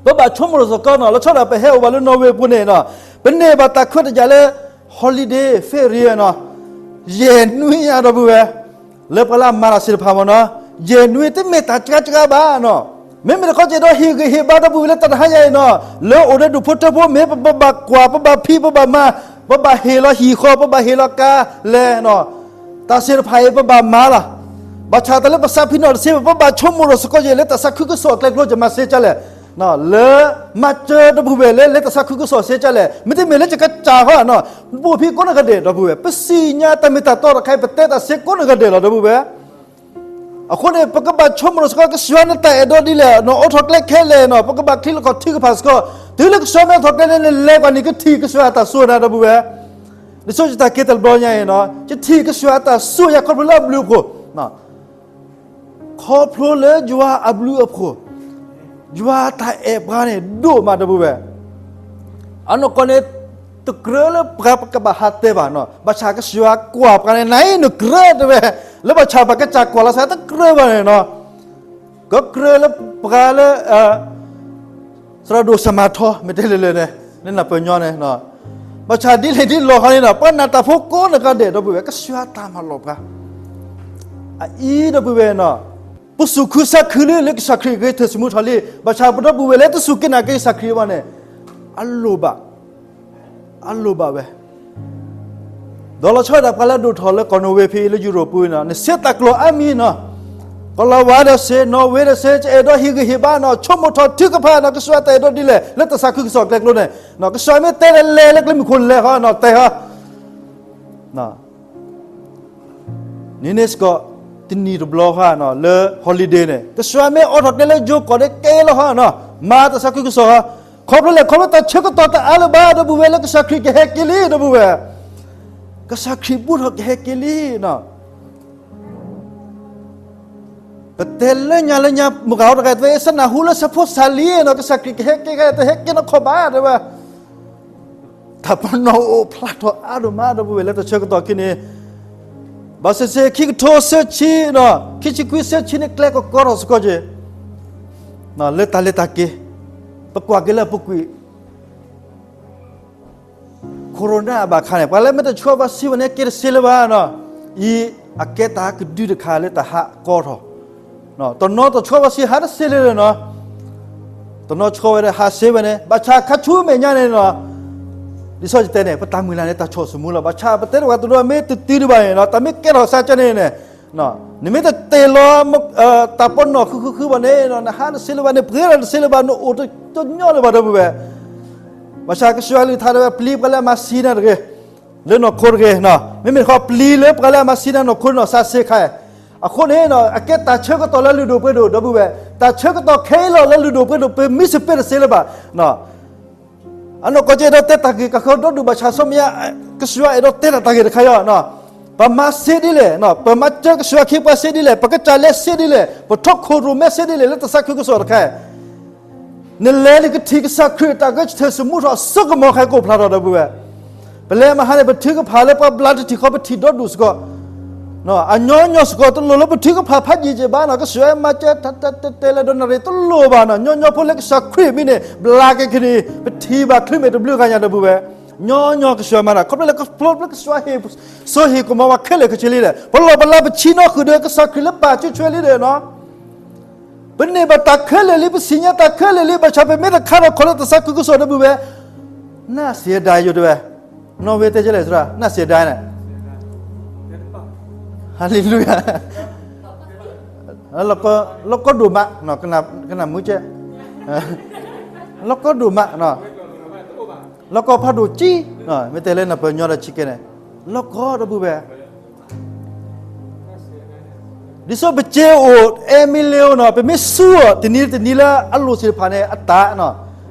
ပဘၣ်ဆိကမိၣ်ထီၣ်စ့ၢ်ကီးနီၤ လီၤဆီဒၣ်ပဟဲအိၣ်ဘၣ်လၢနီၣ်ဝ့ပူၤန့ၣ်နီၤ, ပန့ၢ်ဘၣ်တၢ်ခွဲးတၢ်ယာ်လၢ holiday ဖ့ၣ်ရံၤနီၤ, ယဲၢ်နွံညါ ဒီပုၢ်ဝဲၢ်, လၢပှၤလၢအမၤတၢ်သ့ၣ်တဖၣ်မ့ၢ်နီၤ, ယဲၢ်နွံတမ့ၢ်တၢ်စှၤစှၤဘၣ်နီၤ, မ့မ့ၢ်တခီက့ၤဒီးဟ့ၣ်ဂံၢ်ဟ့ၣ်ဘါ ဒီပုၢ်ဝဲၢ် လၢတၢ်တဟါညါအံၤနီၤ, လၢအိၣ်ဒီးဒူၣ်ဖိထၢဖိ မ့ၢ်ပဘၣ်ကွၢ် ပဘၣ်ဖံး ပဘၣ်မၤ, ပဘၣ်ဟ့ၣ်လီၤဟံၣ်ဃီ ပဘၣ်ဟ့ၣ်လီၤကါလဲၣ်နီၤ, တၢ်သ့ၣ်တဖၣ်အံၤပဘၣ်မၤလီၤ. ဘၣ်ဆၣ်တၢ်လၢပသးဖံးနီၣ်တသ့ဘၣ် ပဘၣ်ဆိကမိၣ်ထီၣ်စ့ၢ်ကီးယဲၢ် လၢတၢ်သးခုကစီၣ်အကျဲကျိၤ ယမၤစ့ကၢ်လဲၣ်, လၢမၤစၢၤ ဒီပုၢ်ဝဲၢ် လၢ လၢတၢ်သးခုကစီၣ်စ့ကၢ်လဲၣ်, မ့တမ့ၢ်လၢယကစၢ်ဃီနီၤ, ပအိၣ်ဖဲကိးနီၢ်ဂၤဒဲး ဒီပုၢ်ဝဲၢ်, ပသ့ၣ်ညါတၢ်မ့ၢ်တၢ်တီတခါအံၤ ပတဲတၢ်စ့ကိးနီၢ်ဂၤဒဲးလီၤ ဒီပုၢ်ဝဲၢ် အဃိန့ၣ် ပကဘၣ်ဆိကမိၣ်ထီၣ်စ့ၢ်ကီး ကစၢ်ယွၤနတၢ်အဲၣ်ဒိးဒ်လဲၣ်နီၤ, အိးထီၣ်ကျဲခဲလၢာ်နီၤ, ပကဘၣ်ချံလီၤခီၣ်ထုကဖၣ်စ့ၢ်ကီး, တုၤလၢကစၢ်ယွၤမ့ၢ်အိးထီၣ်ကျဲန့ၣ် နလဲၤကွၢ်န့ၣ် ကထံၣ်ကစၢ်ယွၤအတၢ်စိၤနၤ ဒီပုၢ်ဝဲၢ်, ဒ်သိးယတၢ်က့ၤတဘျီညါအံၤနီၤ, ယထံၣ်ကစၢ်ယွၤအတၢ်စိၤယၤ ခီဖျိလၢအဘျုးအဖှိၣ်, ခီဖျိလၢယွၤအဘျုးအဖှိၣ်, ယွၤအတၢ်အဲၣ်ပှၤန့ၣ် ဒိၣ်မး ဒီပုၢ်ဝဲၢ် အနီၢ်ကီၢ်န့ၣ် တကြၢးလၢပှၤကဘၣ်ဟးတဲဘၣ်နီၤ, ဘၣ်ဆၣ်ကစၢ်ယွၤကွၢ်ပှၤန့ၣ် နအံၤနကြၢးတဲဝဲ, လၢဘၣ်ဆၣ်ပှၤကစၢ်ကွၢ်လီၤစ့ၢ်တကြၢးဘၣ်န့ၣ်နီၤ, ကကြၢးလၢပှၤလၢ သရၣ်ဒိၣ်စမၤထီ မ့ၢ်တဲလၢလၢန့ၣ် လၢနၢ်ပၢၢ်ညီန့ၣ်, ဘၣ်ဆၣ်ဒ်လဲၣ်ဒ်လဲၣ်ဃီန့ၣ်နီၤ ပှၤနာ်တၢ်ဖိကိးနဂၤဒဲး ဒီပုၢ်ဝဲၢ် ကစၢ်ယွၤတၢ်မၤလီၤပှၤ အအံၤ ဒီပုၢ်ဝဲၢ်နီၤ, ပစူၢ်ခုဆါခုလံ လၢကစၢ်ခရံာ်ဂ့ၤထၢၣ်ဆူမူထီၣ်လံ, ဘၣ်ဆၣ်ပဒီပုၢ်ဝဲၢ်လၢတစူၢ်က့ၤနာ်က့ၤကစၢ်ခရံာ်ဘၣ်န့ၣ် အလိၣ်ဘၣ်, အလိၣ်ဘၣ်ဝဲ ဒီးလီၤဆီဒၣ်တၢ် ပှၤလၢအဒိၣ်ထီၣ်လၢကီၢ်နိၣ်ဝ့ၤဖဲအံၤ လၢယူရိၣ်ပူၤနီၤ နဆဲးတၢ်ကျိာ်အါမံၤနီၤ, ကီၢ်လၤဝါဒီးစ့ၢ် နီၣ်ဝ့ဒီးစ့ၢ် ယအဲၣ်ဒိးဟ့ၣ်ဂံၢ်ဟ့ၣ်ဘါနီၤ ဆိကမိၣ်ထီၣ်ထုကဖၣ်နီၤ ကစၢ်ယွၤတၢ်အဲၣ်ဒိးဒ်လဲၣ် လၢတၢ်သးခုကစီၣ်ကျဲကျိန့ၣ်, ကစၢ်ယွၤမ့ၢ်တဲလဲၤလၢကျဲမုၢ်ခိၣ်လဲၤဃီနီၤ တဲဃီ နံၤန့ၣ်စ့ၢ်ကီး တနံၤတဘျီဃီနီၤ လၢ holiday န့ၣ် ကစၢ်ယွၤမ့ၢ်အိးထီၣ်ကျဲလၢယိၤကီၢ်န့ၣ် ကဲလီၤဃီနီၤ မၤတၢ်သးခုကစီၣ်ဃီ, ခီဖျိလဲၣ် ခီဖျိတၢ်ဆၢကတီၢ်တအါလၢၤဘၣ် ဒီပုၢ်ဝဲၢ် လၢကစၢ်ခရံာ်ကဟဲက့ၤလံ ဒီပုၢ်ဝဲၢ်, ကစၢ်ခရံာ်ဘူးထီၣ်ကဟဲက့ၤလံနီၤ ပတဲလၢညါလၢညါ မုၢ်ဂၤအိၣ်တဂၤ သ့စနၢ်ဟူလၢဆၢဖိစၢ်လံနီၤ ကစၢ်ခရံာ်ကဟဲက့ၤ တဟဲက့ၤနီၢ်ခီဘၣ် တဲဝဲ, တၢ်ပနီၣ်အိၣ်ဖျါထီၣ်အါဒိၣ်မး ဒီပုၢ်ဝဲၢ် လၢတၢ်ဆၢကတီၢ်ခံန့ၣ်, ဘၣ်ဆၣ်စ့ၢ် ခံကထိသၢဆံနီၤ ခံဆံခွံသၢဆံန့ၣ် ကျဲကကီထီၣ်စ့ၢ်ကီးက့ၤ လၢတၢ်လဲၤတၢ်က့ၤ, ပကွၢ်က့ၤလၢအပူၤကွံာ် Corona အဘၣ်ခါန့ၣ် ပှၤလၢမ့ၢ်တဆှၢ vaccine ဘၣ်န့ၣ် ကဲတသ့လၢၤဘၣ်နီၤ, အံၤအကဲတၢ်ကဒုတခါလၢတၢ်ဟးကီထီၣ်, တနီၤတဆှၢ vaccine ဟးတသ့လၢၤနီၤ, တနီၤဆှၢဝဲဒီးဟးသ့ဝဲန့ၣ် ဘၣ်ဆၣ်ခါဆူမဲာ်ညါန့ၣ်နီၤ, ဒ်သိးယတဲန့ၣ် ပတၢ်မုၢ်လၢ်န့ၣ် တၢ်ဆီၣ်ဆူမူလီၤ, ဘၣ်ဆၣ်ပတဲတဝဲ တဒိမ့ၢ်တတုၤဒံးဘၣ်န့ၣ်နီၤ တၢ်မ့ၢ်ကဲထီၣ်စ့ၢ်ကီးန့ၣ်န့ၣ် နမ့ၢ်တတဲလီၤ တၢ်ပနီၣ်ဃုာ်ဃုာ်ဃုာ်ဘၣ်န့ၣ်နီၤ နဟးတသ့လၢၤဘၣ် နပှ့ၤတၢ်တသ့လၢၤဘၣ် နအိၣ်တညီလၢၤဘၣ် ဒီပုၢ်ဝဲၢ်, ဘၣ်ဆၣ်ကစၢ်ယွၤကလုၢ်ကထါတဲဝဲ ပျံၤပှၤလၢအမၤသံနၤတဂ့ၤ, လၢနီၢ်ခိတဂ့ၤ, မ့မ့ၢ်တခီပျံၤလၢပှၤလၢအမၤသံနၤနီၢ်ခိနီၢ်သးစ့ၢ်ခါ, အဃိန့ၣ် အကဲတၢ်ဆၢကတီၢ်လၢလုၢ်ဒိၣ်ပှ့ၤဒိၣ် ဒီပုၢ်ဝဲၢ်, တၢ်ဆၢကတီၢ်ခဲအံၤလီၤ လၢလုၢ်ဒိၣ်ပှ့ၤဒိၣ် ပမ့ၢ်စပ့းတသ့လၢၤဘၣ် အနီၢ်ကီၢ်က့ၤဒီးတဲတၢ်ဂ့ၢ်ကီဒီဒူၣ် ဘၣ်ဆၣ်ဆူမဲာ်ညါ ကစၢ်ယွၤအဲၣ်ဒိးတဲတၢ်ဂ့ၢ်တခါအံၤနီၤ, ပမၤသ့ဒ်လဲၣ်, ပမၤစၢၤကစၢ်ယွၤခရံာ်ပှၤသ့ဒ်လဲၣ်, ပကစၢ်လဲၤသ့ဒ်လဲၣ်, ပထိၣ်ခိၣ်ရိၣ်မဲသ့ဒ်လဲၣ် လၢတၢ်သးခုကစီၣ်တခါအံၤ, နလဲၤနကထံၣ်ကစၢ်ခရံာ်တၢ်ဂဲၤဆၢထၢၣ်ဆူမူထီၣ် အစိကမီၤခဲကိးဖျါထီၣ် ဒီပုၢ်ဝဲၢ်, ပလဲၤမဟါန့ၣ် ပထုကဖၣ်လၢပှၤဘျါတထံၣ်ဃီ ပထံၣ်ဒီဒူၣ်စ့ၢ်ကီး အညီညီစ့ၢ်ကီး တလိၣ်လၢပထုကဖၣ်ဖးယံာ်က့ၤဘၣ်နီၤ, ကစၢ်ယွၤမၤစၢၤတၢ်တဲတဲလဲၤဒီးနရံၣ်တလိၣ်ဘၣ်နီၤ, ညီညီဖိလၢကစၢ်ခရံာ်မံၤန့ၣ် ဘျါက့ၤကန့ၢ် ပထံၣ်ဘၣ်ချုးမဲာ်တဘျုးဂၤညါ ဒီပုၢ်ဝဲၢ်, ညီညီကစၢ်ယွၤမၤတၢ် ခီဖျိလၢ ခီဖျိလၢကစၢ်ယွၤဟ့ၣ် စိဟ့ၣ်ကမီၤဝဲခဲလၢာ်ခဲဆ့လံဒီး ပလီၢ်ပလၤပဆံနီၣ်ဃုာ်ဒီးကစၢ်ခရံာ်လၢပာ်ဆှၢဆှဲလံဒီးနီၤ ပန့ၢ်ဘၣ်တၢ်ခဲလၢာ်လံ ပသ့ၣ်ညါတၢ်ခဲလၢာ်လံ ဘၣ်ဆၣ်ပမ့ၢ်တခါထီၣ်ခီၣ်လၢတၢ်သးခုကစီၣ် ဒီပုၢ်ဝဲၢ်, နၢ်စံးဒၣ်ယိၤတဲဝဲ, နီၢ်ဝ့တဲကလဲၣ်သရၣ် နၢ်စံးဒၣ်န့ၣ်, ဟါလ့လူယၤ, လီၢ်ကီဒိၣ်မး, ကနၣ်မုာ်ကဲ, လီၢ်ကီဒိၣ်မး, လီၢ်ကီဖးဒိၣ်ကံ, မ့ၢ်တဲလၢနၢ်ပၢၢ်ညီဒီးဆံးကဲန့ၣ်, လီၢ်ကီ ဒီပုၢ်ဝဲၢ် ဒ်သိးပစ့အိၣ် အဲမ့ၢ်လ့အိၣ်နီၤ ပမ့ၢ်ဆူအီၤ တနံၤတနံၤလၢအလိၣ်သ့ၣ်တဖၣ်န့ၣ် အတၢ်နီၤ,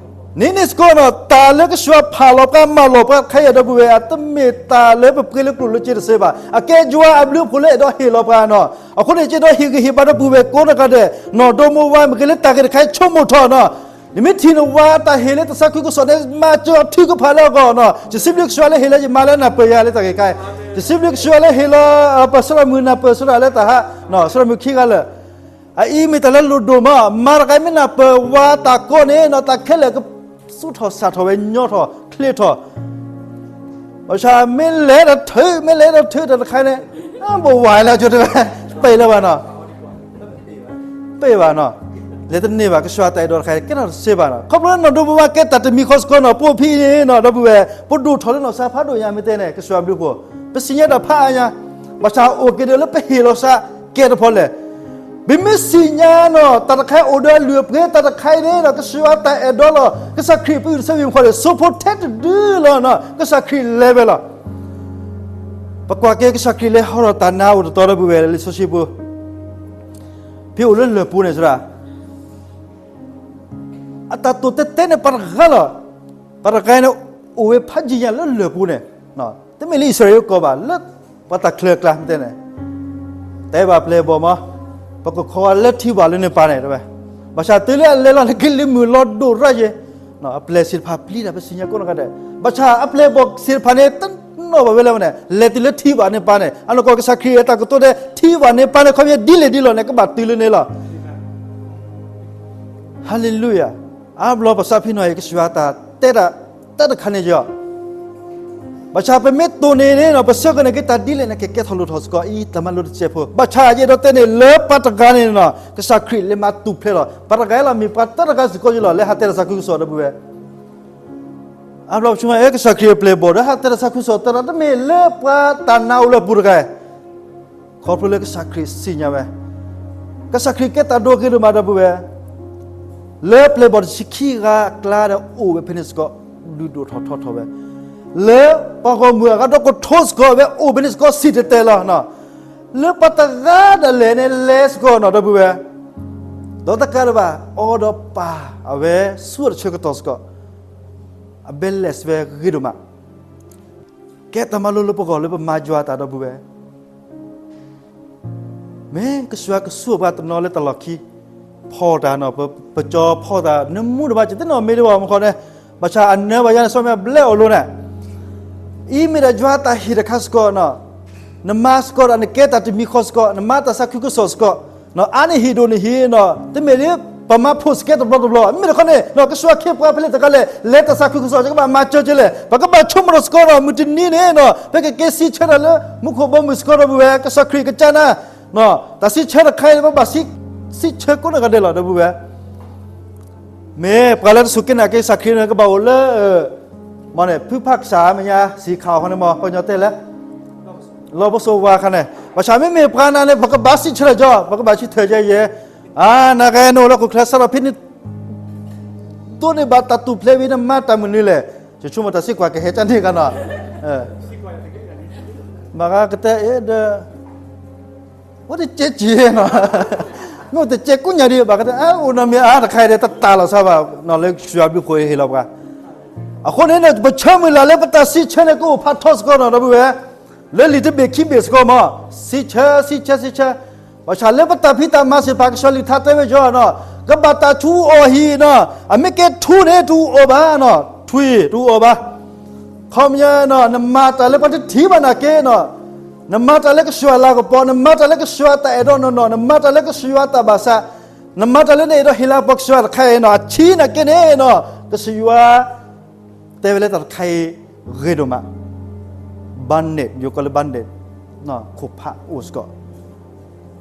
န့ၣ်န့ၣ်စ့ၢ်ကီးနီၤ တၢ်လၢကစၢ်ယွၤဖးလီၤပှၤမၤလီၤပှၤခဲအံၤ ဒီပုၢ်ဝဲၢ် အတမ့ၢ်တၢ်လၢပပှ့ၤလၢကျိၣ်လၢစ့တသ့ဘၣ်. အကဲယွၤအဘျုးအဖှိၣ်လၢအဲၣ်ဒိးဟ့ၣ်လီၤပှၤနီၤ. အဃိန့ၣ် ယအဲၣ်ဒိးဟ့ၣ်ဂံၢ်ဟ့ၣ်ဘါဒီပုၢ်ဝဲၢ်ကိးဂၤဒဲး, နီၢ်ဒီမါဝၤ မ့ၢ်ဂ့ၤလၢတၢ်ဂ့ၢ်တခါအံၤ ဆိကမိၣ်ထီၣ်နီၤ. နမ့ၢ်ထံၣ်နဝၤအတၢ်ဟ့ၣ်လၢတၢ်သးခုကစီၣ်န့ၣ် မၤစၢၤအီၤထုကဖၣ်လၢအဂီၢ်နီၤ. ယစံးဘျုးကစၢ်ယွၤလၢဟ့ၣ်လၢယမါလၢနၢ်ပၢၢ်ယၤလၢတၢ်ဂ့ၢ်ခါအံၤ, ယစံးဘျုးကစၢ်ယွၤလၢဟ့ၣ်လီၤ ပှၤသရၣ်မုၣ်နၢ်ပၢၢ်သရၣ်လၢတၢ်ဟး, သရၣ်မုၣ်ခံဂၤလၢာ်. အအံၤမ့ၢ်တၢ်လၢလိၣ်ဒိၣ်မး, မါတဂၤမ့ၢ်နၢ်ပၢၢ်ဝၤတၢ်ကီန့ၣ်နီၤ တၢ်ခဲလၢာ်ကသူၣ်ထီၣ်စးထီၣ်ဝဲ ညီထီၣ်ချ့ထီၣ် ဘၣ်ဆၣ်မ့ၢ်လဲၤဒီးထုး, မ့ၢ်လဲၤဒီးထုးတၢ်တခါန့ၣ်, ဘိးဝဲလၢကၠိတဝဲ, ပ့ၢ်လၢၤဘၣ်နီၤ, ပ့ၢ်ဘၣ်နီၤ, လဲၤတန့ၢ်ဘၣ် ကစၢ်ယွၤတၢ်အဲၣ်ဒိးတခါအံၤ ကဲထီၣ်တသ့ဘၣ်နီၤ. ခီဖျိလၢနီၢ်ဒီမါဝၤကဲတၢ်တမံၤဃီစ့ၢ်ကီးနီၤ ပအိၣ်ဖဲအံၤန့ၣ်နီၤ ဒီပုၢ်ဝဲၢ်, ပဒိၣ်ထီၣ်လၢနီၢ်သးဖးဒိၣ်ညါ မ့ၢ်တဲန့ၣ် ကစၢ်ယွၤဘျုးဖှိၣ်, ပသ့ၣ်ညါတၢ်ဖးအါညါ, ဘၣ်ဆၣ်အိၣ်က့ၤဒၣ်လၢပဟ့ၣ်လီၤသးကဲတဖီလဲၣ် ပမ့ၢ်သ့ၣ်ညါနီၤ တၢ်တခါအိၣ်ဒီးအလုၢ်အပှ့ၤ တၢ်တခါအံၤန့ၣ်ဒီး ကစၢ်ယွၤတၢ်အဲၣ်ဒိးလီၤ. ကစၢ်ခရံာ်ပှၤအုၣ်တဆၢဝံၤမီၤန့ၣ် စိဖိထဲတဒုလီၤနီၤ ကစၢ်ခရံာ်လဲၤဝဲလီၤ. ပကွၢ်က့ၤကစၢ်ခရံာ်လဲၤဟီထီၣ်တၢ်နါအိၣ်တတီၤ ဒီပုၢ်ဝဲၢ် လံာ်စီဆှံပူၤ, ဖဲအိၣ်လၢလၢၢ်ပူၤန့ၣ်သရၣ်, အတၢ်တိာ်တဲာ်တဲာ်န့ၣ် ပှၤတဂၤလီၤ. ပှၤတဂၤန့ၣ် အိၣ်ဝဲဖးယံၤညါလၢလၢၢ်ပူၤန့ၣ်, တမ့ၢ်လၢအံၣ်စရ့လးကီၢ်ဘၣ် လၢပှၤတၢ်ချၢအကျါ မ့ၢ်တဲန့ၣ်, တဲဘၣ်ပျဲၢ်ဘီၣ်မး, ပကခီဂၤလဲၤထံၣ်ဘၣ်လၢန့ၣ်ပၢ်န့ၣ် တဲဝဲ, ဘၣ်ဆၣ်တုၤလၢအလဲၤလီၤန့ၣ် ကလံၤမုၢ်လီၤဒိၣ်ရၣ်ယဲၢ် အပျဲၢ်သ့ၣ်တဖၣ်ပျံၤတၢ် ပသ့ၣ်ညါကိးနီၢ်ဂၤဒဲး, ဘၣ်ဆၣ်အပျဲၢ်ဘီၣ်သ့ၣ်တဖၣ်န့ၣ် တနီၣ်ဘၣ်ဝဲလၢၤဘၣ်န့ၣ် လဲၤတုၤလၢထံဘၣ်န့ၣ်ပၢ်န့ၣ် အနီၢ်ကီၢ်ကစၢ်ခရံာ်အတၢ်ကတိၤဒဲး ထံဘၣ်န့ၣ်ပၢ်န့ၣ် ခီပညီဒ်လဲၣ်ဒ်လဲၣ်န့ၣ် ကဘၣ်တုၤလၢန့ၣ်လီၤ. ဟါလ့လူယၤ, အါဘျီပသးဖံနီၢ်အံၤ ကစၢ်ယွၤတၢ်တဲတၢ် တၢ်တခါန့ၣ်ယီၤ ဘၣ်ဆၣ်ပမ့ၢ်တိၢ်န့ၣ်န့ၣ်နီၤ ပဆၢကတီၢ်န့ၣ်က့ၤတၢ်ဒ်လဲၣ်န့ၣ် ကကဲထီၣ်လိၣ်ထီၣ်စ့ၢ်ကီး အံၤတၢ်မၤလိတစဲးဖိ, ဘၣ်ဆၣ်ယအဲၣ်ဒိးတဲန့ၣ် လၢပှၤတဂၤန့ၣ်နီၤ ကစၢ်ခရံာ်လဲၤမၤတူၢ်ဖျဲးလီၤ. ပှၤတဂၤလီၤ မ့ၢ်ပှၤတဂၤစ့ၢ်ကီးလီၤ လၢဟးတဲတၢ်သးခုကစီၣ်ဒီပုၢ်ဝဲၢ် အါဘျီပဆိကမိၣ် အဲ ကစၢ်ခရံာ်အပျဲၢ်ဘီၣ်ဒီး ဟးတဲတၢ်သးခုကစီၣ် တၢ်တမ့ၢ်လၢပှၤတၢ်နာ်အိၣ်လၢအပူၤတဂၤ ခီဖျိလၢကစၢ်ခရံာ်သ့ၣ်ညါဝဲ, ကစၢ်ခရံာ်ကဲတၢ်ဒိဂ့ၤဒိၣ်မးဒီပုၢ်ဝဲၢ်, လၢပျဲၢ်ဘီၣ်တဆံခံဂၤအကျါဒီးအိၣ်ဝဲဖဲန့ၣ်စ့ၢ်ကီး ဒုးဒိၣ်ထီၣ်ထီထီၣ်ဝဲ, လၢပှၤဂီၢ်မုၢ်အဂၤဒီးကထိစ့ၢ်ကီး အဝဲအိၣ်ဖဲန့ၣ်စ့ၢ်ကီး စံၣ်တဲၤတဲလီၤ. လၢပှၤတဂၤဒီးလဲၣ်န့ၣ် လဲၤစ့ၢ်ကီးနီၤဒီပုၢ်ဝဲၢ်, ဒီးတကးဒံးဘၣ် အီၤဒီးပၢ်အဝဲဆူၣ်အီၤတဆၢကတီၢ်စ့ၢ်ကီး အဘဲလဲၣ်စ့ၢ်ဝဲဂ့ၤဒိၣ်မး, ကဲတၢ်မၤလိလၢပဂီၢ်လၢပမၤယွၤအတၢ်ဒီပုၢ်ဝဲၢ် မ့ၢ်ကစၢ်ယွၤကဆူၣ်အပှၤတနီၤလၢတၢ်လီၢ်ခံ, ဖီၣ်တၢ်နီၤ ပကၠီဖီၣ်တၢ် နမူတဘၣ် ကသ့ၣ်နီၣ်မ့ၢ်တဘၣ်မခီန့ၣ်, ဘၣ်ဆၣ်အနၢဘၣ်ယၤန့ၣ် စီၤမ့ၢ်ဘျဲၣ်အီၤလိၤန့ၣ်, အံၤမ့ၢ်ဒၣ်ယွၤတၢ်ဟ့ၣ်တခါစ့ၢ်ကီးနီၤ, နမၤစ့ၢ်ကီးဒီးနကဲတၢ်တမံၤဃီစ့ၢ်ကီး နမၤတၢ်သးခုကစီၣ်စ့ၢ်ကီး, အါန့ၢ်ဟံၣ်ဒိၣ်န့ၢ်ဟံၣ်နီၤ တမ့ၢ်လၢ ပမၤဖိၣ်စကဲတဘျီတဘျီ မ့မ့ၢ်တခီန့ၣ် ကစၢ်ခ့ပှၤဖဲလဲၣ်တဂၤလဲၣ် လဲၤတၢ်သးခုကစီၣ် ကဘၣ်မၤစၢၤကလဲၣ် ပကဘၣ်ဆိကမိၣ်ထီၣ်စ့ၢ်ကီးနီၤ မုၢ်တနံၤန့ၣ်နီၤ ပကက့ၤစံးဆၢတၢ်လၢ မူခိၣ်ဘီမုၢ်စ့ၢ်ကီးဒီပုၢ်ဝဲၢ် ကစၢ်ခရံာ်ကစၢ်နၤ တၢ်စံးဆၢတခါအံၤ ပဘၣ်စံးဆၢကိးနီၢ်ဂၤဒဲးလီၤ ဒီပုၢ်ဝဲၢ်, မ့ၢ်ပှၤလၢတစူၢ်က့ၤနာ်က့ၤကစၢ်ခရံာ်န့ၣ် ကဘၣ်အိၣ်လၢ မ့ၢ်န့ၣ် ဖုဖးကစၢ်မညါ စံးခးအီၤခီန့ၣ်မ့ၢ် ပှၤကညီတဲလဲၣ် လီၤပစိာ်ဝါခါန့ၣ် ဘၣ်ဆၣ်မ့မ့ၢ်ပှၤနၤန့ၣ် ပကဘၣ်စံးဆၢတၢ်ကီ ပကဘၣ်စံးဆၢယဲယဲ, အါ နကဲနအိၣ်လၢဟီၣ်ခိၣ်ချၢစးထီၣ်ဖဲန့ၣ် ဒိးန့ၢ်ဘၣ်တၢ်တူၢ်ဖျဲးဝံၤန့ၣ် မၤတၢ်မနုၤလဲၣ်, ယဆိကမိၣ်တၢ်စံးကွၢ်ကဟဲကန့ၢ်ကနီၤ, မ့ၢ်ကတဲအ့ဒီး အိၣ်တကဲက့ၤနီၤ, မ့ၢ်အိၣ်တကဲကိးညါဒံး ဘၣ်ကတဲ အအိၣ်နီတမံၤအါတခါအံၤဒီး တတၢ်လီၤဆီဘၣ်နီၤ လၢကစၢ်ယွၤဘျုးဖှိၣ်အံၤဟ့ၣ်လီၤပှၤ, အဃိန့ၣ်န့ၣ် ပဆၢမုၢ်လၢ်လၢပတၢ်စံးဆၢန့ၣ် ကအိၣ်ဖးထီစ့ၢ်ကီးနီၤ ဒီပုၢ်ဝဲၢ်, လၢလံာ်တဘ့ၣ်ခံဘ့ၣ်စ့ၢ်ကီးမ့ၢ် စံးဆၢ စံးဆၢ စံးဆၢ ဘၣ်ဆၣ်လၢပတၢ်ဖံးတၢ်မၤသ့ၣ်တဖၣ် ကစၢ်ယွၤကလုၢ်ကထါတဲဝဲယီၤနီၤ, ကဘၣ်တၢ်ထူအီၣ်ဟံၣ်နီၤ, အမ့ၢ်ကဲထူန့ၣ် တအူအီၣ်ဘၣ်နီၤ, ထွံၣ်တအူအီၣ်ဘၣ်, ခီပညီနီၤ နမၤတၢ်လၢပှၤတထံၣ်ဘၣ်နာ်က့နီၤ, နမၤတၢ်လၢကစၢ်ယွၤလၤကပီၤ, နမၤတၢ်လၢကစၢ်ယွၤတၢ်အဲၣ်ဒိးနီၢ်နီၢ်, နမၤတၢ်လၢကစၢ်ယွၤတၢ်ဘၣ်ဆၣ်, နမၤတၢ်လၢနအဲၣ်ဒိးဟ့ၣ်လၤကပီၤကစၢ်ယွၤတခါအံၤနီၤ, အဆံးနာ်က့န့ၣ်နီၤ, ကစၢ်ယွၤ တဲဝဲလၢတၢ်တခါအံၤ ဂ့ၤဒိၣ်မး, ဘၣ်နဲၣ် ယိၤကီးလၢဘၣ်နဲၣ်, ခိၣ်ဖးအိၣ်စ့ၢ်ကီး,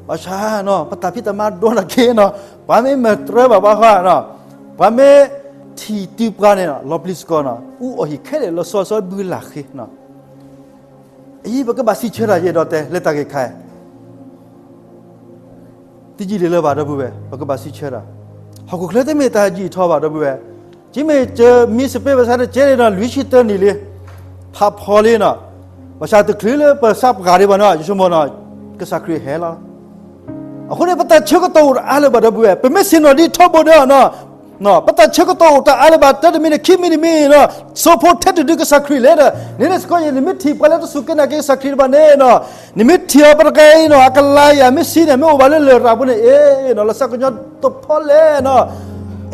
ဘၣ်ဆၣ်နီၤ ပတၢ်ဖံးတၢ်မၤဒိၣ်နာ်က့နီၤ, ပှၤမ့ၢ်မၤတြၢဘၣ်ပှၤဃီနီၤ, ပှၤမ့ၢ်ထံၣ်တုၤပှၤန့ၣ်နီၤ လီၤပျံၤစ့ၢ်ကီးနီၤ, အူအီၣ်ဟံၣ်ခဲလၢာ်လီၤဆီဆီဘုလၢ်ဃ့နီၤ အံၤ ပကဘၣ်စံးဆၢတၢ်ယဲၢ်ဒီးတဲ လၢတၢ်ဂ့ၢ်ခါအံၤ တယံာ်လံလၢၤဘၣ် ဒီပုၢ်ဝဲၢ်, ပကဘၣ်စံးဆၢတၢ်, ဟီၣ်ခိၣ်ချၢတမ့ၢ်တၢ်ယံာ်ထီၣ်ဘၣ် ဒီပုၢ်ဝဲၢ်, ကမ့ၢ်ကမံစပ့ဘၣ်ဆၣ်တကဲလံနီၤ လွံၢ်ဆံတၢနံၣ်လံ, ဖးဖီလံနီၤ, ဘၣ်ဆၣ်တချုးလၢပသးပှၢ်ဒံးဘၣ်နီၤ ယဆိကမိၣ်နီၤ, ကစၢ်ခရံာ်ဟဲလီၤ အဃိန့ၣ် ပတၢ်ဆၢကတီၢ်အိၣ်တအါလၢၤဘၣ် ဒီပုၢ်ဝဲၢ်, ပမ့ၢ်ဆ့ၣ်နီၤဒ်ထီဘိဒဲးနီၤ, ပတၢ်ဆၢကတီၢ်အိၣ်တအါလၢၤဘၣ် တၢ်တမံၤန့ၣ် ခံမံၤတမံၤနီၤ, စိာ်ဖိထဲတဒုကစၢ်ခရံာ်လဲၣ်ဒီး န့ၣ်န့ၣ်စ့ၢ်ကီးအံၤ နမ့ၢ်ထံၣ်ပှၤလၢတစူၢ်က့ၤနာ်က့ၤကစၢ်ခရံာ်တဖၣ်န့ၣ်နီၤ, နမ့ၢ်ထံၣ်အီၤပတကဲအံၤနီၤ အကလၤယၤမ့ၢ်ဆံးန့ၣ် မ့ၢ်အိၣ်ဘၣ်လၢလရာ်ပူၤန့ၣ် အ့နီၤ လီၤစၢ်ကညီတဖီလဲၣ်နီၤ,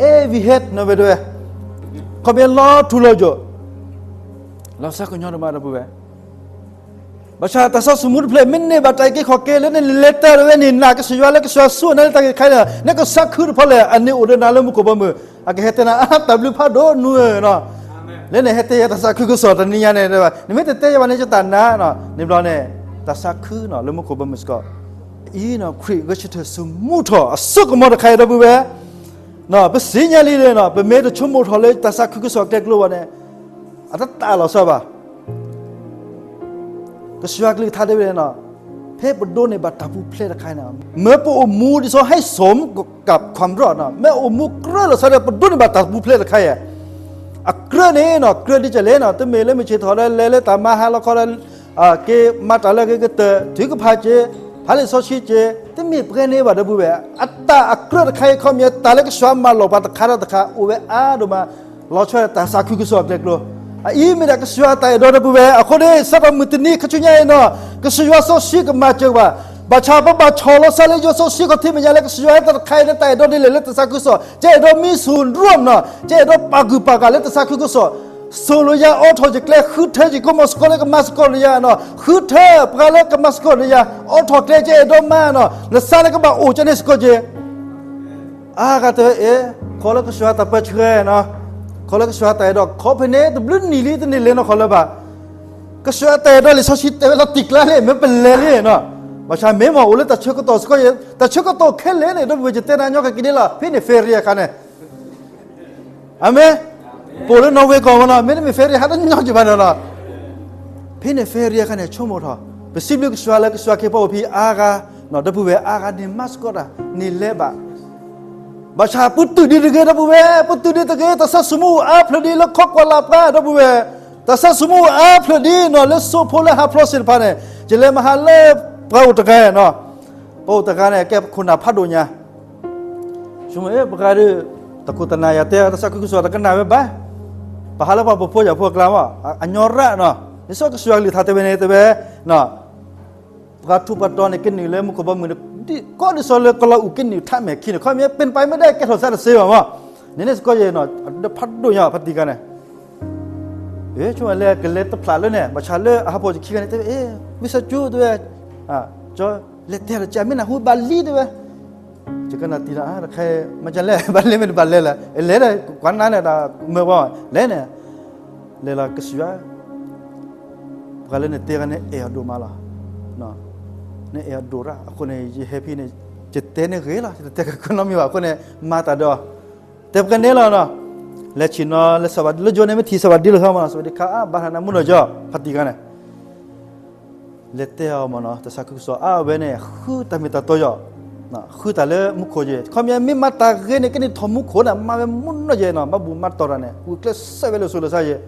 အဲ ဝံၤဟဲနီၤဝဲဒၣ်ဝဲ, ခီပညီလီၤထူလီၤယိာ် လီၤစၢ်ကညီတမး ဒီပုၢ်ဝဲၢ် ဘၣ်ဆၣ်တၢ်စီဆှံမူတဖျၢၣ် မ့ၢ်န့ၢ်ဘၣ်တၢ်အုၣ်က့ၤခီၣ်က့ၤလၢနလဲၤတၢ်ဝဲန့ၣ် နာ်ကစၢ်ယွၤလၢကစၢ်ယွၤဆူၣ်နၤလၢတၢ်ဂ့ၢ်တခါအံၤန့ၣ် နကသးခုတဖီလဲၣ် အန့ၣ်အိၣ်ဒီးနၤလၢမူခိၣ်ဘီမုၢ် အကဟဲတဲနၤ အါ တၢ်ဘျုးဖးဒိၣ်နူဧၢနီၤ, လၢနဟဲတဲယၤတၢ်သးခုကစီၣ်တနံၤညါန့ၣ် နမ့ၢ်တတဲယၤဘၣ်န့ၣ် ယတၢ်နာ်နီၤ န့ၣ်ဘျီန့ၣ် တၢ်သးခုနီၤ လၢမူခိၣ်ဘီမုၢ်စ့ၢ်ကီး အံၤနီၤ ခရံာ်ဂဲၤဆၢထၢၣ်ဆူမူထီၣ်အစိကမီၤတခါအံၤ ဒီပုၢ်ဝဲၢ် ပသ့ၣ်ညါလံန့ၣ်နီၤ ပမ့ၢ်တဆိကမိၣ်ထီၣ်လၢတၢ်သးခုကစီၣ်အကျဲကျိဘၣ်န့ၣ် အတတၢ်လီၤဆီဘၣ် ကစၢ်ယွၤကလုၢ်ကထါတဲဝဲန့ၣ်နီၤ ဖဲပဒိးန့ၢ်ဘၣ်တၢ်ပူၤဖျဲးတခါန့ၣ် မၢပအိၣ်မူဒ်သိး ဟဲစိာ်မူကပ်ခွါမရီနီၤ မ့ၢ်အိၣ်မူကြၢးလီၤဆီဒီး ပဒိးန့ၢ်ဘၣ်တၢ်ပူၤဖျဲးတခါအံၤ အကြၢးန့ၣ်နီၤ ကြၢးဒ်လဲၣ်နီၤ တမ့ၢ်လၢမုၢ်ဆ့ၣ်ထီၣ်လၢလဲၤလၢတၢ်မၤဟါလီၤခီလၢ က့ၤမၤတၢ်လၢအဂ့ၤကတၢၢ် ထုကဖၣ်က့ၤ ဖးလံာ်စီဆှံက့ၤ တမ့ၢ်ပှဲၤန့ၣ်ဘၣ်ဒီပုၢ်ဝဲၢ် အတၢ်အကြၢးတခါအံၤ ခီပညီတၢ်လၢကစၢ်ယွၤမၤလိာ်ပှၤတခါဒီးတခါ အိၣ်ဝဲအါဒိၣ်မး လီၤဆီဒၣ်တၢ်သးခုကစီၣ်အကျဲကျိ အအံၤမ့ၢ်ဒၣ်ကစၢ်ယွၤတၢ်အဲၣ်ဒိးဒီပုၢ်ဝဲၢ် အဃိန့ၣ် စးထီၣ်မုၢ်တနံၤခါဆူညါအံၤနီၤ ကစၢ်ယွၤစီဆှံကမၤစၢၤဘၣ် ဘၣ်ဆၣ်ပဘၣ်ဆီၣ်လီၤစၢၤလၢယွၤစီဆှံခီၣ်ထံးမဲာ်ညါလၢကစၢ်ယွၤတခါအံၤန့ၣ် တၢ်အဲၣ်ဒိးဒ်လဲၣ်လၢတၢ်သးခုကစီၣ်, ကအဲၣ်ဒိးမံဆူၣ်ဒြိၣ်နီၤ, ကအဲၣ်ဒိးပာ်ဂုၢ်ပာ်ဂၤလၢတၢ်သးခုကစီၣ်, စိၤလၢယၤအိးထီၣ်ယကျဲ ဃုထၢယကိးမီၤသကိးလၢကမၤသကိးဒီးယၤနီၤ, ဃုထၢပှၤလၢကမၤသကိးဒီးယၤ, အိးထီၣ်ကျဲကအဲၣ်ဒိးမၤနီၤ, နသးန့ၣ်ကဘၣ်အိၣ်ကန့ၣ်သကိးက့ၤ အါဂၤတဲဝဲအ့ၣ်, ခီလၢကစၢ်ယွၤတၢ်ပၢဆှၢနီၤ, ခီလၢကစၢ်ယွၤတၢ်အဲၣ်ဒိး ခီဖဲန့ၣ် တဘျုးနံၣ်လံတန့ၢ်လဲၤနီၢ်ခီလၢၤဘၣ်. ကစၢ်ယွၤတၢ်အဲၣ်ဒိးလံာ်စီဆှံတဲဝဲလီၤတံၢ်ကျါလံ မ့ၢ်ပလဲၤလံနီၤ, ဘၣ်ဆၣ်မ့ၢ်မ့ၢ်အိၣ်လၢတၢ်ဆၢကတီၢ်စ့ၢ်ကီး, တၢ်ဆၢကတီၢ်ခဲလၢာ်န့ၣ် ဒီပုၢ်ဝဲၢ် ယတဲနၤညီကက့ၤဒ်လီၤ ဖဲန့ၣ် ferry အခါန့ၣ် အၤမ့ၣ်, ပအိၣ်လၢ Norway ကီၢ်မ့ၢ်နီၤ, မ့တမ့ၢ် ferry ဟးတညီကဘၣ်နီၤနီၤ, ဖဲန့ၣ် ferry အခါန့ၣ် ဆိကမိၣ်ထီၣ်, ပစံးဘျုးကစၢ်ယွၤလၢကစၢ်ယွၤက့ၤပှၤအိၣ်ဖဲအါဂၤ, ဒီပုၢ်ဝဲၢ်အါဂၤန့ၣ် မၤသကိးတၢ်န့ၣ်လဲၤဘၣ်. ဘၣ်ဆၣ်ပတုာ်ဒံးတဂ့ၤ ဒီပုၢ်ဝဲၢ်, ပတုာ်ဒံးတဂ့ၤ, တၢ်သးစူၤမူအိၣ်အါဖျၢၣ်ဒံးလၢခီကွၢ်လၢ်ပှၤ ဒီပုၢ်ဝဲၢ်, တၢ်သးစူၤမူအိၣ်အါဖျၢၣ်ဒံးနီၤ လၢစိဖိလၢဟးဖျိးသ့ၣ်တဖၣ်န့ၣ်, ယလဲၤမဟါလၢပှၤအိၣ်တဂၤနီၤ, ပှၤအိၣ်တဂၤန့ၣ် ကဲပခိၣ်နၢ်ဖးဒိၣ်ညါ ဆိမိၣ် ပှၤဂၤဒီး တခိၣ်တနၢ်ယၤတဲ တၢ်သးခုကစီၣ်တကနၣ်ဝဲဘၣ်, ပဟးလၢပှၤပဖိယာ်ဖိအကျါမး အညီရၣ်နီၤ, ဒ်သိးကစၢ်ယွၤကလုၢ်ကထါတဲဝဲန့ၣ် တဲဝဲ, ပှၤထူးပှၤတီၤန့ၣ် ကနုာ်လၢမူခိၣ်ဘီမုၢ်န့ၣ် ကိးဒ်သိးလၢကလီၤအုၣ်ကနုာ်ထးမဲာ်ခံန့ၣ် ခီမ့ၢ် ပ့ၣ်ပာ်မ့ၢ်ဒၣ်ကဲထီၣ်သးတသ့ဘၣ်မး, န့ၣ်န့ၣ်စ့ၢ်ကီးယဲနီၤ ဖးဒိၣ်ညါဖးတံၢ်ကါန့ၣ် ဆိမိၣ်လၢကလဲၤတဖျးလၢန့ၣ် ဘၣ်ဆၣ်လၢအဟးဖှိၣ်ခံဂၤန့ၣ် တဲဝဲ အ့ၣ် ဝံသးစူၤတဲဝဲ, ကၠီ လဲၤတဲဒီးကမ့ၢ်နၢ်ဟူဘၣ်လံတဲဝဲ, ယကနၣ်တံၢ်လီၤ တခါ မ့ၢ်ကလဲၣ် ဘၣ်လဲၣ်မ့ၢ်တဘၣ်လဲၣ်လဲၣ် လဲၤဒီးကွၢ်နၤန့ၣ်ဒီးမၢပှၤလဲၣ်န့ၣ်, လဲၤလီၤကစၢ်ယွၤ ပှၤလၢနတဲဂၤန့ၣ်အဲၣ်အီၤဒိၣ်မးလီၤ, နအဲၣ်အီၤဒိၣ်ရၣ် အဃိန့ၣ် ယဟဲဖဲန့ၣ် ယတဲန့ၢ်ဂ့ၤလီၤ ယတတဲကနီတမံၤဘၣ် အဃိန့ၣ် မၤတၢ်ဒီး တဲပကနဲလီၤနီၤ, လဲၤဆ့ၣ်နီၤ လဲၤစးဘၣ်လၢယိၤန့ၣ် မ့ၢ်ထံၣ်စးဘၣ်ဒ်လၢသီမးနီၤ စဝးဒံခါ အါ ဘၣ်ထနၢမူနီၤကၠီ ဖးတံၢ်ကါန့ၣ် လဲၤတဲအီၤမးနီၤ တၢ်သးခုကစီၣ် အါ အဝဲန့ၣ် ဃုတၢ်မ့ၢ်တၢ်တီယီၤ, ဃုတၢ်လၢမူခိၣ်ယဲၢ် ခီပညီမ့ၢ်မၤတၢ်ဂ့ၤန့ၣ် ကန့ၢ်ထီၣ်မူခိၣ်န့ၣ် မၤဝဲမူနီၢ်ယဲၢ်နီၤ ဘၣ်ဘူၣ်မၤတီၢ်တၢ်န့ၣ် ဂုာ်ကျဲးစၢးဝဲလၢစိၤလၢသးယဲၢ်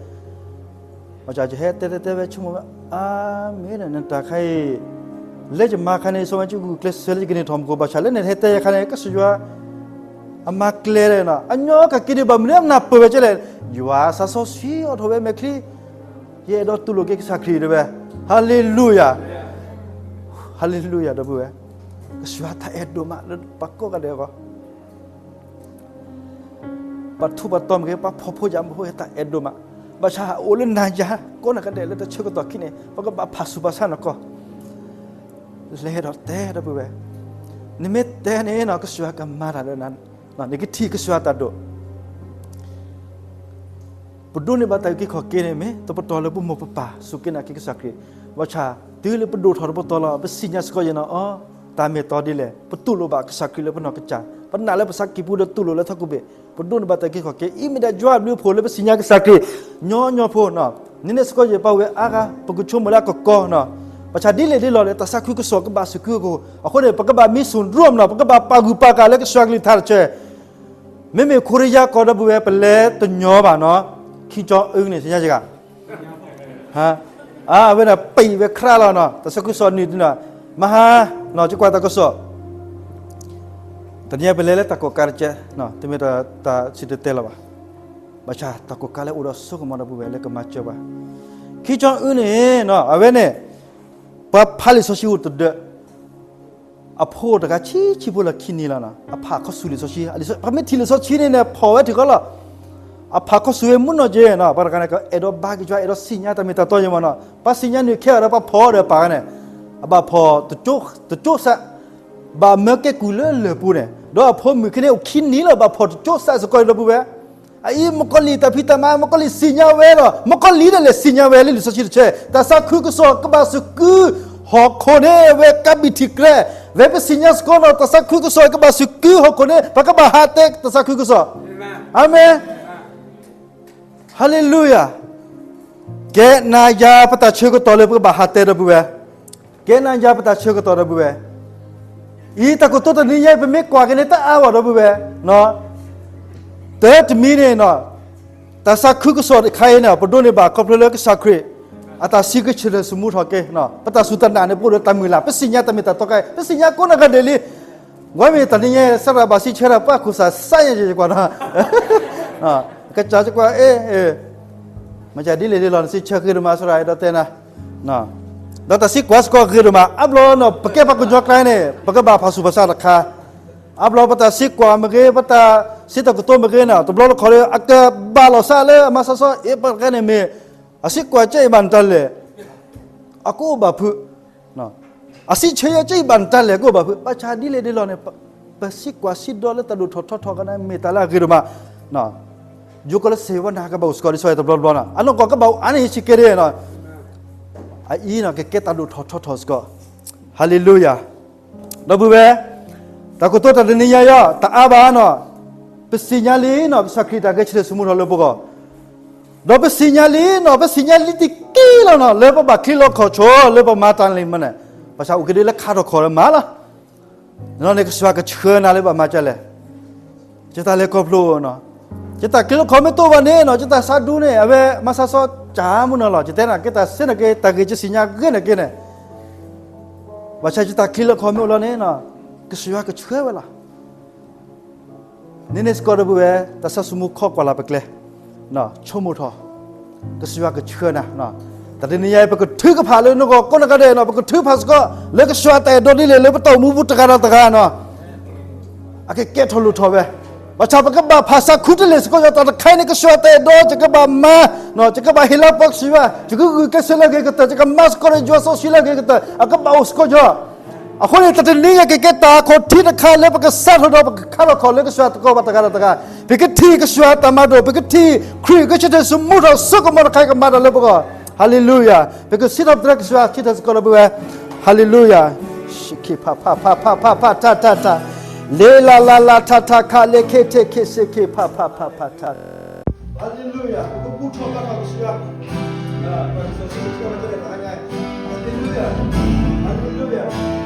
ဘၣ်ဆၣ်ယဟဲတဲတဲတဲဝဲဆိကမိၣ်ဝဲ အါ မ့ၢ်န့ၣ် နတၢ်ခါအံၤ လၢယမၤခါန့ၣ် စီၤဝဲကဂုာ်ကျဲးစၢးလၢယကန့ၢ်ထီၣ်မူခိၣ် ဘၣ်ဆၣ်လၢနဟဲတဲယခါန့ၣ် ကစၢ်ယွၤ အမၤကျဲလဲၣ်နီၤ အညီကက့ၤဒံးဘၣ်မနုၤအမနၢ်ပၢၢ်ဝဲကဲလဲၣ် ယွၤသးစီဆှံအိၣ်ထီၣ်ဝဲမဲာ်ချံ ယအဲၣ်ဒိးတူၢ်လိာ်က့ၤကစၢ်ခရံာ်တဲဝဲ ဟၤလ့လူယၤ ဟၤလ့လူယၤ ဒီပုၢ်ဝဲၢ် ကစၢ်ယွၤတၢ်အဲၣ်ဒိၣ်မးလၢပှၤကိးဂၤဒဲးအဂီၢ် ပှၤထူးပှၤတီၤမ့ၢ်ဂ့ၤ ပှၤဖှီၣ်ဖိယာ်ဖိဂ့ၤ တၢ်အဲၣ်ဒိၣ်မး, ဘၣ်ဆၣ်ဟးအိၣ်လၢနၤယၤ ကိးနၤကဒဲးလၢတၢ်ဆၢကတီၢ်ခံန့ၣ် ပကဘၣ်ဖးဆူၣ်ဖးဆါနီၢ်ကီၢ်, လဲၤဒီးတဲဒီပုၢ်ဝဲၢ်, နမ့ၢ်တဲန့ၣ်နီၤ ကစၢ်ယွၤကမၤတၢ်လၢနၤ, နကထံၣ်ကစၢ်ယွၤတၢ်ဒိၣ် ပဒိးန့ၢ်ဘၣ်တၢ်အုၣ်က့ၤခီၣ်က့ၤန့ၣ်မ့ၢ် တပတီၢ်လၢပမိၢ်ပပၢ်စူၢ်က့ၤနာ်က့ၤကစၢ်ခရံာ်, ဘၣ်ဆၣ်တုၤလၢပဒိၣ်ထီၣ်တပတီၢ်လီၤ ပသ့ၣ်ညါစ့ၢ်ကီးယဲၢ်နီၤ အီ တၢ်မ့ၢ်တီဒ်လဲၣ် ပတူၢ်လိာ်ဘၣ်ကစၢ်ခရံာ်လၢပနီၢ်ကစၢ်, ပနာ်လၢပသးကံၢ်ပူၤဒီးတူၢ်လိာ်လၢထီၣ်ကူၣ်ဘ့ၣ်, ပဒိးန့ၢ်ဘၣ်တၢ်အုၣ်က့ၤခီၣ်က့ၤ အံၤမ့ၢ်ဒၣ်ယွၤအဘျုးအဖှိၣ်လၢပသ့ၣ်ညါကစၢ်ခရံာ် ညီညီဖိနီၤ, န့ၣ်န့ၣ်စ့ၢ်ကီးယဲၢ်ပဝဲအါဂၤ ပကဆိကမိၣ်လၢအကကီနီၤ, ဘၣ်ဆၣ်ဒ်လဲၣ်ဒ်လဲၣ်လၢတၢ်သးခုကစီၣ်ကဘၣ်သးခုအဃိ, အဃိန့ၣ် ပကဘၣ်မံဆူၣ်ဒြိၣ်နီၤ ပကဘၣ်ပာ်ဂုၢ်ပာ်ဂၤလၢကစၢ်ကလုၢ်ကထါတဆၢ မ့မ့ၢ်ခိရံယါကီၢ်ဒီပုၢ်ဝဲၢ် ပလဲၤတညီဘၣ်နီၤ, ခံကၠီအုန့ၣ် သ့ၣ်ညါယဂၤ, အဝဲဒၣ်ပံးဝဲခရၣ်လီၤနီၤ, တၢ်သးခုကစီၣ်နုာ်တနီၤ, မဟါ, ယကွၢ်တၢ်ကစီၣ်, တနံၤအံၤပလဲၤလၢတၢ်ကိးကါတကဲ, တမ့ၢ်တၢ်စံၣ်တဲၤတဲလီၤဘၣ်, ဘၣ်ဆၣ်တၢ်ကိးကါလၢအိၣ်ဒီးစိကမီၤဒီပုၢ်ဝဲၢ်လၢကမၤစၢၤပှၤ, ခံကၠီအုန့ၣ်, အဝဲန့ၣ်, ပှၤဖးလံာ်စီဆှံအိၣ်တဒၢး အဖိတဂၤဆံဆံဖိလၢခံနံၤလီၤနီၤ, အဖးခီဆူၣ်လံာ်စီဆှံ, ပှၤမ့ၢ်ထံၣ်လံာ်စီဆှံန့ၣ်န့ၣ် ဖီၣ်ဝဲထံကီလီၤ, အဖးခီဆူၣ်ဝဲမုၢ်နီၢ်က့နီၤ, ပှၤတဂၤန့ၣ် ကအဲၣ်ဒိးဘါက့ၤယွၤ အဲၣ်ဒိးသ့ၣ်ညါတၢ်မ့ၢ်တၢ်တီယဲၢ်မးနီၤ, ပှၤသ့ၣ်ညါနုာ်ခဲအံၤဒီးပှၤဖီၣ်ဒီးပာ်ဂၤန့ၣ်, အဘၣ်ဖီၣ်, တကၠိစး, ဘၣ်မၢကဲကုၢ်လၢလၢၢ်ပူၤန့ၣ်, ဒီးအဖိမုၣ်ခဲန့ၣ်အိၣ်ခံနံၤလီၤ ဘၣ်ဖီၣ်တကၠိစးစ့ၢ်ကီးဒီပုၢ်ဝဲၢ် အအံၤမုၣ်ကီၤလံၢ်တၢ်ဖံးတၢ်မၤ မုၣ်ကီၤလံၢ်သ့ၣ်ညါဝဲဒီး မုၣ်ကီၤလံၢ်ဒၣ်လဲာ်သ့ၣ်ညါဝဲလၢလံာ်စီဆှံတဆၢ, တၢ်သးခုကစီၣ်ကဘၣ်သးခု ဟီၣ်ခိၣ်န့ၣ် အဝဲကးဘံၣ်ထံးကျဲ, ဝဲပသ့ၣ်ညါစ့ၢ်ကီးနီၤ တၢ်သးခုကစီၣ်ကဘၣ်သးခုဟီၣ်ခိၣ်န့ၣ် ပကဘၣ်ဟးတဲတၢ်သးခုကစီၣ်, အၤမ့ၣ် ဟၤလ့လူယၤ, ကဲနၤယၤပတၢ်ဆၢကတီၢ်လၢပကဘၣ်ဟးတဲဒီပုၢ်ဝဲၢ်, ကဲနၤယၤပတၢ်ဆၢကတီၢ်ဒီပုၢ်ဝဲၢ်, အံၤတၢ်ကတိၤတနံၤညါအံၤ ပမ့ၢ်ကွၢ်က့ၤန့ၣ်တအါဘၣ်ဒီပုၢ်ဝဲၢ်, တၢတမံၤန့ၣ်, တၢ်သးခုကစီၣ်တခါအံၤန့ၣ် ပဒိးန့ၢ်ဘၣ်ခီဖျိလၢကစၢ်ခရံာ် အတၢ်စံးကဆၢထၢၣ်သမူထီၣ်က့ၤ, ပတၢ်စူၢ်တၢ်နာ်န့ၣ် ပအိၣ်ဒီးတၢ်မုၢ်လၢ် ပသ့ၣ်ညါတၢ်မ့ၢ်တၢ်တီကါ, ပသ့ၣ်ညါကိးနီၢ်ဂၤဒဲးလံ ဝဲမ့ၢ်တနံၤညါ စရၣ်ဘၣ်စံးဆၢတၢ်ပှၤခိၣ်စးစါညါ ယကွၢ်နီၤ, ကစၢ်ကွၢ် အ့ၣ်, မ့ၢ်ဒ်လဲၣ်ဒ်လဲၣ် နစံးဆၢဃ့တမၤစရၣ် အဲၣ်ဒိးတဲနၤ, ဒီးတၢ်စံးကွၢ်စ့ၢ်ကီးဂ့ၤဒိၣ်မး, အါဘျီနီၤ ပကဲပှၤကညီကျါန့ၣ် ပကဘၣ်ဖးဆူၣ်ဖးဆါတခါ, အါဘျီပတၢ်စံးကွၢ်မ့ၢ်ဂ့ၤ, ပတၢ်စံးတၢ်ကတိၤမ့ၢ်ဂ့ၤန့ၣ် တဘျီတခီၣ်ဒီး အကဘၣ်လီၤစၢ်လၢအမၤစီစီ အ့ၣ် ပှၤတဂၤန့ၣ်မ့ၢ် အစံးကွၢ်ကဲအံၤဘၣ်နတၢ်လဲၣ် အကအိၣ်ဘၣ်ဖုး, အစံးဆၢယဲကဲအံၤဘၣ်နတၢ်လဲၣ် ကအိၣ်ဘၣ်ဖုး, ဘၣ်ဆၣ်ဒ်လဲၣ်ဒ်လဲၣ်န့ၣ် ပစံးကွၢ်စံးဒီးလၢတၢ်ဒိၣ်ထီၣ်ထီထီၣ်ကန့ၣ် မ့ၢ်တၢ်လၢအဂ့ၤဒိၣ်မး, ယိၤကီၢ်လၢ စဲးဝါနၤ ကဘၣ်အိၣ်စ့ၢ်ကီးဒ်သိးတဘျီတဘျီန့ၣ် အနီၢ်ကီၢ်ကဘၣ်အိၣ်အါန့ၢ်ဆံးကဲဒ်န့ၣ်, အအံၤန့ၣ် ကကဲတၢ်ဒိၣ်ထီၣ်ထီထီၣ်စ့ၢ်ကီး, ဟါလ့လူယၤ, ဒီပုၢ်ဝဲၢ်, တၢ်ကတိၤတၢ်တနံၤညါအံၤ တအါဘၣ်န့ၣ်, ပသ့ၣ်ညါလံန့ၣ် ကစၢ်ခရံာ်တၢ်ဂဲၤဆၢထၢၣ်ဆူမူထီၣ်လၢပဂီၢ်, ဒီးပသ့ၣ်ညါလံန့ၣ် ပသ့ၣ်ညါလံတက့ၢ်လီၤန့ၣ် လၢပဘၣ်ချံလီခီၣ်ဆိလၢပမၤတၢ်လံၤမ့ၢ်န့ၣ်, ဘၣ်ဆၣ်အိၣ်က့ၤဒ်လၢခါထီၣ်ခီၣ်လၢမၤလီၤ, န့ၣ် ကစၢ်ယွၤကဆှၢနၤလၢဘၣ်မၤဒ်လဲၣ်, ယတၢ်လဲၤခီဖျိန့ၣ်, ယတၢ်ချံလီခီၣ်မ့ၢ်တအိၣ်ဘၣ်န့ၣ်န့ၣ် ယတၢ်ဆါဒူန့ၣ် အဝဲမၤဆါစီကၢ်မူန့ၣ်လီၤ, ယတဲန့ၣ် ကဲတၢ်စ့န့ၣ်က့ တၢ်ဂ့ၢ်ယစံၣ်ညါဂ့ၢ်န့ၣ်က့န့ၣ်, ဘၣ်ဆၣ်ယတၢ်ချံလီခီၣ်မ့ၢ်အိၣ်လီၤန့ၣ်, ကစၢ်ယွၤကဆှၢဝဲလီၤ န့ၣ်န့ၣ်စ့ၢ်ကီးဒီပုၢ်ဝဲၢ် တၢ်ဆါဆူမူခီကွၢ်လၢ်ပကျဲ, ဆိကမိၣ်ထီၣ်, ကစၢ်ယွၤကဆှၢနၤ, တၢ်တနံၤညါအံၤ ပကထုကဖၣ်လၢနဂီၢ်ကိးနဂၤဒဲးန့ၣ် ပကထုကဖၣ်စ့ၢ်ကီး လၢကစၢ်ယွၤတၢ်အဲၣ်ဒိးဒ်လဲၣ် လၢပတၢ်အိၣ်မူပူၤတဂၤဒီးတဂၤန့ၣ်, အကကဲထီၣ်လိၣ်ထီၣ်ဝဲ, ဘၣ်ဆၣ်ပကဘၣ်ဖးဆါခူတလ့ၢ်စ့ၢ်ကီး ယတၢ်တခါအံၤန့ၣ် ကစၢ်ယွၤတၢ်အဲၣ်ဒိး ယကဘၣ်မၤ, ယကဘၣ်ဟ့ၣ်လၤကပီၤကစၢ်ယွၤ, ယကဂုာ်ကျဲးစၢးလၢအဂ့ၤကတၢၢ်, ယကမၤစ့ၢ်ကီးဒီးယွၤစီဆှံလၢအဂ့ၤကတၢၢ်, အကဘၣ်အိၣ်စ့ၢ်ကီးယၤ အဃိန့ၣ် တၢ်တနံၤညါအံၤ ကကဲတၢ်ခီၣ်ထံးတခါလၢပကစးထီၣ်ဒီး ပကခါထီၣ်ခီၣ်လၢကစၢ်ယွၤသကိးဘၣ်တဂၤဒီးတဂၤ, ပကထံၣ်ကစၢ်ယွၤတၢ်မၤဒိၣ်, ပကထံၣ်ခရံာ်ကဆၢထၢၣ်ဆူမူထီၣ် စိကမီၤတခါ ကမၤတၢ်လၢပဂီၢ်, ဟါလ့လူယၤ, ပကစံးထီၣ်ပတြၢၤကစၢ်ယွၤ ဆၢထၢၣ်စ့ၢ်ကီးလၢပဝဲ, ဟါလ့လူယၤ, ရှံခ့ဖးဖးဖးဖးဖးဖးထးထးထး, လ့လးလးလးထးထးခး လ့ခ့ထ့ခ့စ့ခ့ဖးဖးဖးဖးထး Hallelujah. ပကဘူၣ်ထီၣ်ဘါထီၣ်ကစၢ်ယွၤ, Hallelujah. Hallelujah.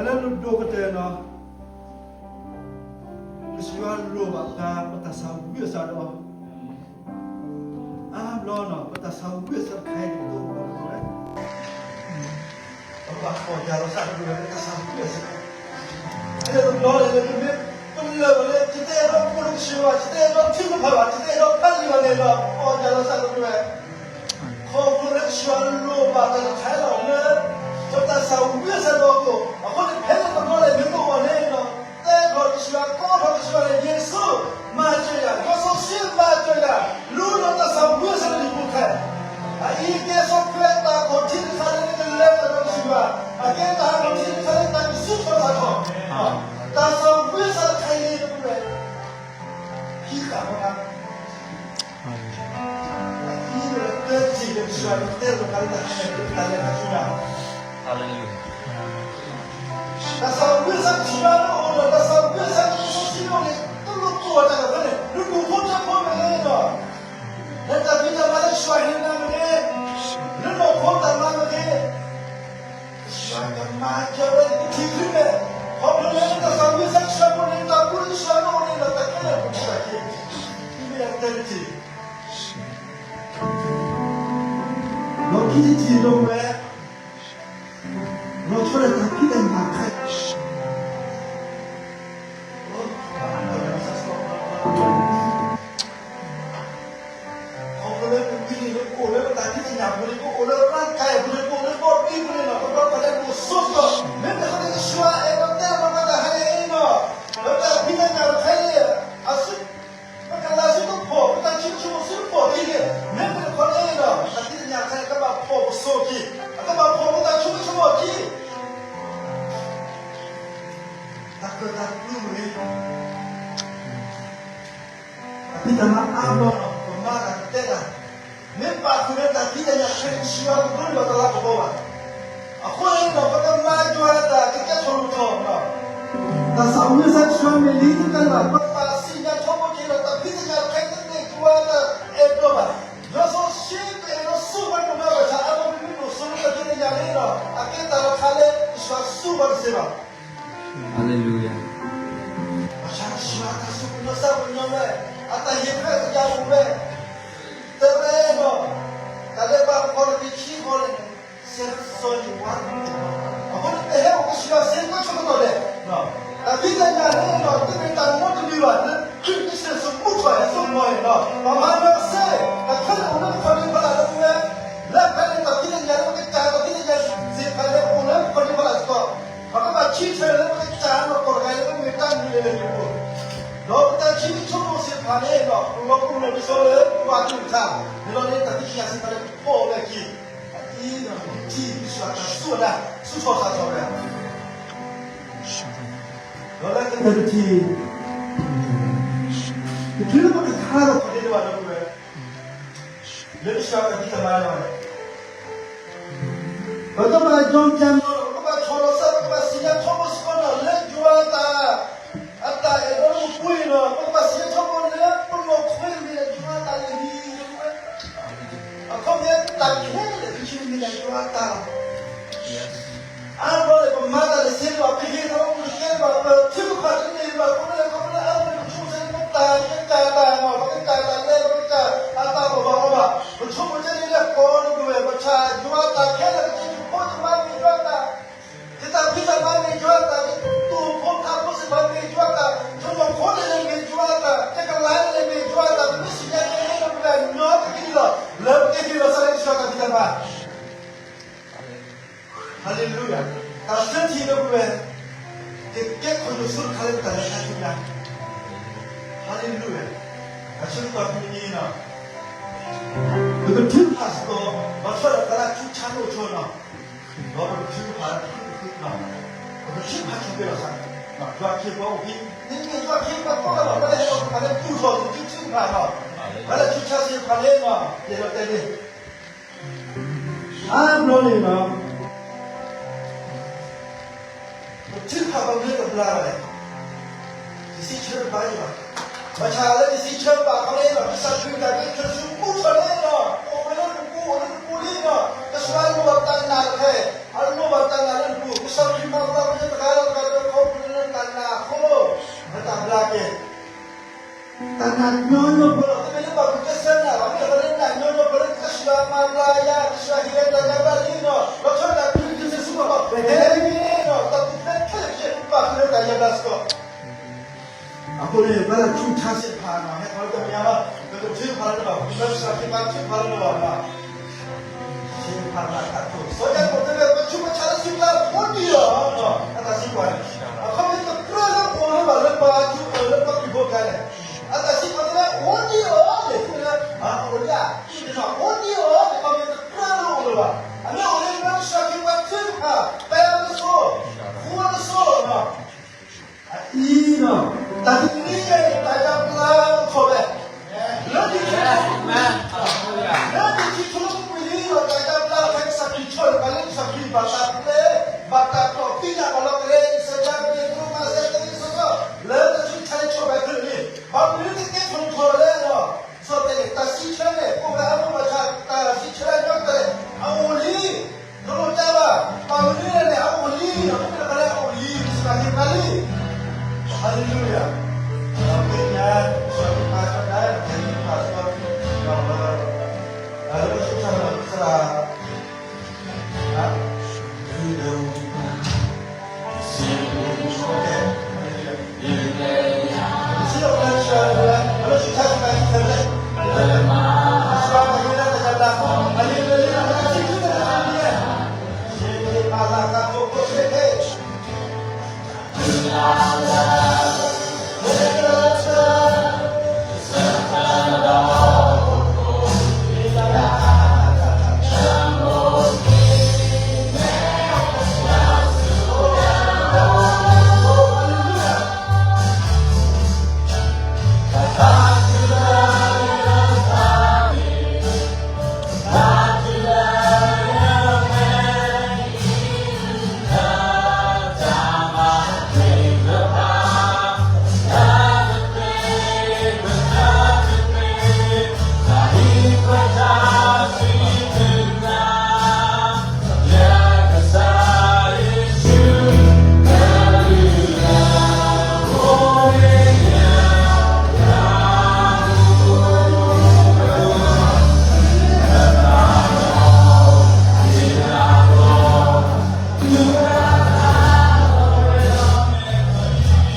လၢနဒိၣ်ကတၢၢ်နီၤ, ကစၢ်ယွၤလိၣ်ဘၣ်ပှၤ ပတၢ်သးဝံၣ်အသးဒီး အါဘျီနီၤ ပတၢ်သးဝံၣ်အသးတခါအံၤ ကတိၤဘၣ်ပဝဲ ပဘၣ်ဖှီၣ်တၢ်လီၤသးတက့ၢ် ပတၢ်သးဝံၣ်အသး အဲၣ်ဒိးလၢ ပမ့ၢ်ပလၢၢ်ဘၣ်လၢ ယတအဲၣ်ဒိးအိၣ်လၢကစၢ်ယွၤ ယတအဲၣ်ဒိးထံၣ်ကဖးဘၣ် ယတအဲၣ်ဒိးဖးလံာ်ဘၣ်န့ၣ်ဒီး ဖှီၣ်တၢ်လီၤသးတက့ၢ် ခီဖျိလၢကစၢ်ယွၤလိၣ်ဘၣ်တၢ်တခါလီၤလၢ ပတၢ်သးဝံၣ်အသးဒီးအဃိ အဃိန့ၣ် ဖဲလၢပဘီလဲၣ်မ့ၢ်တအိၣ်ဘၣ်န့ၣ်ဒီး တဲထီၣ်ကစၢ်ယွၤ ကိးထီၣ်ကစၢ်ယွၤန့ၣ် ယ့ၣ်ၡူး မၤစၢၤယၤ လီၤစီဆှံမၤစၢၤယၤ လူလီၤတၢ်သးဝံၣ်အသးလၢယပူၤခဲ အအံၤကဲစီၤခွဲးတၢ်ခီၣ်ထံးတခါလၢနကလဲၤတၢ်ဒီးကစၢ်ယွၤ အကဲတၢ်ခီၣ်ထံးတခါလၢတၢ်ကဆူၣ်ထီၣ်သးထီၣ် တၢ်သးဝံၣ်အသးတခါအံၤန့ၣ် ပဝဲ ဟံးဃာ်ဝဲဒၣ် အအံၤလၢတၢ်ထံၣ်လၢကစၢ်ယွၤတဲလိာ်သးလၢတၢ်ဟဲ တၢ်လဲၤတၢ်ထူၣ်တၢ် တၢ်သးဝံၣ်အသးကစၢ်ယွၤလၢအိၣ်ဒီး တၢ်သးဝံၣ်အသးလၢစီဆှံအိၣ်န့ၣ် တလိၣ်ကိၢ်အတၢ်လၢဖဲန့ၣ် နဒူၣ်ဖိထၢဖိမ့ၢ်ဂ့ၤဒီး နတၢ်ဖံးတၢ်မၤလၢကစၢ်ယွၤဟ့ၣ်နၤမ့ၢ်ဂ့ၤ နနီၢ်ခိတၢ်မၤမ့ၢ်ဂ့ၤ ကစၢ်ယွၤကမၤစၢၤဝဲနထံၣ်သုမဲာ် ခီဖျိလၢနတၢ်သးဝံၣ်အသးကစၢ်ယွၤဖိန့ၣ် တၢ်ကူလၢကစၢ်ယွၤလၢအိၣ်န့ၣ်ဒီး တၢ်ခဲလၢာ်ကစၢ်ယွၤ မ့ၢ်ဒၣ်တၢ်တထံၣ် လီၢ်ခံတထံၣ်ဒိၣ်ဝဲ လီၤဆီဒၣ်တၢ်ဖံးတၢ်မၤခဲ ခီဖျိလၢပမံၤန့ၣ် ပအိၣ်လၢပတၢ်ဖံးတၢ်ညၣ်ပူၤန့ၣ် ပအိၣ်လၢပရၢကါအပူၤန့ၣ် ပအိၣ်လၢဘီဒံပူၤန့ၣ်ဒီး ပဘၣ်ပာ်လၢပအိၣ်ဆိးကတီၢ် မ့မ့ၢ်ခီန့ၣ် ကစၢ်ယွၤအဲၣ်ဒိးတဲလီၤပှၤတၢ်ဟါန့ၣ်အံၤနီၤ လၢတၢ်ဖံးတၢ်ညၣ်တခါအံၤ အစု ပကလၤဆူကဖီၣ် ပတၢ်ဆိကမိၣ်ဆူကဖီၣ်ခံန့ၣ် မ့မ့ၢ်တခီန့ၣ်ဒီး တၢ်ဖံးတၢ်ညၣ်တခါအံၤ ကဘၣ်ဖီၣ်ပစိၤခံ အကဘၣ်ဖီၣ်ပတၢ်ဆိကမိၣ်ခံ တၢ်ကၢၣ်တၢ်ကျူမ့ၢ်ဂ့ၤ တၢ်ဖံးတၢ်မၤအါဘျီဒီး ပမၤတၢ်ကတဲတၢ် မ့ၢ်ပာ်ဃုာ်လၢတၢ်ဖံးတၢ်ညၣ်တခါအံၤ ကစၢ်ယွၤကဒိးန့ၢ်ဘၣ်တၢ်လၤကပီၤဘၣ်. အဃိန့ၣ်ဒီး ပကမၤယွၤအတၢ်ကကဲထီၣ်လိၣ်ထီၣ် တၢ်သးဝံၣ်အသးကစၢ်ယွၤမ့ၢ်လံသုတၢ်လၢ် ပဘၣ်စံၣ်ညီၣ်ထီဘိက့ၤဒီး တၢ်ဖံးတၢ်ညၣ်တခါအံၤ တမ့ၢ်ယွၤအတၢ်အဲၣ်ဒိးဘၣ်. လီၤဆီဆှံကအဲၣ်ဒိးဆူၣ်ဝဲဒိၣ်မးဘၣ်ဆၣ် အါဘျီပမ့ၢ်ဒိၣ်စိလၢတၢ်ဖံးတၢ်ညၣ်န့ၣ်ဒီး အကဲတၢ်တခါလၢကစၢ်ယွၤစူၢ်ဘၣ်တသ့ဘၣ်. ဟါလ့လူယၤ ဘၣ်ဆၣ်ကစၢ်ယွၤအတၢ်စူၢ်ကညီၤသးကညီၤဝဲ, အတၢ်ဟ့ၣ်ခွဲးကယၤအိၣ်ဝဲ, တဲဝဲဒီး တၢ်လၢပှၤကီၢ်တဘ့ၣ်ခံဃီန့ၣ် စဲးစီၤယံၤဝါတမံၤ, အဃိန့ၣ် ပဟဲအိၣ်ကစၢ်ယွၤစ့ၢ်ကီးဆၢကတီၢ်ဒဲး, တၢ်ဖံးတၢ်ညၣ်န့ၣ်ဒီး တမ့ၢ်တၢ်မူတမံၤဘၣ် လၢခရံာ်ကစၢ်ယ့ၣ်ၡူးမူထွဲအသိးမီၤန့ၣ်ဒီး ပမၤနၢၤကစ့ၢ် တၢ်ခဲလၢာ်အိၣ်လၢပခီၣ်ဒံးဖီလာ်လၢပဝဲ, လၢဖဲန့ၣ်တၢ်ဖံးတၢ်ညၣ်လၢပကစၢ် တၢ်ဖံးတၢ်ညၣ်သ့ၣ်တဖၣ်လၢအိၣ်လၢပခီၣ်ဒံးဖီလာ်စ့ၢ်ကီး ပကဘၣ်ဆံးဆၢလၢပကစၢ်နီၢ်ကီၢ်တဂၤလၢပမ့ၢ်တၢ်မုၢ်လၢ်လၢလံၤပူၤ, ဒီးပတၢ်ဆံးဆၢဖိသ့ၣ်တဖၣ်န့ၣ်ဒီး ပလီၤပလိာ်ပစီလၢပှၤကလုာ်ကထါ, ဒီးလီၤန့ၣ်တၢ်ဖံးတၢ်ညၣ်သ့ၣ်တဖၣ်လၢပဖီၣ်ဝဲအခံ, အအံၤဒီးထံၣ်ကစၢ်တၢ်စူၢ်တၢ် စူၢ်ထီၣ်သးထီၣ်ဝဲ, ဒီးလၢကတၢၢ်တထံၣ်, တချုးလၢပကထါထီၣ်ခီၣ်ဒံးဘၣ်ဒီးဝဲ လၢကစၢ်ယွၤတၢ်ဖံးတၢ်မၤလီၤန့ၣ်, ပကဘၣ်ယီၢ်ကၢ်နီၤ ပကဘၣ်ဆီၣ်လီၤသး ပကဘၣ်စံၣ်ညီၣ်ထီဘိစ့ၢ်ကီးနီၤ လၢယွၤအတၢ်, အတၢ်အဲၣ်ဒိးလၢပပူၤအံၤနီၤ ပကဘၣ်စံၣ်ညီၣ်ထီဘိလၢပနီၢ်ခိမ့ၢ်လၢယွၤအတၢ်လၢဟံၣ်လၢပဝဲ, အခီပညီတၢ်ခဲလၢာ်ခဲဆ့န့ၣ်မ့ၢ်ဒၣ်ယွၤအတၢ်လီၤ. အါဘျီန့ၣ် ပမၤတၢ်တသ့ဘၣ် ပဟ့ၣ်တၢ်အိၣ်မူတကဲဘၣ် ပထုကဖၣ်တန့ၢ်ဘၣ် ခီဖျိလၢ ခီဖျိလၢအါဘျီန့ၣ် ပဆိကမိၣ်ဆၢန့ၣ် ပတၢ်ကတၢၢ်တၢ်နီၤ ပကတၢၢ်တၢ်လဲၤ ပကတၢၢ်အတၢ်ဘၣ်ဘၣ်အီဘၣ် ပဆိကမိၣ်ဆၢန့ၣ်လၢကိးဒိၣ်ဝဲ ပဆၣ်ယွၤတၢ်ခဲလၢာ် ပတၢ်ဖိတၢ်မါမ့ၢ်ယွၤတၢ် ယတၢ်ဖံးတၢ်မၤမ့ၢ်ယွၤတၢ် ယတူၢ်ဖိထါဖိသ့ၣ်တဖၣ်မ့ၢ်ယွၤတၢ် ယနီၢ်ခိန့ၣ်မ့ၢ်ယွၤတၢ် ယကလၤန့ၣ်မ့ၢ်ယွၤတၢ် ပမ့ၢ်စံၣ်ညီၣ်န့ၣ် ပကဘၣ်ညီတက့ၢ်လီၤ လၢပကဟ့ၣ်လီၤသးလၢကစၢ်ယွၤတၢ်ဖံးတၢ်မၤ ဟါလ့လူယၤ, တၢ်သၢထံၣ်လၢပဝဲ, ကကဲခီၣ်ယိၣ်ဆိတခါလၢပတၢ်လဲၤခါဆူညါ, ဟါလ့လူယၤ, အဆၢကတီၢ်တနံၤအံၤနီၤ, ပကထုကဖၣ်စ့ၢ်ကီး, ဘၣ်ဆၣ်ဒီးတၢ်လၢအဆူၣ်ဆါအိၣ်ဆိနီၤ, ဒီးပကထုကဖၣ်လၢပခုပခုနီၤ, ပကထုကဖၣ်ဆိၣ်ဂ့ၤလီၤသး, ယွၤခ့ပှၤအိၣ်ဖဲ, မ့မ့ၢ်ယွၤခ့ပှၤကိးဂၤလီၤ, ပှၤလၢဟဲလီၤတဖၣ်လၢပူထီၣ်ပကထုကဖၣ်နီၤ, ပှၤလၢဆူၣ်ဆါသ့ၣ်တဖၣ်န့ၣ်နီၤ, ယအဲၣ်ဒိးတဲန့ၣ် အါဘျီန့ၣ်ဒီး, ပထုကဖၣ်ပမ့ၢ်တဘျါဘၣ်လဲၣ်, ယစံးဆၢတဘၣ်ယဘၣ်, ဘၣ်ဆၣ်လၢယစံးဆၢဘၣ်ခီန့ၣ်ဒီး ကစၢ်ခရံာ်တၢ်က့ၤဆၢဆူမူထီၣ်န့ၣ်ဒီး အိၣ်ဝဲလၢနပူၤ အိၣ်လၢနပူၤလံဒီး ကစၢ်ယွၤလိၣ်ဘၣ်တၢ်နာ်တခါ, အလိၣ်ဘၣ်တၢ်နာ်လၢနပူၤ ကစၢ်ခရံာ်မၤကမၣ်ပှၤတဂၤ အဃိန့ၣ် ပှၤလၢထူထါစ့ၢ်တဖၣ်နီၤ ဟဲထီၣ်လၢတၢ်မဲာ်ညါလီၤ, ပကထုကဖၣ်လၢတဘၣ်, ပကထုကဖၣ်လၢတဘၣ်နီၤ, စ့ၢ်တဖၣ်လၢတၢ်ကတိၤ စီၤယၤကိာ်တဲဝဲ ပဆူးပဆါလၢသုကျါ အိၣ်ဒံးအီၤ, အတၢ်စံးပာ်န့ၣ်, အခီပညီတကြၢးလၢအိၣ်လၢဘၣ်လၢပှၤအစုအၢၣ်လၢပှၤခရံာ်ဖိကျါန့ၣ်, အတၢ်စံးပာ်တဲဝဲ အိၣ်ဒံးအီၤန့ၣ် သုလၢ အအိၣ်ဒံးအီၤ, အိၣ်ဒံးအီၤန့ၣ် အခီပညီတကြၢးလၢအိၣ်လၢဘၣ်, အမ့ၢ်အိၣ်လၢပှၤကစၢ်ခရံာ်ပှၤထုကဖၣ် ပှၤလၢစိ ဃူလၢစိနီၤ အအံၤနီၤ, တၢ်တနံၤအံၤ တၢ်ယါဘျါအိၣ်ထီၣ်ဝဲ, လၢနံၣ်ခံ, လၢနံၣ်ခံထိလၢပူၤကွံာ်လံဒီး တၢ်ယါဘျါဖဲကစၢ်ခရံာ်ဆီၣ်လီၤပှၤလၢကစၢ်ခရံာ်ဘၣ်တၢ်ပျဲ, ဘၣ်တၢ်ကျီၣ်သံနၢ်ပှၤလီၤကလဲၤ အံၣ်စၢယါ ပတြိၤ မၤစဲး တၢ်ဂ့ၢ်စီစီ လၢတၢ်ဆူးတၢ်ဆါန့ၣ်ဆီၣ်ဘၣ်ခဲလၢာ်န့ၣ် ဘၣ်မနုၤတကဲထီၣ်ထီၣ်လဲၣ်နီၤ, စီၤတဲန့ၣ် တၢ်စံးဆၢန့ၣ် အိၣ်ဝဲအမိၢ်ပှၢ်ဆၣ် တၢ်စံးဆၢလၢညီကတၢၢ်န့ၣ် အအိၣ်လံ တလိၣ်တၢ်ဘၣ်, ပှၤမနုၤလဲၣ်န့ၣ် အအိၣ်လံ, အအိၣ်လံ, စံးဘၣ်က့ၤပှၤလံ, Hallelujah, ပ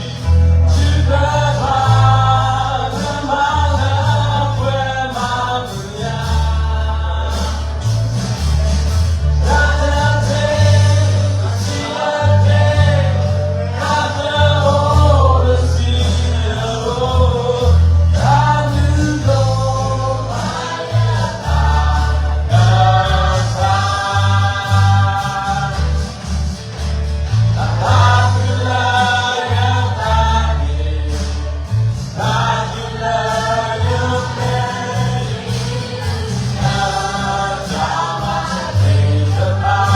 သ့ၣ်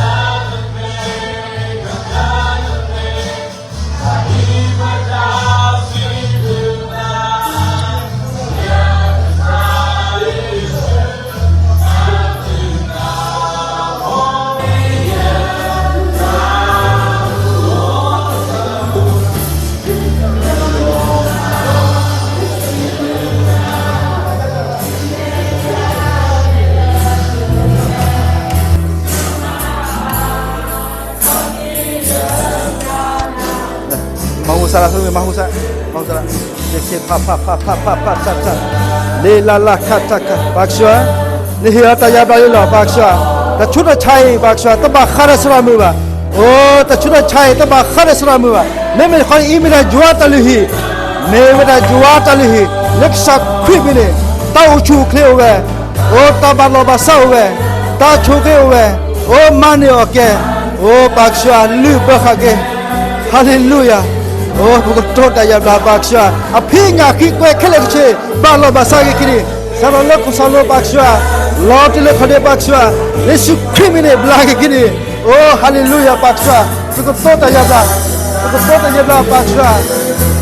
ညါ စီၤပၤစီၤဒၤ တၢ်စံးပာ်စီၤ, လၢပဆိကမိၣ်သရၣ် မၤဟူစၢ်လၢ မၤဟူစၢ်, မၤဟူစၢ်လၢ, ဖးဖးဖးဖးဖးဖး, လ့လးလးခးထးခး, ပၢ်ကစၢ်ဧၢ, နဟ့ၣ်အီၤတၢ်ယါဘျါလံလီၤ ပၢ်ကစၢ်, တၢ်ဆူးတၢ်ဆါအံၤ ပၢ်ကစၢ် တဘၣ်ဃးဒီးစရၣ်မုၣ်ဘၣ်, အိ တၢ်ဆူးတၢ်ဆါအံၤ တဘၣ်ဃးဒီးစရၣ်မုၣ်ဘၣ်, မ့မ့ၢ်တခီအံၤ မ့ၢ်ဒၣ်ယွၤတၢ်လုၢ်ဟံၣ်, မ့ၢ်ဝဲဒၣ်ယွၤတၢ်လုၢ်ဟံၣ်, လၢကစၢ်ခရံာ်မံၤန့ၣ်, တၢ်အိၣ်ဆူၣ်အိၣ်ချ့အိၣ်ဝဲ, အိ တၢ်ဘၣ်လီၢ်ဘၣ်စးအိၣ်ဝဲ, တၢ်ဆိၣ်ဂ့ၤအိၣ်ဝဲ, အိ မၤန့ၢ်အီၣ်ကဲ, အိ ပၢ်ကစၢ် လုၢ်ဘၢဃာ်က့ၤ, ဟါလ့လူယၤ, အိ ပကတိၤတၢ်ယါဘျါ ပၢ်ကစၢ်, အဖံးညၣ်ဃံကွဲခဲလၢာ်ကဆ့, ဘၣ်လီၢ်ဘၣ်စးက့ၤခံန့ၣ်, စးထီၣ်လၢခိၣ်စးလိ ပၢ်ကစၢ်, လီၤတံၢ်လၢခီၣ်ဒ့ ပၢ်ကစၢ်, လၢယ့ၣ်ၡူးခရံာ်မံၤန့ၣ် ဘျါက့ၤခံန့ၣ်, အိ ဟါလ့လူယၤ ပၢ်ကစၢ်, ပကတိၤတၢ်ယါဘျါ, ပကတိၤတၢ်ယါဘျါ ပၢ်ကစၢ်,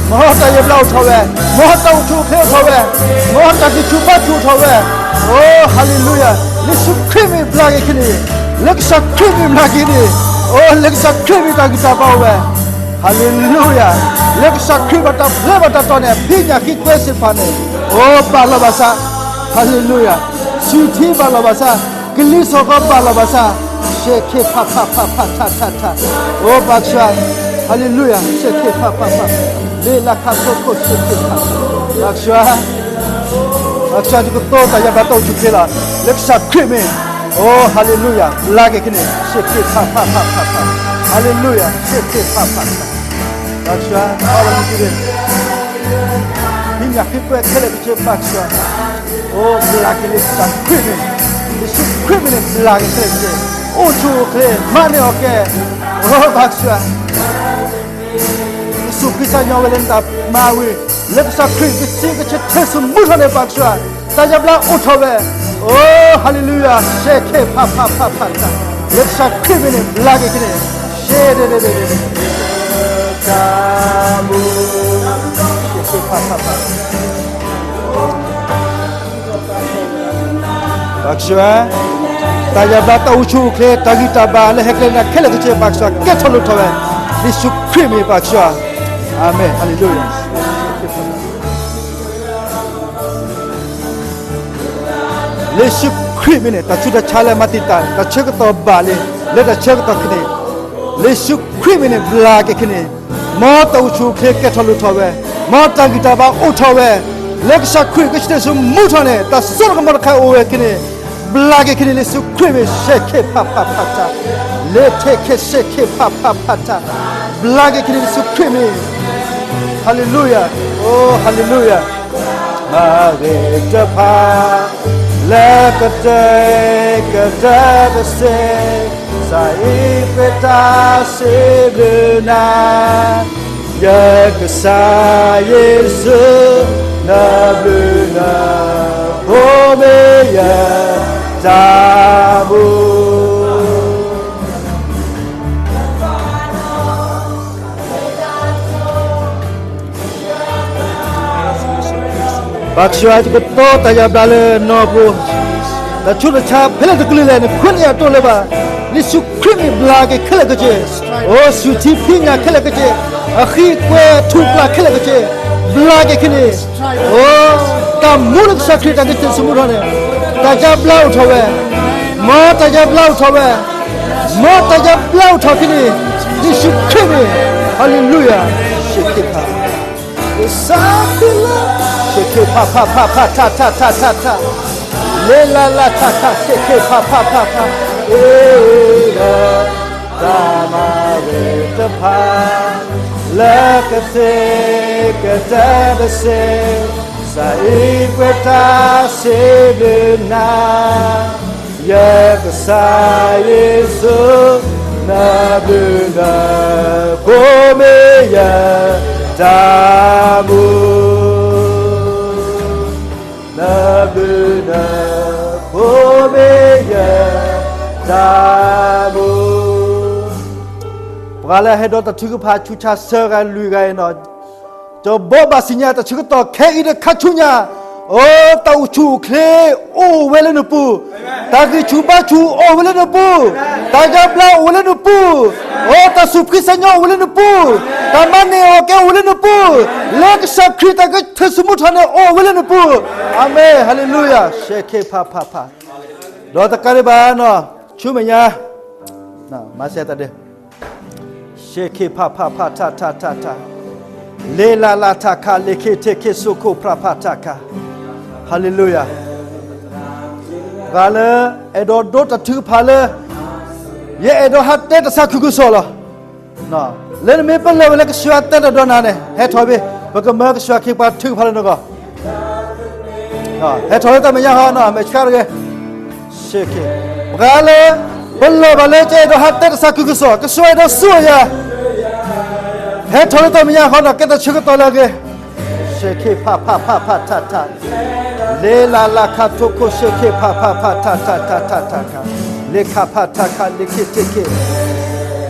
မ်တၢ်ယါဘျါအိၣ်ထီၣ်ဝဲ, မ်တၢ်အိၣ်ဆူၣ်အိၣ်ချ့အိၣ်ထီၣ်ဝဲ, မ်တၢ်သးဆူၣ်ဘါဆူၣ်အိၣ်ထီၣ်ဝဲ, အိ ဟါလ့လူယၤ, လၢယ့ၣ်ၡူးခရံာ်မံၤဘျါက့ၤခံန့ၣ်, လၢကစၢ်ခရံာ်မံၤဘျါက့ၤန့ၣ်, အိ လၢကစၢ်ခရံာ်မံၤတၢ်ဂံၢ်တၢ်ဘါအိၣ်ဝဲ, ဟါလ့လူယၤ, လၢကစၢ်ခရံာ်ဘၣ်တၢ်ပျဲဘၣ်တၢ်တီၢ်န့ၣ် အဖံးညၣ်ဃံကွဲစ့ၢ်တဖၣ်န့ၣ်, အိ ဘၣ်လီၢ်ဘၣ်စး, ဟါလ့လူယၤ, စူၤထံဘၣ်လီၢ်ဘၣ်စး, ကလံၤစိးဃီဘၣ်လီၢ်ဘၣ်စး, ရှဲခ့ဖးဖးဖးဖးထးထးထး, အိ ပၢ်ကစၢ်, ဟါလ့လူယၤ, ရှဲခ့ဖးဖးဖး, လ့လါခါထိခိၣ်ရှဲခ့ဖး, ဘၣ်ဆှါ, ဘၣ်ဆှါယကတိၤတၢ်ယါဘျါတၢ်အိၣ်ဆူၣ်အိၣ်ချ့လီၤ, လၢကစၢ်ခရံာ်မ့ၢ်, အိ ဟါလ့လူယၤ, ဘျါက့ၤခဲန့ၣ်, ရှဲခ့ဖးဖးဖးဖးဖး, ဟါလ့လူယၤ, ရှဲခ့ဖးဖးဖး, ဘၣ်ဆှါ, ဟါလ့လူယၤ, ဟံးညၣ်ဃ့ကွဲခဲလၢာ်ခဲဆ့ဘၣ်ဆှါ, အိ ဘျါက့ၤလၢကစၢ်ခရံာ်မ့ၢ်, လၢယ့ၣ်ၡူးခရံာ်မ့ၢ်န့ၣ် ဘျါက့ၤခဲလၢာ်ခဲဆ့, အိၣ်ဆူၣ်အိၣ်ချ့, မၤန့ၢ်အီၣ်ကဲ, အိ ဘၣ်ဆှါ ကစူၢ်ခရံာ်စံၣ်ညီၣ်ဝဲလၢနတၢ်မၤဝံၤ, လၢကစၢ်ခရံာ်ကစံးကဆၢထၢၣ်သမူထီၣ်န့ၣ်ဘၣ်ဆှါ, တၢ်ယါဘျါအိၣ်ထီၣ်ဝဲ, အိ ဟါလ့လူယၤ, ရှဲခ့ဖးဖးဖးဖးတၢ်, လၢကစၢ်ခရံာ်မ့ၢ်န့ၣ် ဘျါက့ၤခဲန့ၣ်, ရှဲဒဲဒဲဒဲဒဲဒဲ, တၢ်မူ, ရှဲခ့ဖးဖးဖး ဘၣ်ဆှါ, တၢ်ယါဘျါတၢ်အိၣ်ဆူၣ်အိၣ်ချ့ တၢ်ဂံၢ်တၢ်ဘါလၢဟဲကျဲနၤခဲလၢာ်ခဲဆ့ဘၣ်ဆှါ ကဲထီၣ်လိၣ်ထီၣ်ဝဲ, လၢယ့ၣ်ၡူးခရံာ်မ့ၢ်ဘၣ်ဆှါ, အၤမ့ၣ်, ဟါလ့လူယၤ. လၢယ့ၣ်ၡူးခရံာ်မ့ၢ်န့ၣ် တၢ်ဆူးတၢ်ဆါလၢမၤတံာ်တာ် တၢ်ဆၢကတီၢ်ဘၣ်လံ, လၢတၢ်ဆၢကတီၢ်ခဲန့ၣ်, လၢယ့ၣ်ၡူးခရံာ်မ့ၢ်န့ၣ် ဘျါက့ၤခဲန့ၣ်, မ်တၢ်အိၣ်ဆူၣ်အိၣ်ချ့ကဲထီၣ်လိၣ်ထီၣ်ဝဲ, မ်တၢ်ဂံၢ်တၢ်ဘါအိၣ်ထီၣ်ဝဲ, လၢကစၢ်ခရံာ်ကဆၢထၢၣ်သမူထီၣ်န့ၣ် တၢ်စိတၢ်ကမီၤတခါအိၣ်ဝဲခဲန့ၣ်, ဘျါက့ၤခဲန့ၣ် လၢယ့ၣ်ၡူးခရံာ်မ့ၢ် ရှဲခ့ဖးဖးဖးတၢ်, လ့ထဲခဲရှဲခ့ဖးဖးဖးတၢ်, ဘျါက့ၤခဲန့ၣ် လၢယ့ၣ်ၡူးခရံာ်မ့ၢ်, ဟါလ့လူယၤ, အိ ဟါလ့လူယၤ. မၤဂ့ၤတဖၣ် လၢကတၢၢ်ကတၢၢ်တစ့ၢ်, စးအံၤပှဲၤတၢ်စံးဘျုးနၤ, ယကစၢ်ယ့ၣ်ၡူး, နဘျုးနဖှိၣ်မ့ၢ်ယတၢ်မူ. ဘၣ်ဆၣ်ယကတိၤတၢ်ယါဘျါလၢနီၢ်ပူၤ, တၢ်ဆူးတၢ်ဆါဖဲလဲၣ်တကလုာ်လဲၣ်န့ၣ် ဃုန့ၢ်အတိၢ်လၢၤဘၣ်, လံာ်စီဆှံခရံာ်န့ၣ်ဘျါက့ၤခဲလၢာ်ခဲဆ့, အိ စူၢ်ထံဖံးညၣ်ခဲလၢာ်ခဲဆ့, အဃံကွဲထူၣ်ပျၢ်ခဲလၢာ်ခဲဆ့, ဘျါက့ၤခဲန့ၣ်, အိ တၢ်မူလၢကစၢ်ခရံာ်တၢ်ကဆၢထၢၣ်သမူထီၣ်န့ၣ်, တၢ်ယါဘျါအိၣ်ထီၣ်ဝဲ, မ်တၢ်ယါဘျါအိၣ်ထီၣ်ဝဲ, မ်တၢ်ယါဘျါအိၣ်ထီၣ်ခဲန့ၣ်, လံာ်စီဆှံခရံာ်န့ၣ်, ဟါလ့လူယၤ, ရှဲခ့ဖး, ကစၢ်ခရံာ်လၢ, ရှဲခ့ဖးဖးဖးဖးထးထးထးထးထး, လ့လါလါထးခး ရှဲခ့ဖးဖးဖးဖး, အ့ၣ်, တၢ်မၤဂ့ၤတဖၣ်, လၢကသ့ၣ်ကတၢၢ်တစ့ၢ်, စးအံၤပှဲၤတၢ်စံးဘျုးနၤ, ယကစၢ်ယ့ၣ်ၡူး, နဘျုးနဖှိၣ်မ့ၢ်ယတၢ်မူ, နဘျုးနဖှိၣ်မ့ၢ်ယ, တၢ်မူ. ပှၤလၢဟဲဒီးတၢ်ထုကဖၣ်ဆူးဆါဆၢဂၤလွံၢ်ဂၤအံၤနီၤ, တဘီဘၣ်ဆံညါ တၢ်ဆၢကတီၢ်ခဲအံၤဒီးခါဆူညါ, အိ တၢ်အိၣ်ဆူၣ်အိၣ်ချ့အိၣ်ဝဲလၢနပူၤ, တၢ်ဂံၢ်ဆူၣ်ဘါဆူၣ်အိၣ်ဝဲလၢနပူၤ, တၢ်ယါဘျါအိၣ်ဝဲလၢနပူၤ, အိ တၢ်စူၢ်ဖှံစံၣ်ညီၣ်အိၣ်ဝဲလၢနပူၤ, တၢ်မၤန့ၢ်အီၣ်ကဲအိၣ်ဝဲလၢနပူၤ, လၢကစၢ်ခရံာ်တၢ်ကဆၢထၢၣ်သမူထီၣ်န့ၣ်အိၣ်ဝဲလၢနပူၤ, အၤမ့ၣ်, ဟါလ့လူယၤ, ရှဲခ့ဖးဖးဖး, ဒီးတကးဒံးဘၣ်နီၤ, ဆူမဲာ်ညါ, မၤစၢၤတၢ်ဒုး ရှဲခ့ဖးဖးဖးထးထးထးထး, လ့လါလါထးခး လ့ခ့ထ့ခ့ စိခိၣ်ဖျးဖးထးခး, ဟါလ့လူယၤ, ပှၤလၢအဲၣ်ဒိးဒိတၢ်ထုကဖၣ်လၢ, ယအဲၣ်ဒိးဟးတဲတၢ်သးခုကစီၣ်လီၤ. လၢနမ့ၢ်ပလၢၢ်ဝဲလၢကစၢ်ယွၤတဲတၢ်ဒီးနၤန့ၣ် ဟဲထီၣ်ဘၣ်, ပကမၢကစၢ်ယွၤခ့ပှၤထုကဖၣ်လၢနဂီၢ်, ဟဲထီၣ်လၢတၢ်မဲာ်ညါဃီနီၤ, မဲာ်ဆှးတဂ့ၤ, ပှၤလၢ, ပလၢၢ်ဘၣ်လၢကအဲၣ်ဒိးဟးတဲတၢ်သးခုကစီၣ်, ကစၢ်ယွၤအဲၣ်ဒိးဆိၣ်ဂ့ၤယၤ, ဟဲထီၣ်လၢတၢ်မဲာ်ညါဃီနီၤ, ကဲတၢ်ဆၢကတီၢ်လၢအဂ့ၤ, ရှဲခ့ဖးဖးဖးဖးထးထး, လ့လါလါခးထိခိၣ် ရှဲခ့ဖးဖးဖးထးထးထးထးထးခး, လ့ခးဖးထးခး လ့ခ့ထ့ခ့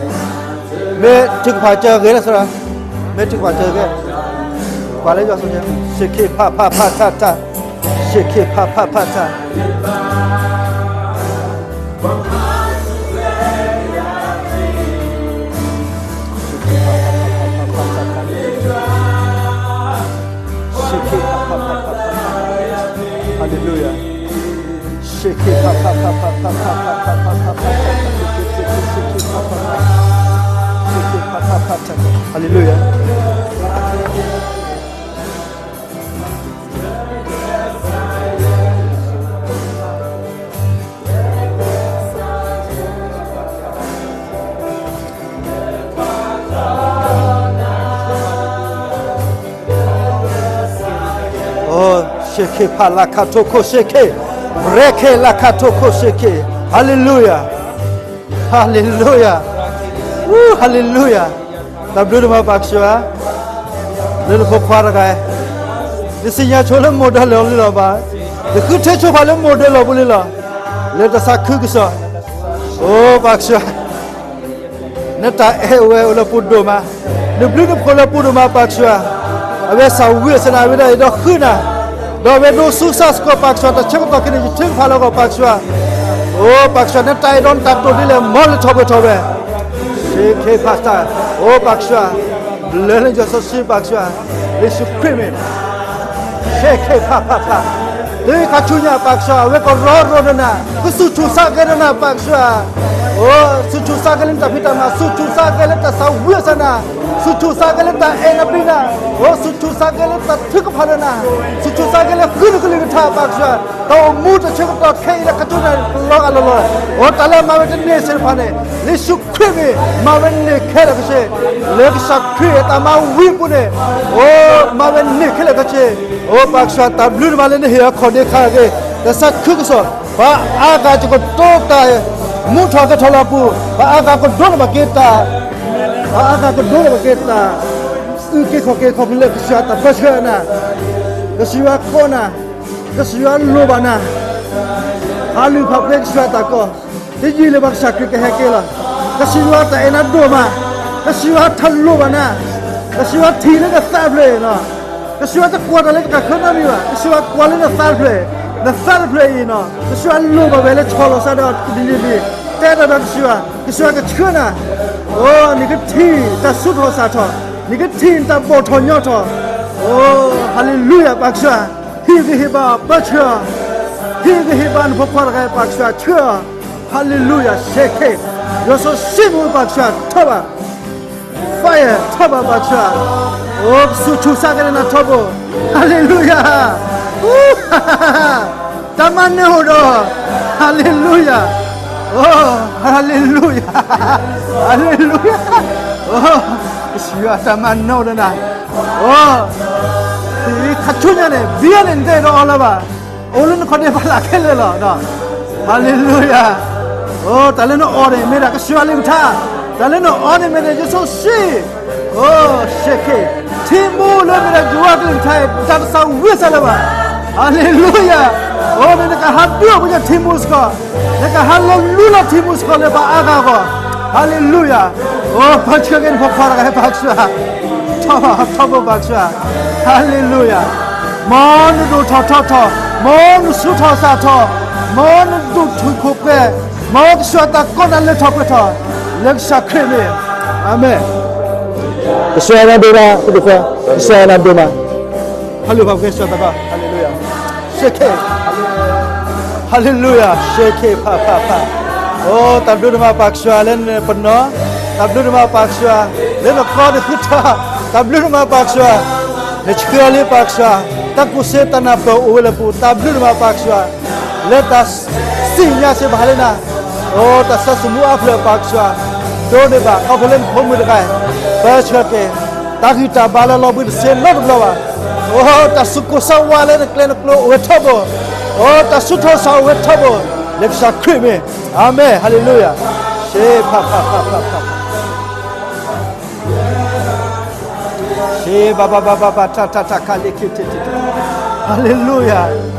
မ့ၢ်ထုကဖၣ်စၢၤဂ့ၤလၢသရၣ်, မ့ၢ်ထုကဖၣ်စၢၤဂ့ၤ, ပှၤလၢယွၤဆိၣ်ဂ့ၤ, ရှဲခ့ဖးဖးဖးထးထး, ရှဲခ့ဖးဖးဖးထး, ရှဲခ့ဖးဖးဖးဖးဖး, ဟါလ့လူယၤ. ရှဲခ့ဖးဖးဖးဖးဖး, ရှဲခ့ဖးဖးဖးဖး, ရှဲခ့ဖးဖးဖးဖး, ရှဲခ့ဖးဖးဖးဖး, Hallelujah. ရှ့ခ့ဖးလၢခါထိခိၣ်ရှ့ခ့, ရဲခ့လၢခါထိခိၣ်ရှ့ခ့, Hallelujah, Hallelujah, Hallelujah, တၢ်ဘျုးဒိၣ်မးပၢ်ကစၢ်, လၢနဖိခွါတဂၤ, နသ့ၣ်ညါဆိလၢမိၢ်ဒၢလီၤလံလီၤဘၣ်, နဃုထၢဆိဖးလၢမိၢ်ဒၢလီၤပူၤလံလီၤ, လၢတၢ်သးခုကစီၣ်, အိပၢ်ကစၢ် နတၢ်အဲၣ်ဝဲအိၣ်လၢပူၤဒိၣ်မး, နဘျုးနဖှိၣ်လၢပူၤဒိၣ်မးပၢ်ကစၢ်, အဝဲသးဝံၣ်အဆၢနၤ အဝဲဒၣ်အဲၣ်ဒိးဃုနၤ, ဒီးအဝဲဒိးဆူစၢ်စ့ၢ်ကီးပၢ်ကစၢ် တၢ်ဆၢကတီၢ်ခဲအံၤန့ၣ် ယထုကဖၣ်လၢအဂီၢ်ပၢ်ကစၢ်, အိပၢ်ကစၢ် နတၢ်အဲၣ်ဒိးနတၢ်တိာ်ဒ်လဲၣ် မ်လၢထီၣ်ပှဲၤထီၣ်ဝဲ, ရှ့ခ့ဖးတၢ်, အိပၢ်ကစၢ်, ဘျၢလၢယွၤစီဆှံပၢ်ကစၢ်, လၢယ့ၣ်ၡူးခရံာ်မ့ၢ် ရှ့ခ့ဖးဖးဖး, တုၤခါဆူညါပၢ်ကစၢ် အဝဲကရီရိဒီးနၤ, ကဆူၣ်ဆူၣ်ဆါကဲဒီးနၤပၢ်ကစၢ်, အိ ဆူၣ်ဆူၣ်ဆါကဲလၢနတၢ်ဖံးတၢ်မၤ, ဆူၣ်ဆူၣ်ဆါကဲလၢတၢ်သးဝံၣ်အဆၢနၤ, ဆူၣ်ဆူၣ်ဆါကဲလၢတၢ်အဲၣ်နၤပျံၤနၤ, အိ ဆူၣ်ဆူၣ်ဆါကဲလၢတၢ်ထုကဖၣ်ဒီးနၤ, ဆူၣ်ဆူၣ်ဆါကဲလၢဃုနကလုၢ်ကထါပၢ်ကစၢ်, တၢ်အိၣ်မူတၢ်ဆၢကတီၢ်ခဲအံၤလၢခါဆူညါန့ၣ် လီၤအလီၢ်လီၤ, အိ တၢ်လၢအမၤဝဲတန့ၢ်သ့ၣ်တဖၣ်န့ၣ် လၢယ့ၣ်ၡူးခရံာ်မ့ၢ် မၤဝဲန့ၢ်ခဲလၢာ်ခဲဆ့, လၢကစၢ်ခရံာ်အတၢ်မၤဝံၤအပူၤန့ၣ်, အိ မၤဝဲန့ၢ်ခဲလၢာ်ခဲဆ့, အိ ပၢ်ကစၢ် တၢ်ဘျုးဒိၣ်မးလၢနဟ့ၣ်အီၤခီၣ်ဒ့ခါဂ့ၤ, တၢ်သးခုကစီၣ်, ပှၤအါဂၤကကတိၤတၢ်မူထီၣ်ကဲထီၣ်လၢအပူၤ, ပှၤအါဂၤကဒိးန့ၢ်ဘၣ်က့ၤတၢ်, ပှၤအါဂၤကဒိးန့ၢ်ဘၣ်က့ၤတၢ် အုၣ်က့ၤခီၣ်က့ၤခီၣ်ဖျိလၢကစၢ်တၢ်ပၢဆှၢနၤ, ကစၢ်ယွၤကိးနၤ, ကစၢ်ယွၤလိၣ်ဘၣ်နၤ, ဟးလုၢ်ဖးဖျဲးကစၢ်ယွၤတၢ်ကီ, တယံာ်လၢၤဘၣ်ကစၢ်ခရံာ်ကဟဲက့ၤလီၤ, ကစၢ်ယွၤတၢ်အဲၣ်နၤဒိၣ်မး, ကစၢ်ယွၤထးလိၣ်ဘၣ်နၤ, ကစၢ်ယွၤထံၣ်လၢနသးတဖျၢၣ်အံၤနီၤ, ကစၢ်ယွၤတကွၢ်တၢ်လၢတၢ်ခၢၣ်သးမံၤဘၣ်, ကစၢ်ယွၤကွၢ်လၢနသးတဖျၢၣ်, နသးတဖျၢၣ်အံၤနီၤ, ကစၢ်ယွၤလိၣ်ဘၣ်ဝဲလၢဆီလီၤသးဒီးတနံၤနံၤ, တဲတၢ်ဒီးကစၢ်ယွၤ, ကစၢ်ယွၤကဆှၢနၤ, အိ နကထံၣ်တၢ်ဆူၣ်ထီၣ်စၢ်ထီၣ်, နကထံၣ်တၢ်ဘီၣ်ထီၣ်ညီထီၣ်, အိ ဟါလ့လူယၤ ပၢ်ကစၢ်, ဟ့ၣ်ဂံၢ်ဟ့ၣ်ဘါပၢဆှၢအီၤ, ဟ့ၣ်ဂံၢ်ဟ့ၣ်ဘါနဖိခွါတဂၤ ပၢ်ကစၢ်ဆှၢအီၤ, ဟါလ့လူယၤ ရှဲခ့, ယွၤစီဆှံမူ ပၢ်ကစၢ်ထီၣ်ဘၣ်, fire ထီၣ်ဘၣ် ပၢ်ကစၢ်, အိ ကဆူၣ်ဆူၣ်ဆါကဲလၢနၤထီဘိ, ဟါလ့လူယၤ, တၢ်မၤနၢၤအိၣ်ဒီး, ဟါလ့လူယၤ, အိ ဟါလ့လူယၤ, ဟါလ့လူယၤ, အိ ကစၢ်ယွၤတၢ်မၤနၢၤအိၣ်ဒီးနၤ, အိ ခါဆူညါန့ၣ် ဘံယၤန့ၣ် နတအဲၣ်ဒိးအီလၢၤဘၣ်, အိၣ်လၢနခီၣ်ဒ့ဖးလၢ်ခဲလၢာ်လီၤ, ဟါလ့လူယၤ, အိ တၢ်လၢနအီၣ်န့ၣ် မ့ၢ်ဒၣ်ကစၢ်ယွၤလံာ်ပထါ, တၢ်လၢနအီန့ၣ်မ့ၢ်ဒၣ်ယ့ၣ်ၡူးစံ, အိ ရှဲခ့, ထံမူလၢမ့ၢ်ဒၣ်ယွၤကလုၢ်ကထါအံၤ တၢ်တသးဝံၣ်စၢ်လၢၤဘၣ်, ဟါလ့လူယၤ, အိ နကဟးဒုးအီၣ်ပှၤကညီထံမူစ့ၢ်ကီး, နကဟးလီၤလူလီၤထံမူစ့ၢ်ကီးလၢပှၤအါဂၤအဂီၢ်, ဟါလ့လူယၤ, အိ ပၢဆှၢက့ၤနဖိခွါတဂၤ ပၢ်ကစၢ်, ထီၣ်ဘၣ်ထီဘိ ပၢ်ကစၢ်, ဟါလ့လူယၤ, မ်နဒိၣ်ထီၣ်ထီထီၣ်, မ်နဆူၣ်ထီၣ်စၢ်ထီၣ်, မ်နဒိၣ်ထူၣ်ခိၣ်ပှဲၤ, မ်ကစၢ်တၢ်ကိးနၤလၢထီၣ်ပှဲၤထီၣ်, လၢကစၢ်ခရံာ်မ့ၢ်, အၤမ့ၣ်, ကစၢ်ယွၤနၤဒိၣ်မး, ကစၢ်ယွၤနၤဒိၣ်မး, ဟါလ့လူယၤ, ရှဲခ့, ဟါလ့လူယၤ, ရှဲခ့ဖးဖးဖး, အိ တၢ်ဘျုးဒိၣ်မးပၢ်ကစၢ်လၢနပနီၣ်, တၢ်ဘျုးဒိၣ်မးပၢ်ကစၢ်, လၢနဃီနဃုထၢ, တၢ်ဘျုးဒိၣ်မးပၢ်ကစၢ်, နဆှၢလံပၢ်ကစၢ်, တၢ်ကူၣ်သ့တၢ်နၢ်ပၢၢ်အိၣ်ဝဲလၢပူၤ, တၢ်ဘျုးဒိၣ်မးပၢ်ကစၢ်, လၢတၢ် သ့ၣ်ညါစ့ၢ်ကီးလၢနၤ, အိ တၢ်သးသမူအါဖျၢၣ်ပၢ်ကစၢ်, ဒိးန့ၢ်ဘၣ်ခီဖျိလၢနဖိမုၣ်တဂၤ, ပၢဆှၢက့ၤ, တၢ်ဂံၢ်တၢ်ဘါလၢလီၤဘှံးတသ့နီတဘျီဘၣ်, အိ တၢ်သူၣ်ကိၢ်သးဝးလၢနကျဲနကျိအိၣ်ဝဲထီဘိ, အိ တၢ်ဆူးထီၣ်စၢ်အိၣ်ဝဲထီဘိ, လၢကစၢ်ခရံာ်မ့ၢ်, အၤမ့ၣ်, ဟါလ့လူယၤ, ရှ့ဖးဖးဖးဖးဖး ရှ့ဘၣ်ဘၣ်ဘၣ်ဘၣ်ဘၣ် ထးထးထး ခးလ့ခံထံထံထံ, ဟါလ့လူယၤ,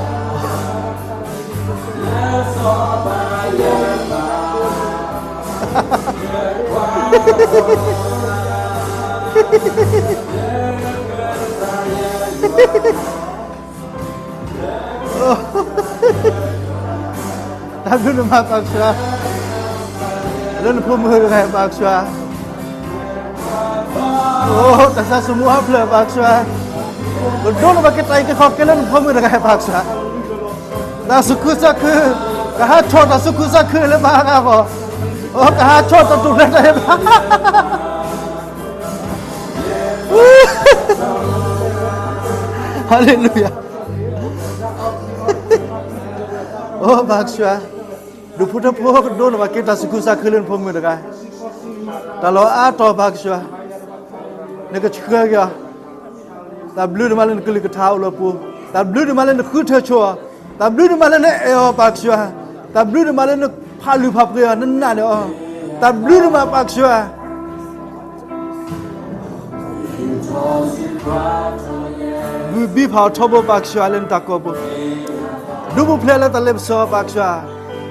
တၢ်ဘျုးဒိၣ်မးပၢ်ကစၢ်, လၢနဖိမုၣ်တဂၤပၢ်ကစၢ်, အိ တၢ်သးသမူအါဖျၢၣ်ပၢ်ကစၢ်, ကဒိးန့ၢ်ဘၣ်က့ၤတၢ်အုၣ်က့ၤခီၣ်က့ၤလၢနဖိမုၣ်တဂၤပၢ်ကစၢ်, တၢ်သူၣ်ခုသးခု, ကဟးထီၣ်တၢ်သူၣ်ခုသးခုလၢပှၤအါဂၤအဂီၢ်, အိ ကဟးထီၣ်တၢ်တိာ်လၢတၢ်အံၤဘၣ် ဟါလ့လူယၤ. အိ ပၢ်ကစၢ်, ဒူၣ်ဖိထၢဖိကဒိးန့ၢ်ဘၣ်က့ၤ တၢ်သူၣ်ခုသးခုလၢနဖိမုၣ်တဂၤ, တၢ်လီၤအါတီၢ် ပၢ်ကစၢ်, နကဆှၢက့ၤအီၤ, တၢ်ဘျုးဒိၣ်မးလၢနကလုၢ်ကထါအိၣ်လၢအပူၤ, တၢ်ဘျုးဒိၣ်မးလၢနဃုထၢဆိအီၤ, တၢ်ဘျုးဒိၣ်မးလၢနအဲၣ်အီၤ ပၢ်ကစၢ်, တၢ်ဘျုးဒိၣ်မးလၢနဖးလုၢ်ဖးပှ့ၤအီၤ နနာ်န့ၢ်အီၤ, တၢ်ဘျုးဒိၣ်မး ပၢ်ကစၢ် ဂုာ်ဘံဖးအီၤထီဘိ ပၢ်ကစၢ် လၢနတၢ်ကိးပူၤ, ဒိးပူၤဖျဲးလၢတၢ်လ့ပစီ ပၢ်ကစၢ်,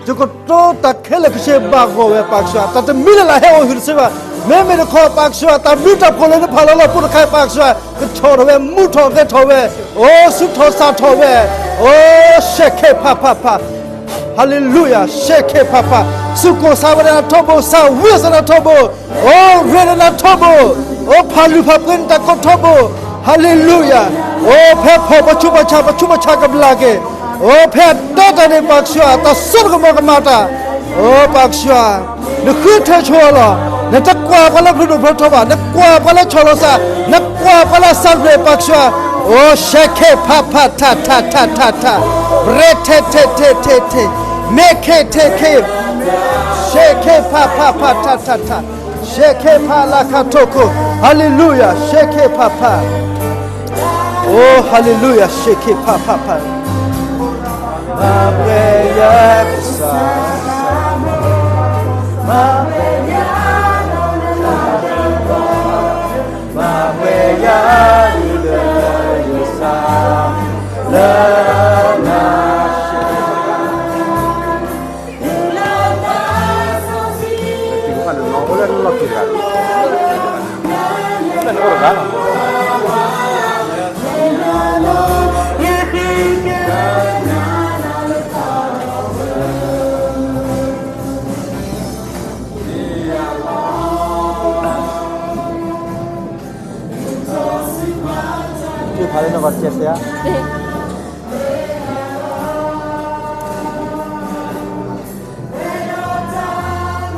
ယကတိၤတၢ်ခဲလၢာ်ခဲဆ့ဘၣ်ဂီၢ်ဝဲ ပၢ်ကစၢ်, တၢ်တမံၤလၢ်လၢ်ဟဲအိၣ်ဟုၣ်တသ့ဘၣ်, မ့မ့ၢ်တခီ ပၢ်ကစၢ်, တၢ်ဘျုးတၢ်ဖှိၣ်လၢနဖးလီၤလီၤဖိတခါ ပၢ်ကစၢ်, ကထီၣ်ထီၣ်ဝဲ မူထီၣ်ဂဲၤထီၣ်ဝဲ, အိ ဆူထီၣ်စးထီၣ်ဝဲ, အိ ရှဲခ့ဖးဖးဖး ဟါလ့လူယၤ, ရှဲခ့ဖးဖး, စူၢ်ကိၢ်ဆါဝဲဒၣ်နၤထီဘိ, စၢ်ဝံစၢ်နၤထီဘိ, အိ ရ့ဒီးနၤထီဘိ, အိ ဖးလုၢ်ဖးပှ့ၤနတၢ်ကိးထီဘိ, ဟါလ့လူယၤ, အိ ဖဲဖီၣ်ပဆူးပဆါ ပဆူးပဆါကဘျါက့ၤ, အိ ဖဲအတဲတၢ်န့ၣ် ပၢ်ကစၢ် တၢ်စိတၢ်ကမီၤကမၤတၢ်, အိ ပၢ်ကစၢ်, နဃုထၢဆိအီၤလီၤ, နတကွၢ်ပှၤလၢဖျိဒိၣ်ဖျိထီဘၣ်, နကွၢ်ပှၤလၢဆီၣ်လီၤစၢ်, နကွၢ်ပှၤလၢစၢ်ဘျဲၣ် ပၢ်ကစၢ်, အိ ရှဲခ့ဖးဖးထးထးထးထးထး, ရ့ထဲထဲထဲထဲထဲ, မ့ၢ်ခ့ထဲခ့, ရှဲခ့ဖးဖးဖးထးထးထး, ရှဲခ့ဖးလၢခါထိၣ်ခိၣ်, ဟါလ့လူယၤ, ရှဲခ့ဖးဖး, အိ ဟါလ့လူယၤ, ရှဲခ့ဖးဖးဖး, မၤပှဲၤယၤကစၢ်, မၤပှဲၤယၤ, မၤပှဲၤယၤလၢယကစၢ်, လၢနၤ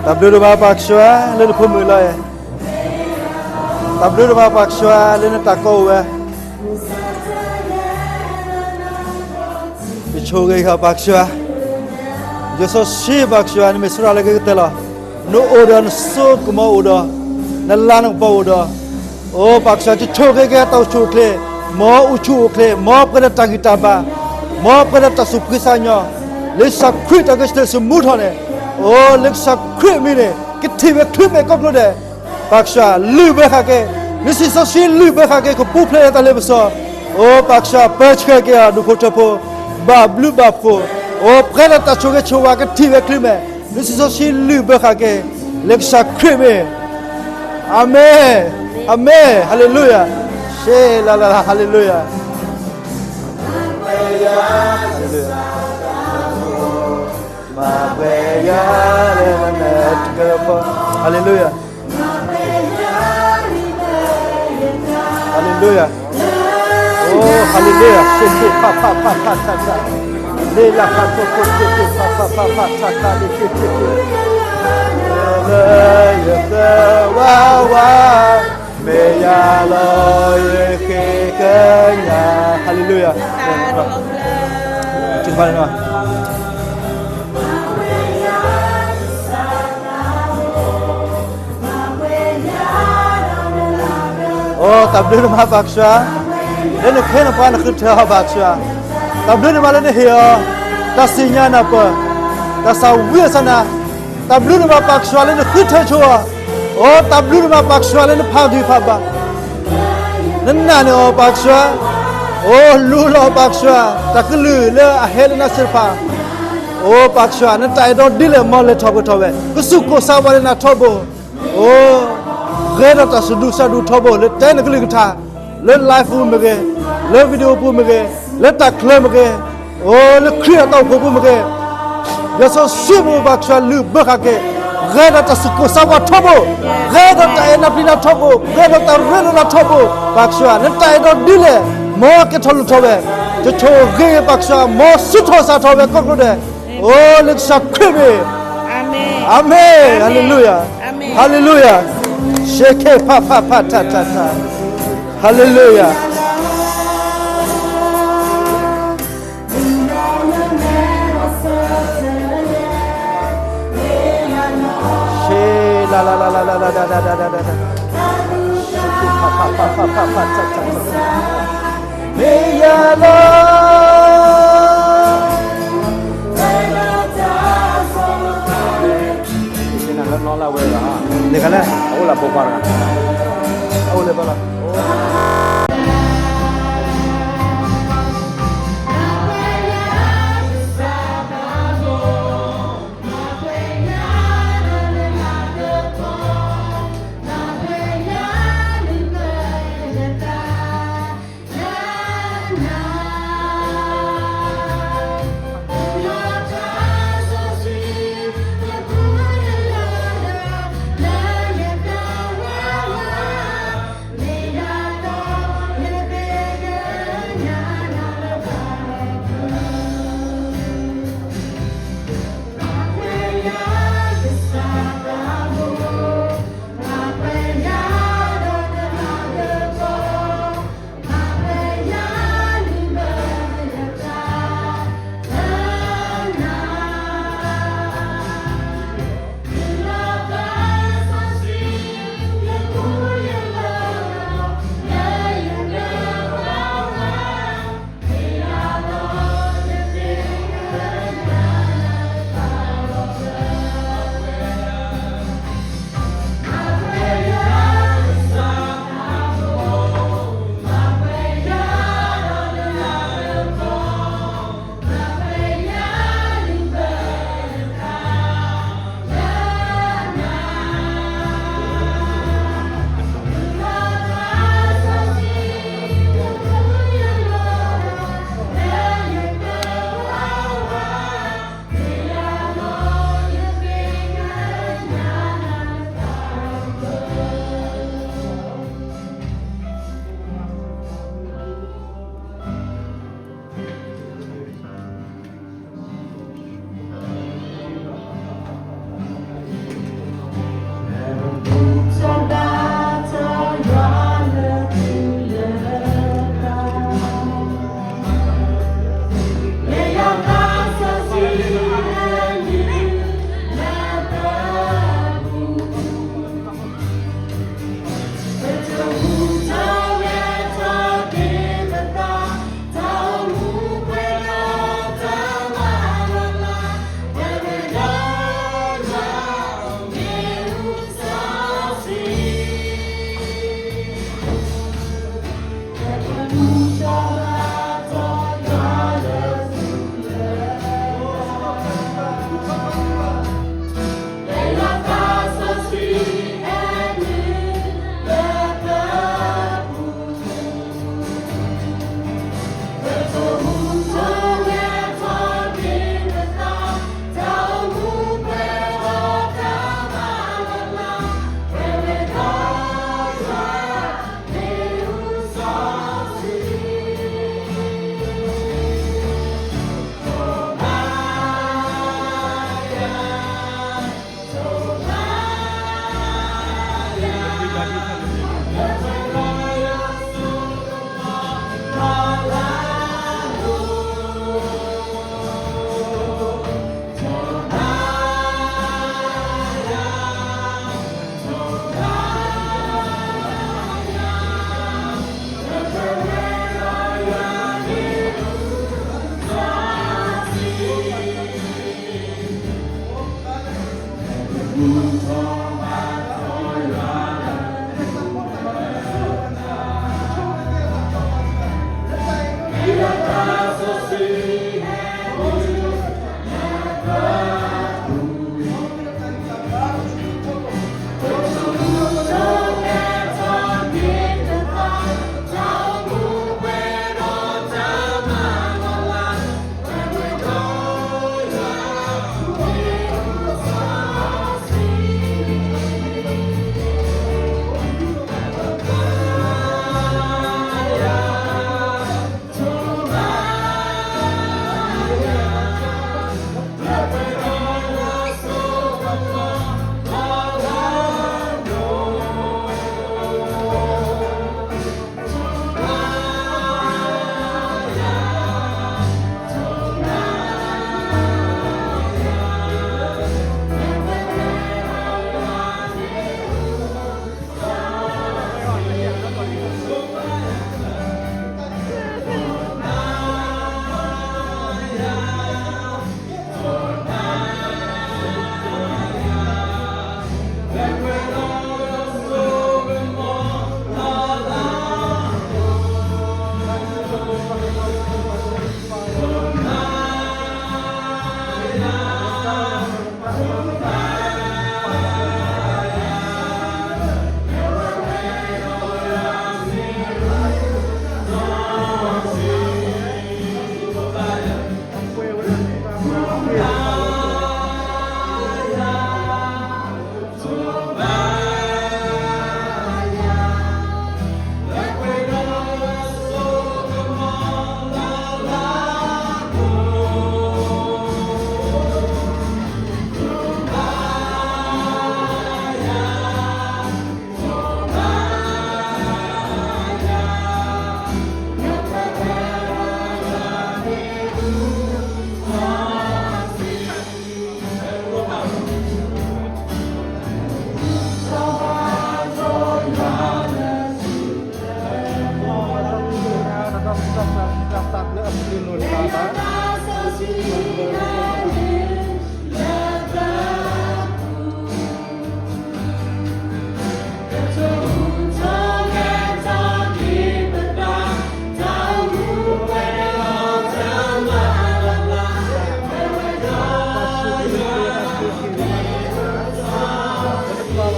တၢ်ဘျုးဒိၣ်မး ပၢ်ကစၢ် လၢနဖိမုၣ်လီၤ. တၢ်ဘျုးဒိၣ်မးပၢ်ကစၢ် လၢနတၢ်ကိးအိၣ်ဝဲ, ယဆိၣ်ဂ့ၤက့ၤ ပၢ်ကစၢ်, ယစီဆှံ ပၢ်ကစၢ် နမ့ၢ်ဆှၢလီၤက့ၤကတၢၢ်လီၤ. နအိၣ်ဒီးနစိကမီၤအိၣ်ဒီး, နလၤနကပီၤအိၣ်ဒီး, အိ ပၢ်ကစၢ် ယဆိၣ်ဂ့ၤက့ၤတၢ်အိၣ်ဆူၣ်အိၣ်ချ့, မ်အအိၣ်ဆူၣ်အိၣ်ချ့, မ်ပှဲၤဒီးတၢ်ဂံၢ်တၢ်ဘါ, မ်ပှဲၤဒီးတၢ်သူၣ်ဖှံသးညီ, လၢကစၢ်ခရံာ်တၢ်ဂဲၤဆၢထၢၣ်မူထီၣ်န့ၣ်, အိ လၢကစၢ်ခရံာ်အမံၤန့ၣ် ကထံၣ်ဝဲချုးမဲာ်ကိးကျိၤဒဲး, ပၢ်ကစၢ် လုၢ်ဘၢဃာ်က့ၤ, နစံးစီဆှံလုၢ်ဘၢဃာ်က့ၤ ကပူၤဖျဲးလၢတၢ်လ့ပစီ, အိ ပၢ်ကစၢ် ပၢဆှၢက့ၤအီၤ ဒူၣ်ဖိထၢဖိ, ဘၣ်ဘျုးဘၣ်ဖှိၣ်, အိ ပှဲၤဒီးတၢ်ဆိၣ်ဂ့ၤဆိၣ်ဝါ ကထံၣ်ဝဲချုးမဲာ်, နစံးစီဆှံလုၢ်ဘၢဃာ်က့ၤ, လၢကစၢ်ခရံာ်မံၤ, အၤမ့ၣ်, အၤမ့ၣ်, ဟါလ့လူယၤ, ရှဲလၢလၢ ဟါလ့လူယၤ, မၤပှဲၤယၤလၢနမဲာ်တကပီၤ, ဟါလ့လူယၤ. Hallelujah. Oh, hallelujah. ရှဲခ့ဖးဖးဖးဖးထးထး, လ့လၢခါထိၣ်ခိၣ် ရှဲခ့ဖးဖးဖးဖးထးထး လ့ခ့ခ့ခ့, လၢယသးဝးဝး, မ့ၢ်ယၤလီၤယဃ့ကညး, hallelujah. အိ တၢ်ဘျုးဒိၣ်မးပၢ်ကစၢ်, လၢနခ့နပှၤနဃုထၢအီၤပၢ်ကစၢ်, တၢ်ဘျုးဒိၣ်မးလၢနဟ့ၣ်အီၤ, တၢ်စံၣ်ညါနၢ်ပၢၢ်, တၢ်သးဝံၣ်အသးနၤ, တၢ်ဘျုးဒိၣ်မးပၢ်ကစၢ်လၢနဃုထၢဆိအီၤ, အိ တၢ်ဘျုးဒိၣ်မးပၢ်ကစၢ်လၢနဖးဂံၢ်ဖးဘါ နနာ်န့ၢ်အီၤပၢ်ကစၢ်, အိ လူလီၤပၢ်ကစၢ်, တၢ်ကလုၢ်လၢအဟဲလၢနသ့ၣ်တဖၣ်, အိ ပၢ်ကစၢ် နတၢ်အဲၣ်ဒိးဒ်လဲၣ်မ်လဲၤထီၣ်ပှဲၤထီၣ်ဝဲ, ကစူၢ်ကိၢ်စါဝဲလၢနၤထီဘိ, အိ ဂဲၤဒီးတၢ်စူၢ်ဒူစၢ်ဒူထီဘိ လၢတဲနကလုၢ်ကထါ, လၢ live ပူၤမ့ၢ်ဂ့ၤ, လၢ video ပူၤမ့ၢ်ဂ့ၤ, လၢတၢ်ချၢမ့ၢ်ဂ့ၤ, အိ လၢခရံာ်အတၢ်အိၣ်ဖှိၣ်ပူၤမ့ၢ်ဂ့ၤ, ယစီဆှံပူၤပၢ်ကစၢ်လုၢ်ဘၢဃာ်က့ၤ, ဂဲၤဒီးတၢ်စူၢ်ကိၢ်စါဝဲထီဘိ, ဂဲၤဒီးတၢ်အဲၣ်နၤပျံၤနၤထီဘိ, ဂဲၤဒီးတၢ်ရ့ဒီးနၤထီဘိ, ပၢ်ကစၢ် နတၢ်အဲၣ်ဒိးဒ်လဲၣ်, မ်ကဲထီၣ်လိၣ်ထီၣ်ဝဲ, ယဆိၣ်ဂ့ၤပၢ်ကစၢ် မ်ဆူၣ်ထီၣ်စးထီၣ်ဝဲကိးကျိၤဒဲး, အိ လၢကစၢ်ခရံာ်မံၤ, အၤမ့ၣ်, ဟါလ့လူယၤ, ဟါလ့လူယၤ, ရှဲခ့ဖးဖးဖးထးထးထး, Hallelujah. Nigga, အအိၣ်လၢဖိခွါတဂၤ, အအိၣ်လၢဘၢလီၤ.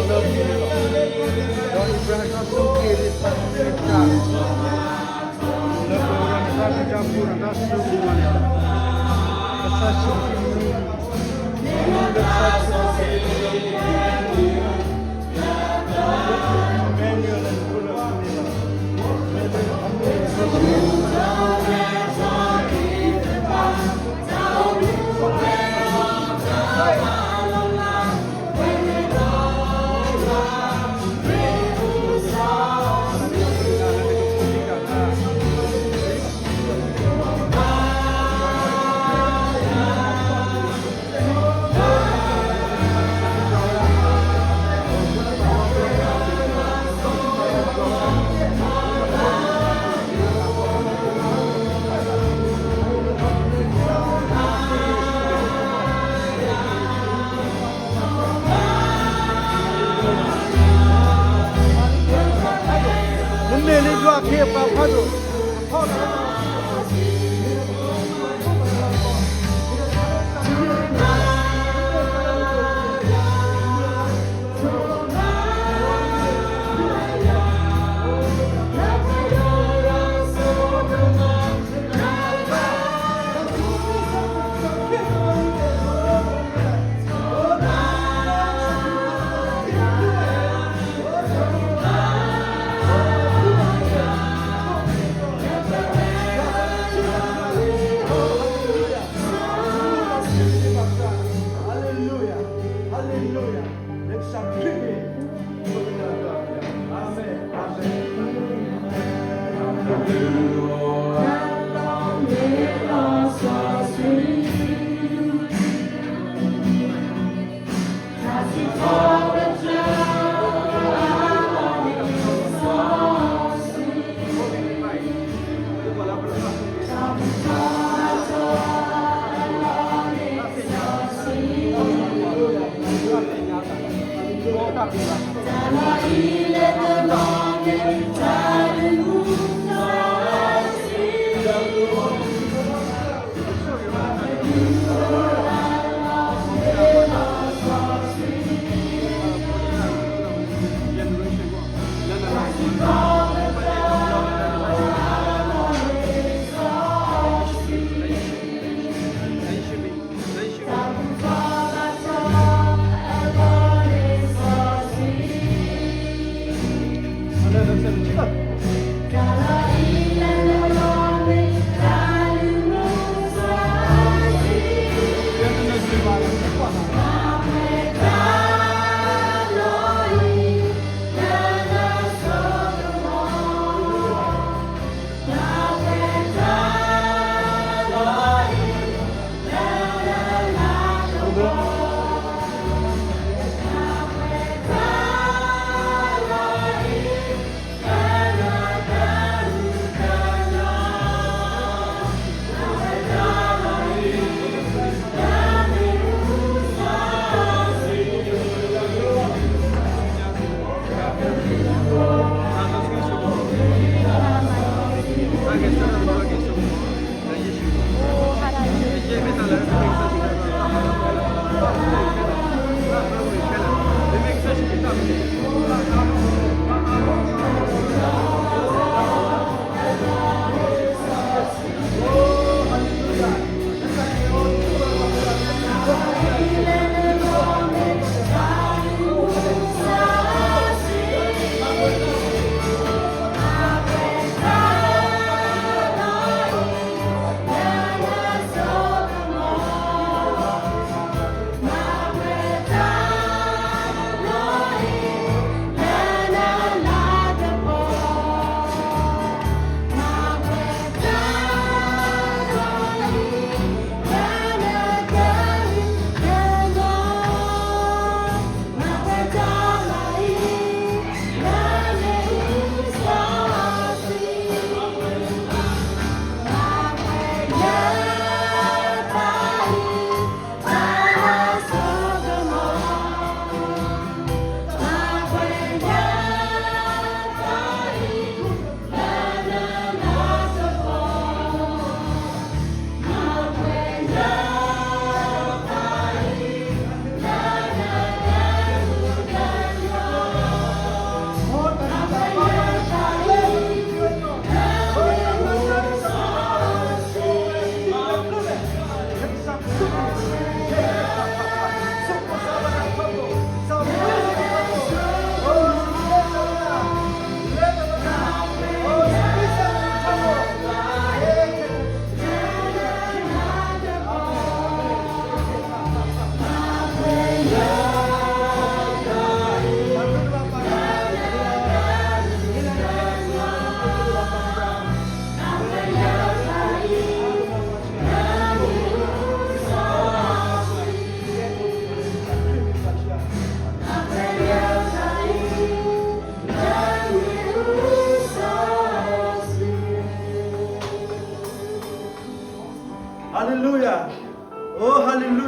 လၢပှဲၤန့ၣ်လီၤ. ဒီးအံၣ်ဘြၤဟၣ်ကဆိၣ်ဂ့ၤန့ၢ်ပှၤသ့ၣ်တဖၣ် လၢပဝဲဒၣ်နတၢ်ဘျုးတၢ်ဖှိၣ်ဒီးတၢ်ဆိၣ်ဂ့ၤန့ၣ်လီၤ. ကစၢ်ယ့ၣ်ၡူးခရံာ် လၢကစၢ်ယ့ၣ်ၡူးခရံာ် နမ့ၢ်လၢယွၤအခ့အပှၤဖးဒိၣ် Hallelujah. Hallelujah. Let's agree. Amen. Amen.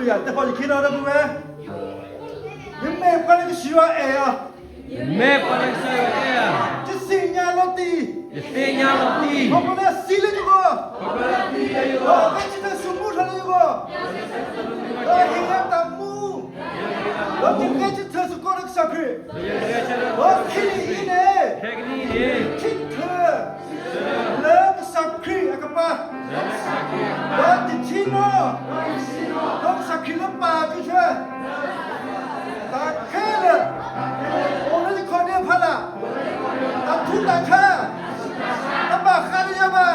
တဲဖီယခံနီၤ ဒီပုၢ်ဝဲၢ်, ယမ့ၢ်ပှၤလၢကစၢ်ယွၤအဲၣ်အီၤ, ယမ့ၢ်ပှၤလၢကစၢ်ယွၤအဲၣ်အီၤ, ယသ့ၣ်ညါလီၤတံၢ်, ယသ့ၣ်ညါလီၤတံၢ်, ခီဖျိလၢသံလၢယဂီၢ်, ခီဖျိလၢသံလၢယဂီၢ်, ဒီးဂဲၤဆၢထၢၣ်ဆူမူထီၣ်လၢယဂီၢ်, ဒီးဟ့ၣ်ယၤတၢ်မူ, ဒီးယဂဲၤဆၢထၢၣ်စ့ၢ်ကီးဒီးကစၢ်ခရံာ်, ဒီးခဲကနံၣ်အံၤန့ၣ်, ခဲကနံၣ်အံၤန့ၣ်, ထံၣ်ထၢၣ် လၢကစၢ်ခရံာ်အကပၤ, ဒီးယထံၣ်နီၣ်, ဒီးကစၢ်ခရံာ်လၢပာ်ယွၤဆၢ, တၢ်ခဲလၢာ်, အိၣ်လၢယခီၣ်ဒ့ဖီလာ်, တၢ်ထူးတၢ်ဆါ, တဘၣ်ဃးဒီးယၤဘၣ်,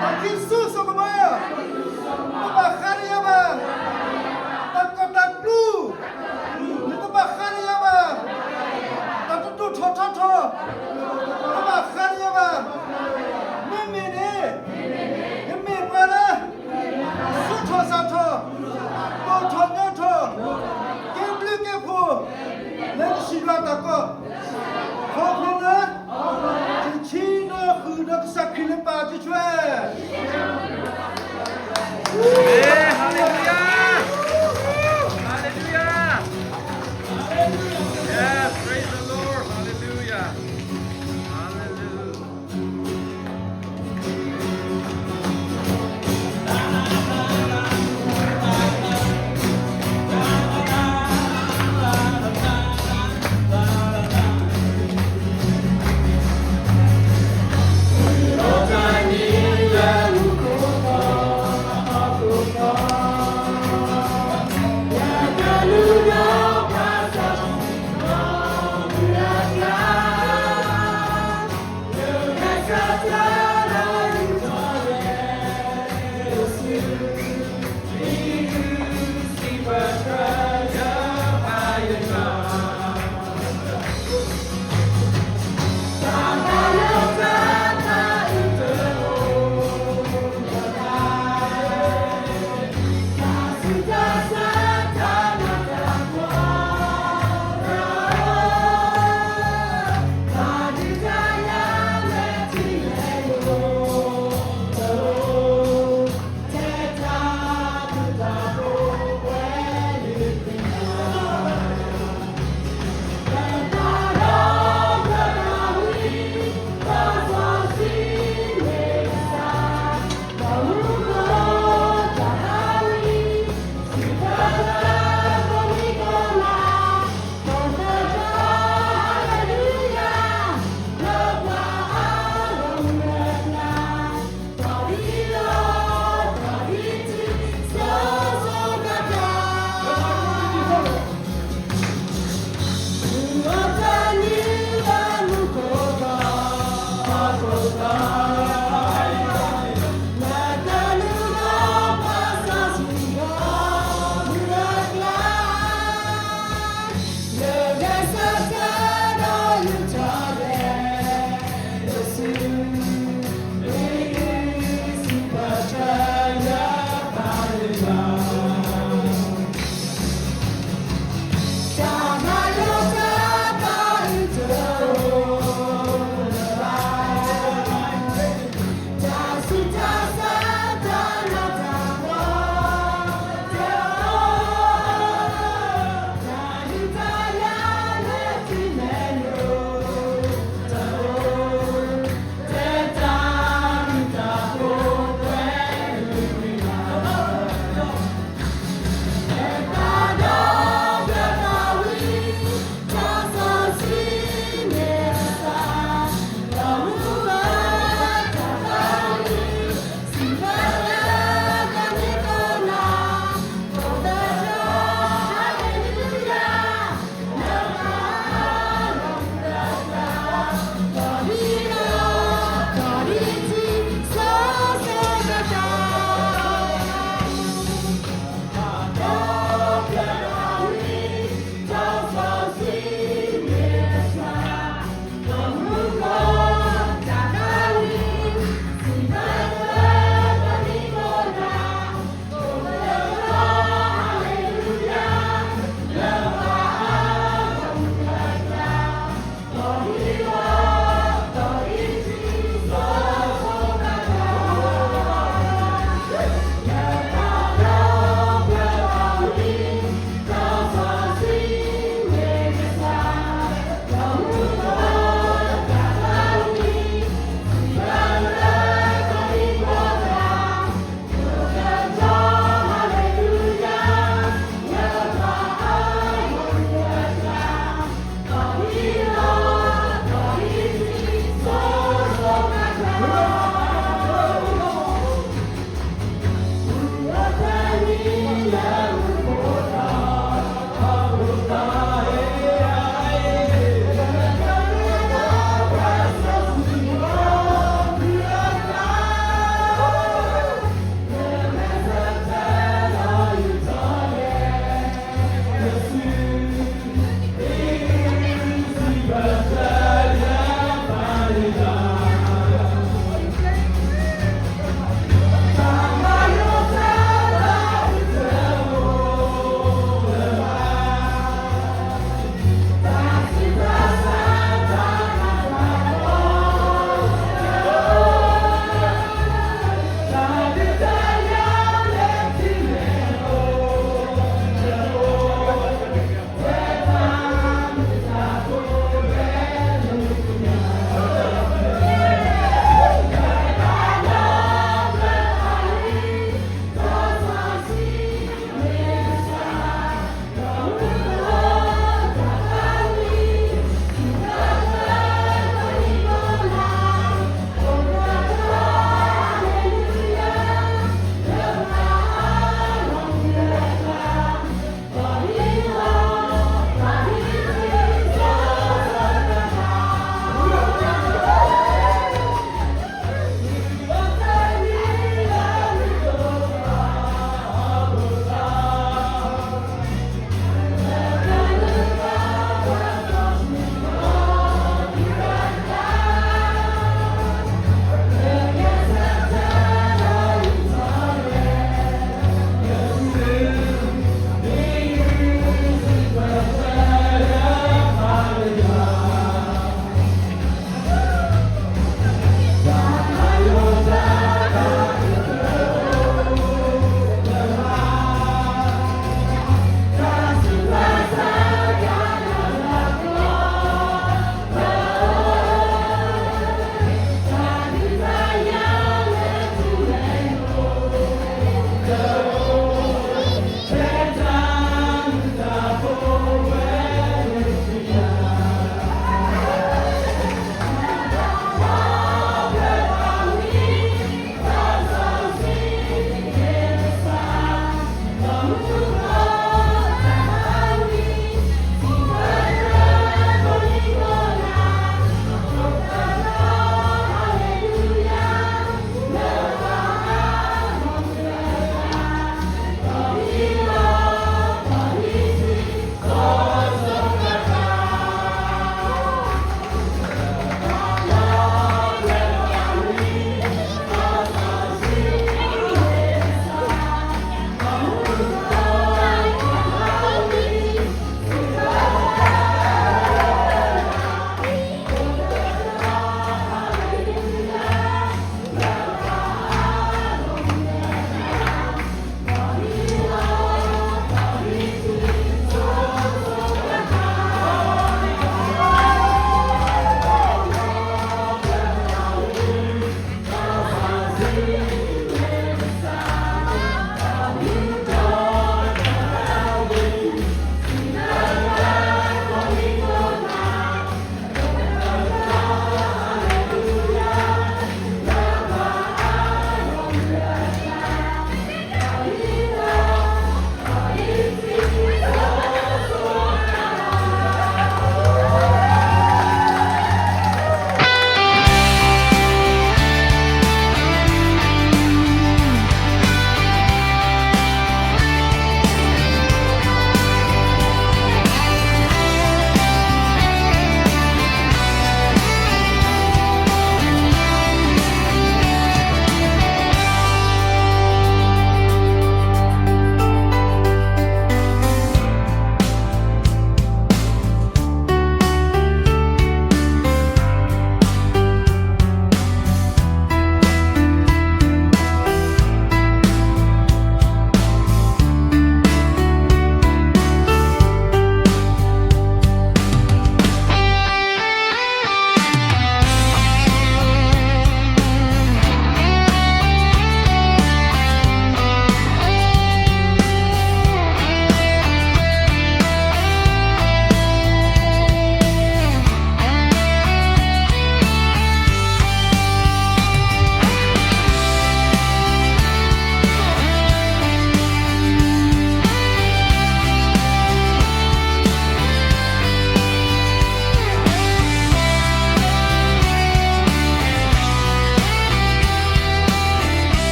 တၢ်ခံးဆူၣ်စိကမီၤ, တဘၣ်ဃးဒီးယၤဘၣ်, တၢ်ကီတၢ်ကျူ နတဘၣ်ဃးဒီးယၤဘၣ်, တၢ်တဒိၣ်ထီၣ်ထီထီၣ်, တဘၣ်ဃးဒီးယၤဘၣ်, မ့မ့ၢ်န့ၣ်, ယမ့ၢ်ပှၤလၢ, ဆိးထီၣ်စၢ်ထီၣ်, ဒိၣ်ထီၣ်ညီထီၣ်, ကဲဘျုးကဲဖှိၣ်, လၢကစၢ်ယွၤတၢ်ကီ